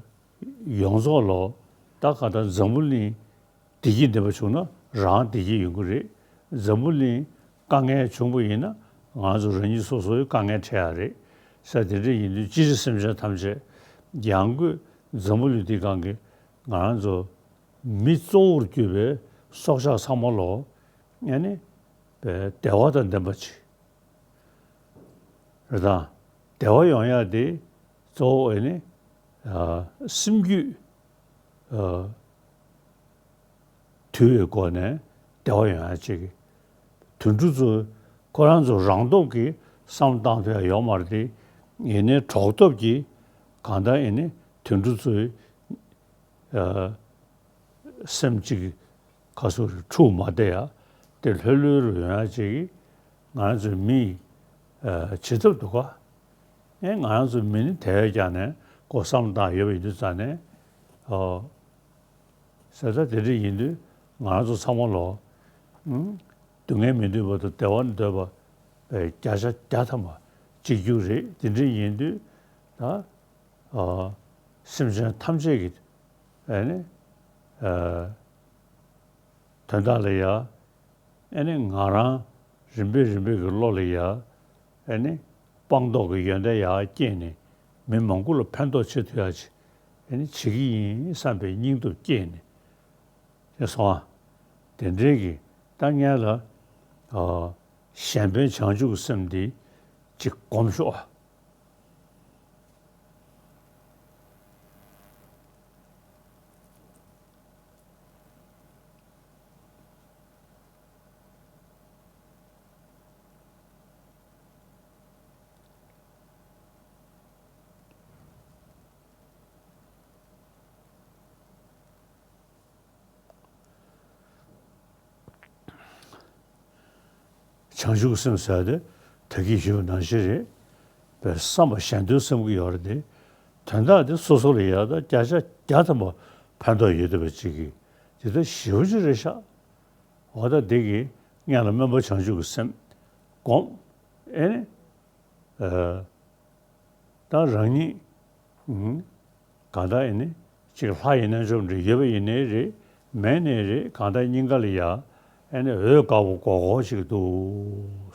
ཡོངས་རྫོགས་ལོ་ད་ག་ད་འཛམ་བུ་གླིང་བདེ་སྐྱིད་ལྡན་པ་བྱུང་ན་རང་བདེ་སྐྱིད་ཡོང་གི་རེད། འཛམ་བུ་གླིང་དཀའ་ངལ་བྱུང་པ་ཡིན་ན་ང་ཚོ་རང་ཉིད་སོ་སོའི་དཀའ་ངལ་འཕྲད་ཡ་རེད། ས་དེ་འདྲ་ཡིན་དུས་སྤྱིར་སེམས་ཅན་ཐམས་ཅད་ཡང་སྒོས་འཛམ་བུ་གླིང་འདི་སྒང་གི་ང་རང་ཚོ་མི་གཙོ་བོར་གྱུར་པའི་སྲོག་ཆགས་ཚང་མ་ལོ་ཨ་ནི་བདེ་བ་དང་ལྡན་པ་ཅིག་རེད་དང་། བདེ་བ་ཡོང་ཡ་དེ་གཙོ་བོ་ཨ་ནི་ཨ་སེམས་རྒྱུད་ཨ་དུལ་བའི་སྒོ་ནས་བདེ་བ་ཡོང་ཡ་ཅིག་དུད་འགྲོ་ཚོ་ཁོ་རང་ཚོ་རང་སྟོབས་ཀྱིས་བསམ་བཏང་ཐུབ་ཡ་ཡོད་མ་རེད་དེ། ཡིན་ནའི་གྲོགས་སྟོབས་ཀྱིས་གང་ལྟར་ཨ་ནི་དུད་འགྲོ་ཚོའི་ཨ་སེམས་གཅིག་ག་སུ་རེ་འཁྲུག་མ་བསྡད་ཡ་དེ་ལྷོད་ལྷོད་རུ་ཡོང་ཡ་གཅིག་གིས་ང་རང་ཚོའི་མིས་ཨ་བྱེད་ཐབས་འདུག་ག་ཨེ་ང་རང་ཚོའི་མི་ནི་དེ་བས་ཀྱང་ནས་ཀོ་བསམ་བཏང་ཡོད་པ་ཡིན་དུས་ཙང་ནས་ཨོ་ཟེར་ད་དེ་འདྲ་ཡིན་དུས་ང་རང་ཚོ་ཚང་མ་ལོ་ཨུམ་སྡུག་བསྔལ་མི་འདོད་པ་དང་བདེ་བ་འདོད་པ་བརྒྱ་ཆ་བརྒྱ་ཐམ་པ་གཅིག་གྱུར་རེད། དེ་འདྲ་ཡིན་དུས་ད། ཨ་སེམས་ཅན་ཐམས་ཅད་ཀྱི་ཨ་ནི་ཨ་དོན་དག་ལ་ཡ་ཨ་ནི་ང་རང་རིམ་པས་རིམ་པས་ཀྱི་བློ་ལ་ཡ་ཨ་ནི་སྤངས་རྟོགས་ཀྱི་ཡོན་ཏན་ཡར་སྐྱེས་ནས་མི་མང་པོ་ལ་ཕན་ཐོགས་བྱེད་ཐུབ་ཡ་ཅིག་ཨ་ནི་བྱེད་ཀྱི་ཡིན་བསམ་པའི་སྙིང་སྟོབས་སྐྱེས་ནས། དེ་སོང་ཨ། དེ་འདྲའི་གི་ད་ངས་ལ་ཨ་གཞན་ཕན་བྱང་ཆུབ་ཀྱི་སེམས་འདི་ཅིག་སྒོམ་ཤོག་ཨ། བྱང་ཆུབ་སེམས་ཟེར་ཏེ་ད་གིན་ཞུས་པ་ནང་བཞིན་རེད། པའི་བསམ་པ་གཞན་དོན་བསམ་གྱི་ཡོད་རེད་དེ། དོན་དག་དེ་སོ་སོ་ལ་ཡག་ད་བརྒྱ་ཆ་བརྒྱ་ཐམ་པ་ཕན་ཐོགས་ཡོད་བསྡད་པ་ཅིག་གིས་དེ་ལྟར་ཞེ་པོ་ཅིག་རེད་ཤག་འོ་ད་འདི་གིས་སྔོན་ལ་སྨོན་པ་བྱང་ཆུབ་ཀྱི་སེམས་སྒོམ། ཨེ་ནི། ཨ། ད་རང་ཉིད། ཨུམ། གང་ལྟར་ཨེ་ནི། ཅིག་ལྷ་ཡི་རྣལ་འབྱོར་འདྲ་ཡོད་པ་ཡིན་ནའི་རེད། མེད་ནའི་རེད། གང་ལྟར་སྙིང་ག་ལ་ཡ། ཨེ་ནི་འོད་དཀར་པོ་གོར་གོར་ཅིག་འདུག་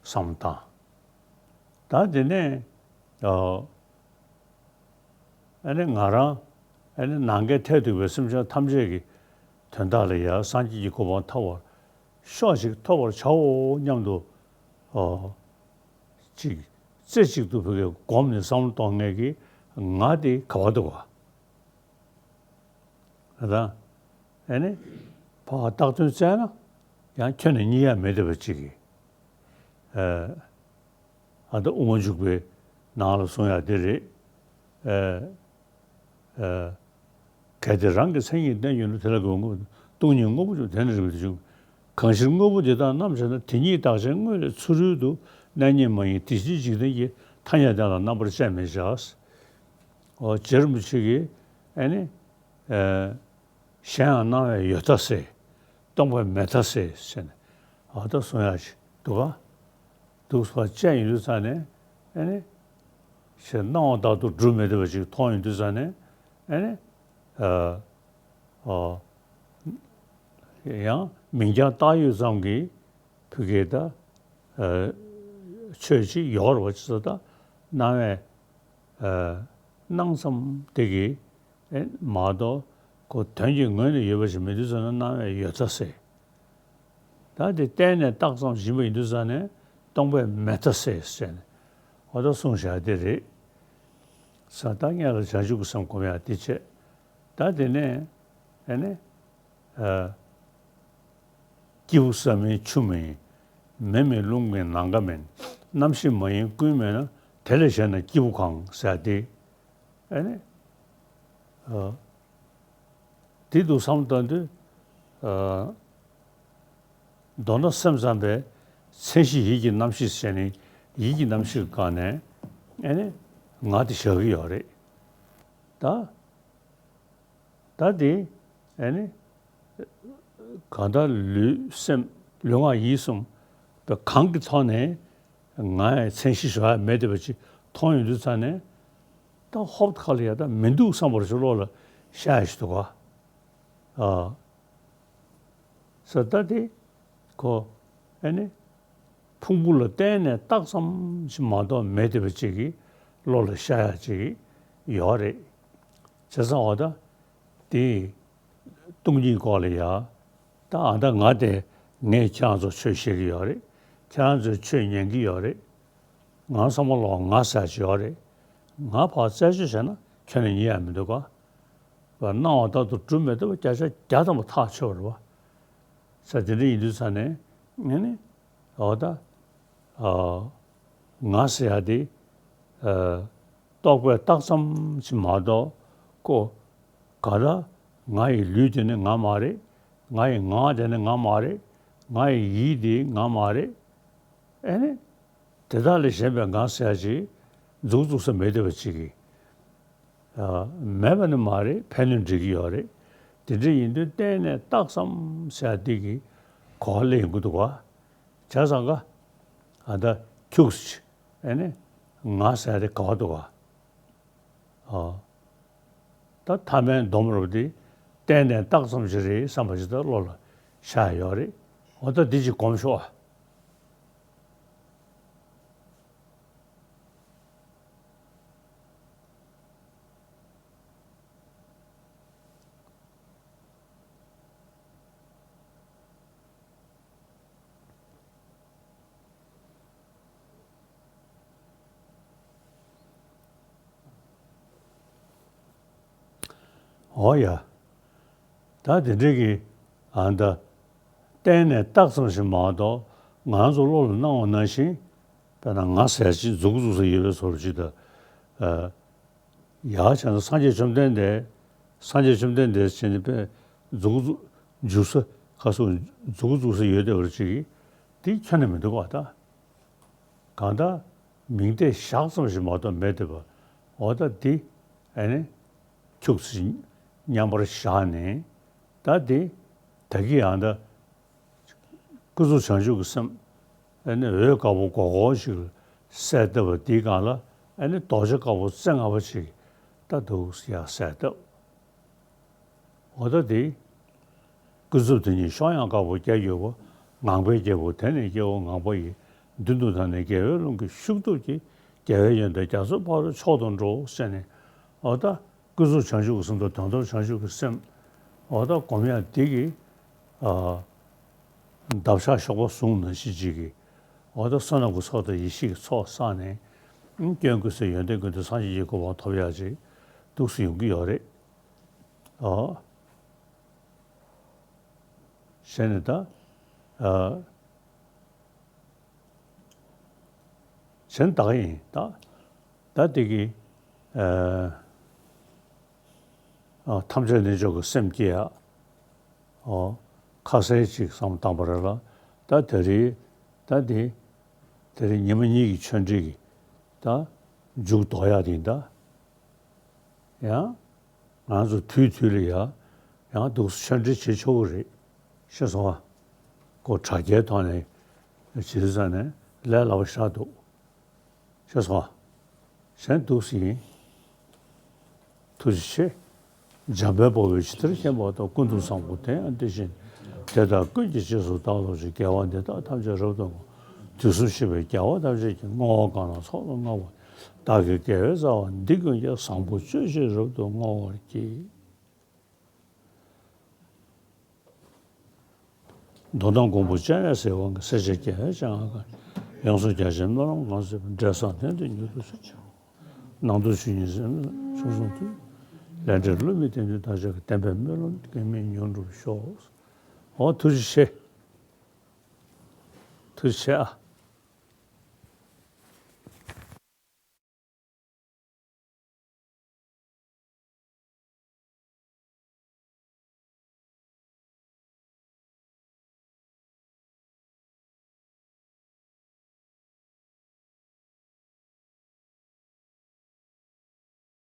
བསམ་བཏང་། ད་དེ་ནས། ཨ། ཨེ་ནི་ང་རང་། ཨེ་ནི་ནམ་མཁའི་མཐས་གཏུགས་པའི་སེམས་ཅན་ཐམས་ཅད་ཀྱི་དོན་དག་ལ་ཡང་སངས་རྒྱས་ཀྱི་གོ་འཕང་ཐོབ་པར་ཤོག་ཅིག་ཐོབ་པར་བྱའོ་སྙམ་དུ། ཨོ། ཅིག་རྩེ་གཅིག་ཏུ་ཕ་གིར་བསྒོམས་ནས་བསམ་བློ་གཏོང་མཁན་གྱི་ང་དེ་ག་བ་འདུག་ག་ད་ཨེ་ནི་ཕར་བཏགས་དོན་བཙལ་ན། ཡང་ཁྱོན་ནས་རྙེད་ཡ་མེད་བསྡད་པ་ཅིག་གིས། ཨ་ད་དབུ་མ་འཇུག་པའི་ནང་ལ་གསུང་ཡ་དེ་རེད། ཨ་ཨ་གལ་ཏེ་རང་གི་མཚན་ཉིད་བསྟན་ཡོད་ན། དེ་ལ་དགོས་དངོས་སྟོང་ཉིད་དངོས་པོ་བྱུང་། དེ་ནི་རིགས་མེད་དུ་བྱུང་། གང་ཕྱིར་དངོས་པོ་འདི་དག་རྣམ་དཔྱད་ན། དེ་ཉིད་བདག་ཅན་དངོས་ལས་ཚུ་རོལ་དུ། གནས་རྙེད་མ་ཡིན་དེ་ཕྱིར་འཇིག་རྟེན་གྱི། ཐ་སྙད་དེ་ལ་རྣམ་པར་དཔྱད་མི་བྱ། འོ་རྗེ་རིན་པོ་ཆེ་གིས་ཨ་ནི་ཨ་གཞན་ཡང་སྣང་བས་ཡོད་མཐའ་གསལ། སྟོང་པས་མེད་མཐའ་གསལ་ཟེར་ནས་ཨ་ད་གསུང་ཡག་ཅིག་འདུག་ག་འདུག་པ་བཅས་ཡིན་དུས་ཙང་ནས་ཨ་ནི་ཞེས་སྣང་བ་ལྟར་དུ་སྒྲུབ་མི་བདེ་བ་ཅིག་མཐོང་ཡོང་དུས་ཙང་ནས་ཨ་ནི་ཨ་ཨ་ཡང་མིང་རྐྱང་བཏགས་ཡོད་ཙམ་གྱིས་ཕ་གིའི་ད་ཨ་ཆོས་ཅིག་ཡོད་རེད་པ། ཅི་ཟེར་ད་སྣང་བས་ཨ་སྣང་ཙམ་དེ་གིས་ཨེ་མ་གཏོགས་ཁོ་དོན་གྱི་ངོས་ནས་ཡོད་པ་ཞིག་མི་འདུག་ཟེར་ན་སྣང་བས་ཡོད་མཐའ་གསལ། ད་དེ་བརྟེན་ནས་བཏགས་ཙམ་ཞིག་ཡིན་པ་ཡིན་དུས་ཙང་ནས་སྟོང་པས་མེད་མཐའ་གསལ་ཟེར་ནས་འོ་ད་གསུངས་བཞག་དེ་རེད། ས་ད་སྔོན་ལ་བྱང་ཆུབ་ཀྱི་སེམས་སྒོམ་ཡག་དེ་བྱས། ད་དེ་ནས་ཨེ་ནས་ཨ་སྐྱེས་བུ་ས་མིན་ཆུ་མིན། མེ་མིན་རླུང་མིན་ནམ་མཁའ་མིན། རྣམ་ཤེས་མ་ཡིན་ཀུན་མེད་ན། དེ་ལས་གཞན་ན་སྐྱེས་བུ་གང་ཟེར་ཏེ། ཨ་ནི། ཨ། དེ་དུ་བསམ་བཏང་དུས། ཨ། མདོར་ན་སེམས་ཙམ་པའི་མཚན་གཞི་ཡིད་ཀྱི་རྣམ་ཤེས་ཟེར་ནས་ཡིད་ཀྱི་རྣམ་ཤེས་སྒང་ནས་ཨ་ནི་ང་དེ་བཞག་གི་ཡོད་རེད། ད། ད་དེ་ཨ་ནི་གང་ལྟར་ལུས་སེམས་ལུས་ངག་ཡིད་གསུམ་པའི་གང་གི་ཐོག་ནས་ང་ཡི་མཚན་གཞི་བཞག་ཡ་མེད་བསྡད་པ་ཅིག་མཐོང་ཡོང་དུས་ཙང་ནས་ད་ཧོབ་ཁ་ལ་ཡ་ད་མི་འདུག་བསམ་པ་ཅིག་བློ་ལ་ཤར་ཡ་ཞིག་འདུག་ག་ཨ། ས་ད་དེ་ཁོ་ཨ་ནི་ཕུང་པོ་ལ་བརྟེན་ནས་བཏགས་ཙམ་ཞིག་མ་གཏོགས་མེད་བསྡད་པ་ཅིག་གི་བློ་ལ་ཤར་ཡ་ཅིག་ཡོད་རེད། བྱས་ཙང་འོ་ད་དེ་སྟོང་ཉིད་སྐོར་ལ་ཡ། ད་ཨ་ད་ང་དེ་ངས་ཁྱེད་རང་ཚོར་ཆོས་བཤད་ཀྱི་ཡོད་རེད། ཁྱེད་རང་ཚོས་ཆོས་ཉན་གྱི་ཡོད་རེད། ང་བསམ་བློ་ལ་ང་ཟེར་ཅིག་ཡོད་རེད། ང་ཕར་རྩད་གཅོད་བྱས་ན་ཁྱོན་ནས་རྙེད་ཡ་མི་འདུག་ག་སྣང་བ་ལྟར་དུ་གྲུབ་མེད་དུ་བརྒྱ་ཆ་བརྒྱ་ཐམ་པ་ཐག་ཆོད་རེད་པ། ས་དེ་འདྲ་ཡིན་དུས་ཙང་ནས་ངས་ནི་འོ་ད་ཨ་ང་ཟེར་ཡ་དེ་ཨ་རྟོག་པས་བཏགས་ཙམ་ཞིག་མ་གཏོགས་ཁོ་ག་ལ་ང་ཡི་ལུས་དེ་ནི་ང་མ་རེད། ང་ཡི་ངག་དེ་ནི་ང་མ་རེད། ང་ཡི་ཡིད་དེ་ང་མ་རེད། ཨེ་ནི། དེ་དག་ལས་གཞན་པའི་ངག་ཟེར་ཡ་ཅིག་འཛུགས་འཛུགས་ས་མེད་བསྡད་པ་ཅིག་གིས། ཨ། མེད་པ་ནི་མ་རེད། ཕན་ནུས་འགྲིག་གི་ཡོད་རེད། དེ་འདྲ་ཡིན་དུས་གཏན་ནས་བཏགས་ཙམ་ཟེར་ཡ་འདི་གི་གོ་བ་ལེན་དགོས་འདུག་ག་བྱས་ཙང་ཀ་ཨ་ད་ཁྱུག་ཙམ་ཅིག་ཨེ་ནི་ངག་ཟེར་ཡ་དེ་ག་བ་འདུག་ག་ཨ། ད་ཐ་མལ་སྡོམ་རབ་དེ་གཏན་ནས་བཏགས་ཙམ་ཞིག་རེད་བསམ་པ་ཞིག་ད་བློ་ལ་ཤར་ཡོད་རེད། འོ་ད་འདི་ཅིག་སྒོམ་ཤོག་ཨ། འོ་ཡ། ད་དེ་འདྲའི་གི་ཨ་ད་གཏན་ནས་བཏགས་ཙམ་ཞིག་མ་གཏོགས་ང་ཚོ་བློ་ལ་སྣང་བ་ནང་བཞིན་དཔེར་ན་ང་ཟེར་ཅིག་མཛུག་མཛུག་ས་ཡོད་པའི་བཟོ་འདྲ་ཅིག་ད། ཡག་བྱས་ན་སངས་རྒྱས་བཅོམ་ལྡན་འདས། སངས་རྒྱས་བཅོམ་ལྡན་འདས་བྱས་ནས་དཔེ་མཛུག་མཛུག་འཇུག་ས་ཁ་སོ་མཛུག་མཛུག་ས་ཡོད་བསྡད་པ་ཅིག་འདི་ཁྱོན་ནས་མི་འདུག་པ་ད། གང་ལྟར་མིང་བརྡས་བཞག་ཙམ་ཞིག་མ་གཏོགས་མེད་བསྡད་པ། འོ་ད་འདི་ཨ་ནི་ཁྱུག་ཙམ་མཉམ་པར་བཞག་ནས་ད་འདི་ད་གི་ཡང་ད། ཀུན་རྫོབ་བྱང་ཆུབ་ཀྱི་སེམས། ཨ་ནི་འོད་དཀར་པོ་སྒོར་སྒོར་ཞིག་གསལ་བཏབ་པ་འདིའི་སྒང་ལ་ཨ་ནི་རྡོ་རྗེ་དཀར་པོ་རྩེ་ལྔ་པ་ཞིག་ད་འདུག་ཡར་གསལ་བཏབ། འོ་ད་འདི། ཀུན་རྫོབ་དེ་ཉིད་གཤོག་ཡངས་དཀར་པོ་རྒྱ་ཡོད་པ། ངང་པའི་རྒྱལ་པོ་དེ་ནི་སྐྱེ་བོ་ངང་པ་ཡི། མདུན་དུ་བདར་ནས་རྒྱལ་བའི་ཀློང་གི་ཤུགས་སྟོབས་ཀྱིས། རྒྱལ་བའི་ཡོན་ཏན་རྒྱ་མཚོ་ཕར་མཆོག་ཏུ་འགྲོ་ཟེར་ནས། འོ་ད། ཀུན་རྫོབ་བྱང་ཆུབ་ཀྱི་སེམས་དང་དོན་དམ་བྱང་ཆུབ་ཀྱི་སེམས། འོ་ད་སྒོམ་ཡག་འདི་གིས། ཨ། འདབ་ཆགས་གཤོག་པ་ཟུང་ནང་བཞིན་ཅིག་གིས། འོ་ད་བསོད་ནམས་ཀྱི་ཚོགས་དང་ཡེ་ཤེས་ཀྱི་ཚོགས་བསགས་ནས། ཨང་། སྐྱོན་ཀུན་ཟད་ཡོན་ཏན་ཀུན་ལྡན་སངས་རྒྱས་ཀྱི་གོ་འཕང་ཐོབ་ཡག་ཅིག་འདུག་སེ་ཡོང་གི་ཡོད་རེད། ཨོ། བྱས་ནས་ད། ཨ། གཞན་དག་ཡིན་ད། ད་དེ་གི་ཨ། ཨ། ཐམས་ཅད་དཀོན་མཆོག་གི་སེམས་བསྐྱེད་ཡ། ཨོ། ཁ་གསལ་ཅིག་བསམ་བློ་བཏང་པ་རེད་ལ། ད་དེ་རིང་། ད་དེ། དེ་རིང་ཉི་མ་གཉིས་ཀྱི་ཆོས་འབྲེལ་གྱི་ད་མཇུག་རྫོགས་ཡ་དེ་ཡིན་ད། ཡང་། ང་ཚོ་དུས་དུས་ལ་ཡ། ཡང་འདུག་སེ་ཆོས་འབྲེལ་བྱེད་ཆོག་གི་རེད། ཤེས་སོང་ཨ། ཁོ་དྲ་རྒྱའི་ཐོག་ནས་བྱེད་ས་ནས་ལས་སླ་པོ་ཤར་འདུག་ཤེས་སོང་ཨ། གཞན་འདུག་སེ་ཡིན། ཐུགས་རྗེ་ཆེ། འཇམ་དཔལ་དཔའ་བོས་ཇི་ལྟར་མཁྱེན་པ་དང་། ཀུན་ཏུ་བཟང་པོ་དེ་ཡང་དེ་བཞིན་ཏེ། དེ་དག་ཀུན་གྱི་རྗེས་སུ་བདག་སློབ་ཅིང་། དགེ་བ་འདི་དག་ཐམས་ཅད་རབ་ཏུ་བསྔོ། དུས་གསུམ་གཤེགས་པའི་རྒྱལ་བ་ཐམས་ཅད་ཀྱིས། བསྔོ་བ་གང་ལ་ཚོགས་རྣམས་བསྔོ་བ། བདག་གི་དགེ་བའི་རྩ་བ་འདི་ཀུན་ཀྱང་། བཟང་པོ་སྤྱོད་ཕྱིར་རབ་ཏུ་བསྔོ་བར་བགྱི། མདོར་ན་མགོན་པོ་སྤྱན་རས་གཟིགས་དབང་གིས། སྲས་བཅས་དགེ་བའི་བྱ་བ་གང་ཡོངས་སུ་རྒྱ་ཆེའི་སྨོན་ལམ་གང་བསྩལ་བའི། འབྲས་བཟང་དོན་དུ་མྱུར་དུ་ཐོབ། ནང་དུ་ཆོས་ཉིད་སེམས་ལ་ཆུང་སོང་དུས། ལས་འབྲས་བསླུ་མེད་བདེན་དོན་ཐམས་ཅད་ཀྱི། བདེན་པའི་སྨོན་ལམ་གེགས་མེད་མྱུར་འགྲུབ་ཤོག་ཨོ་ཐུགས་རྗེ་ཆེ། ཐུགས་རྗེ་ཆེ་ཨ།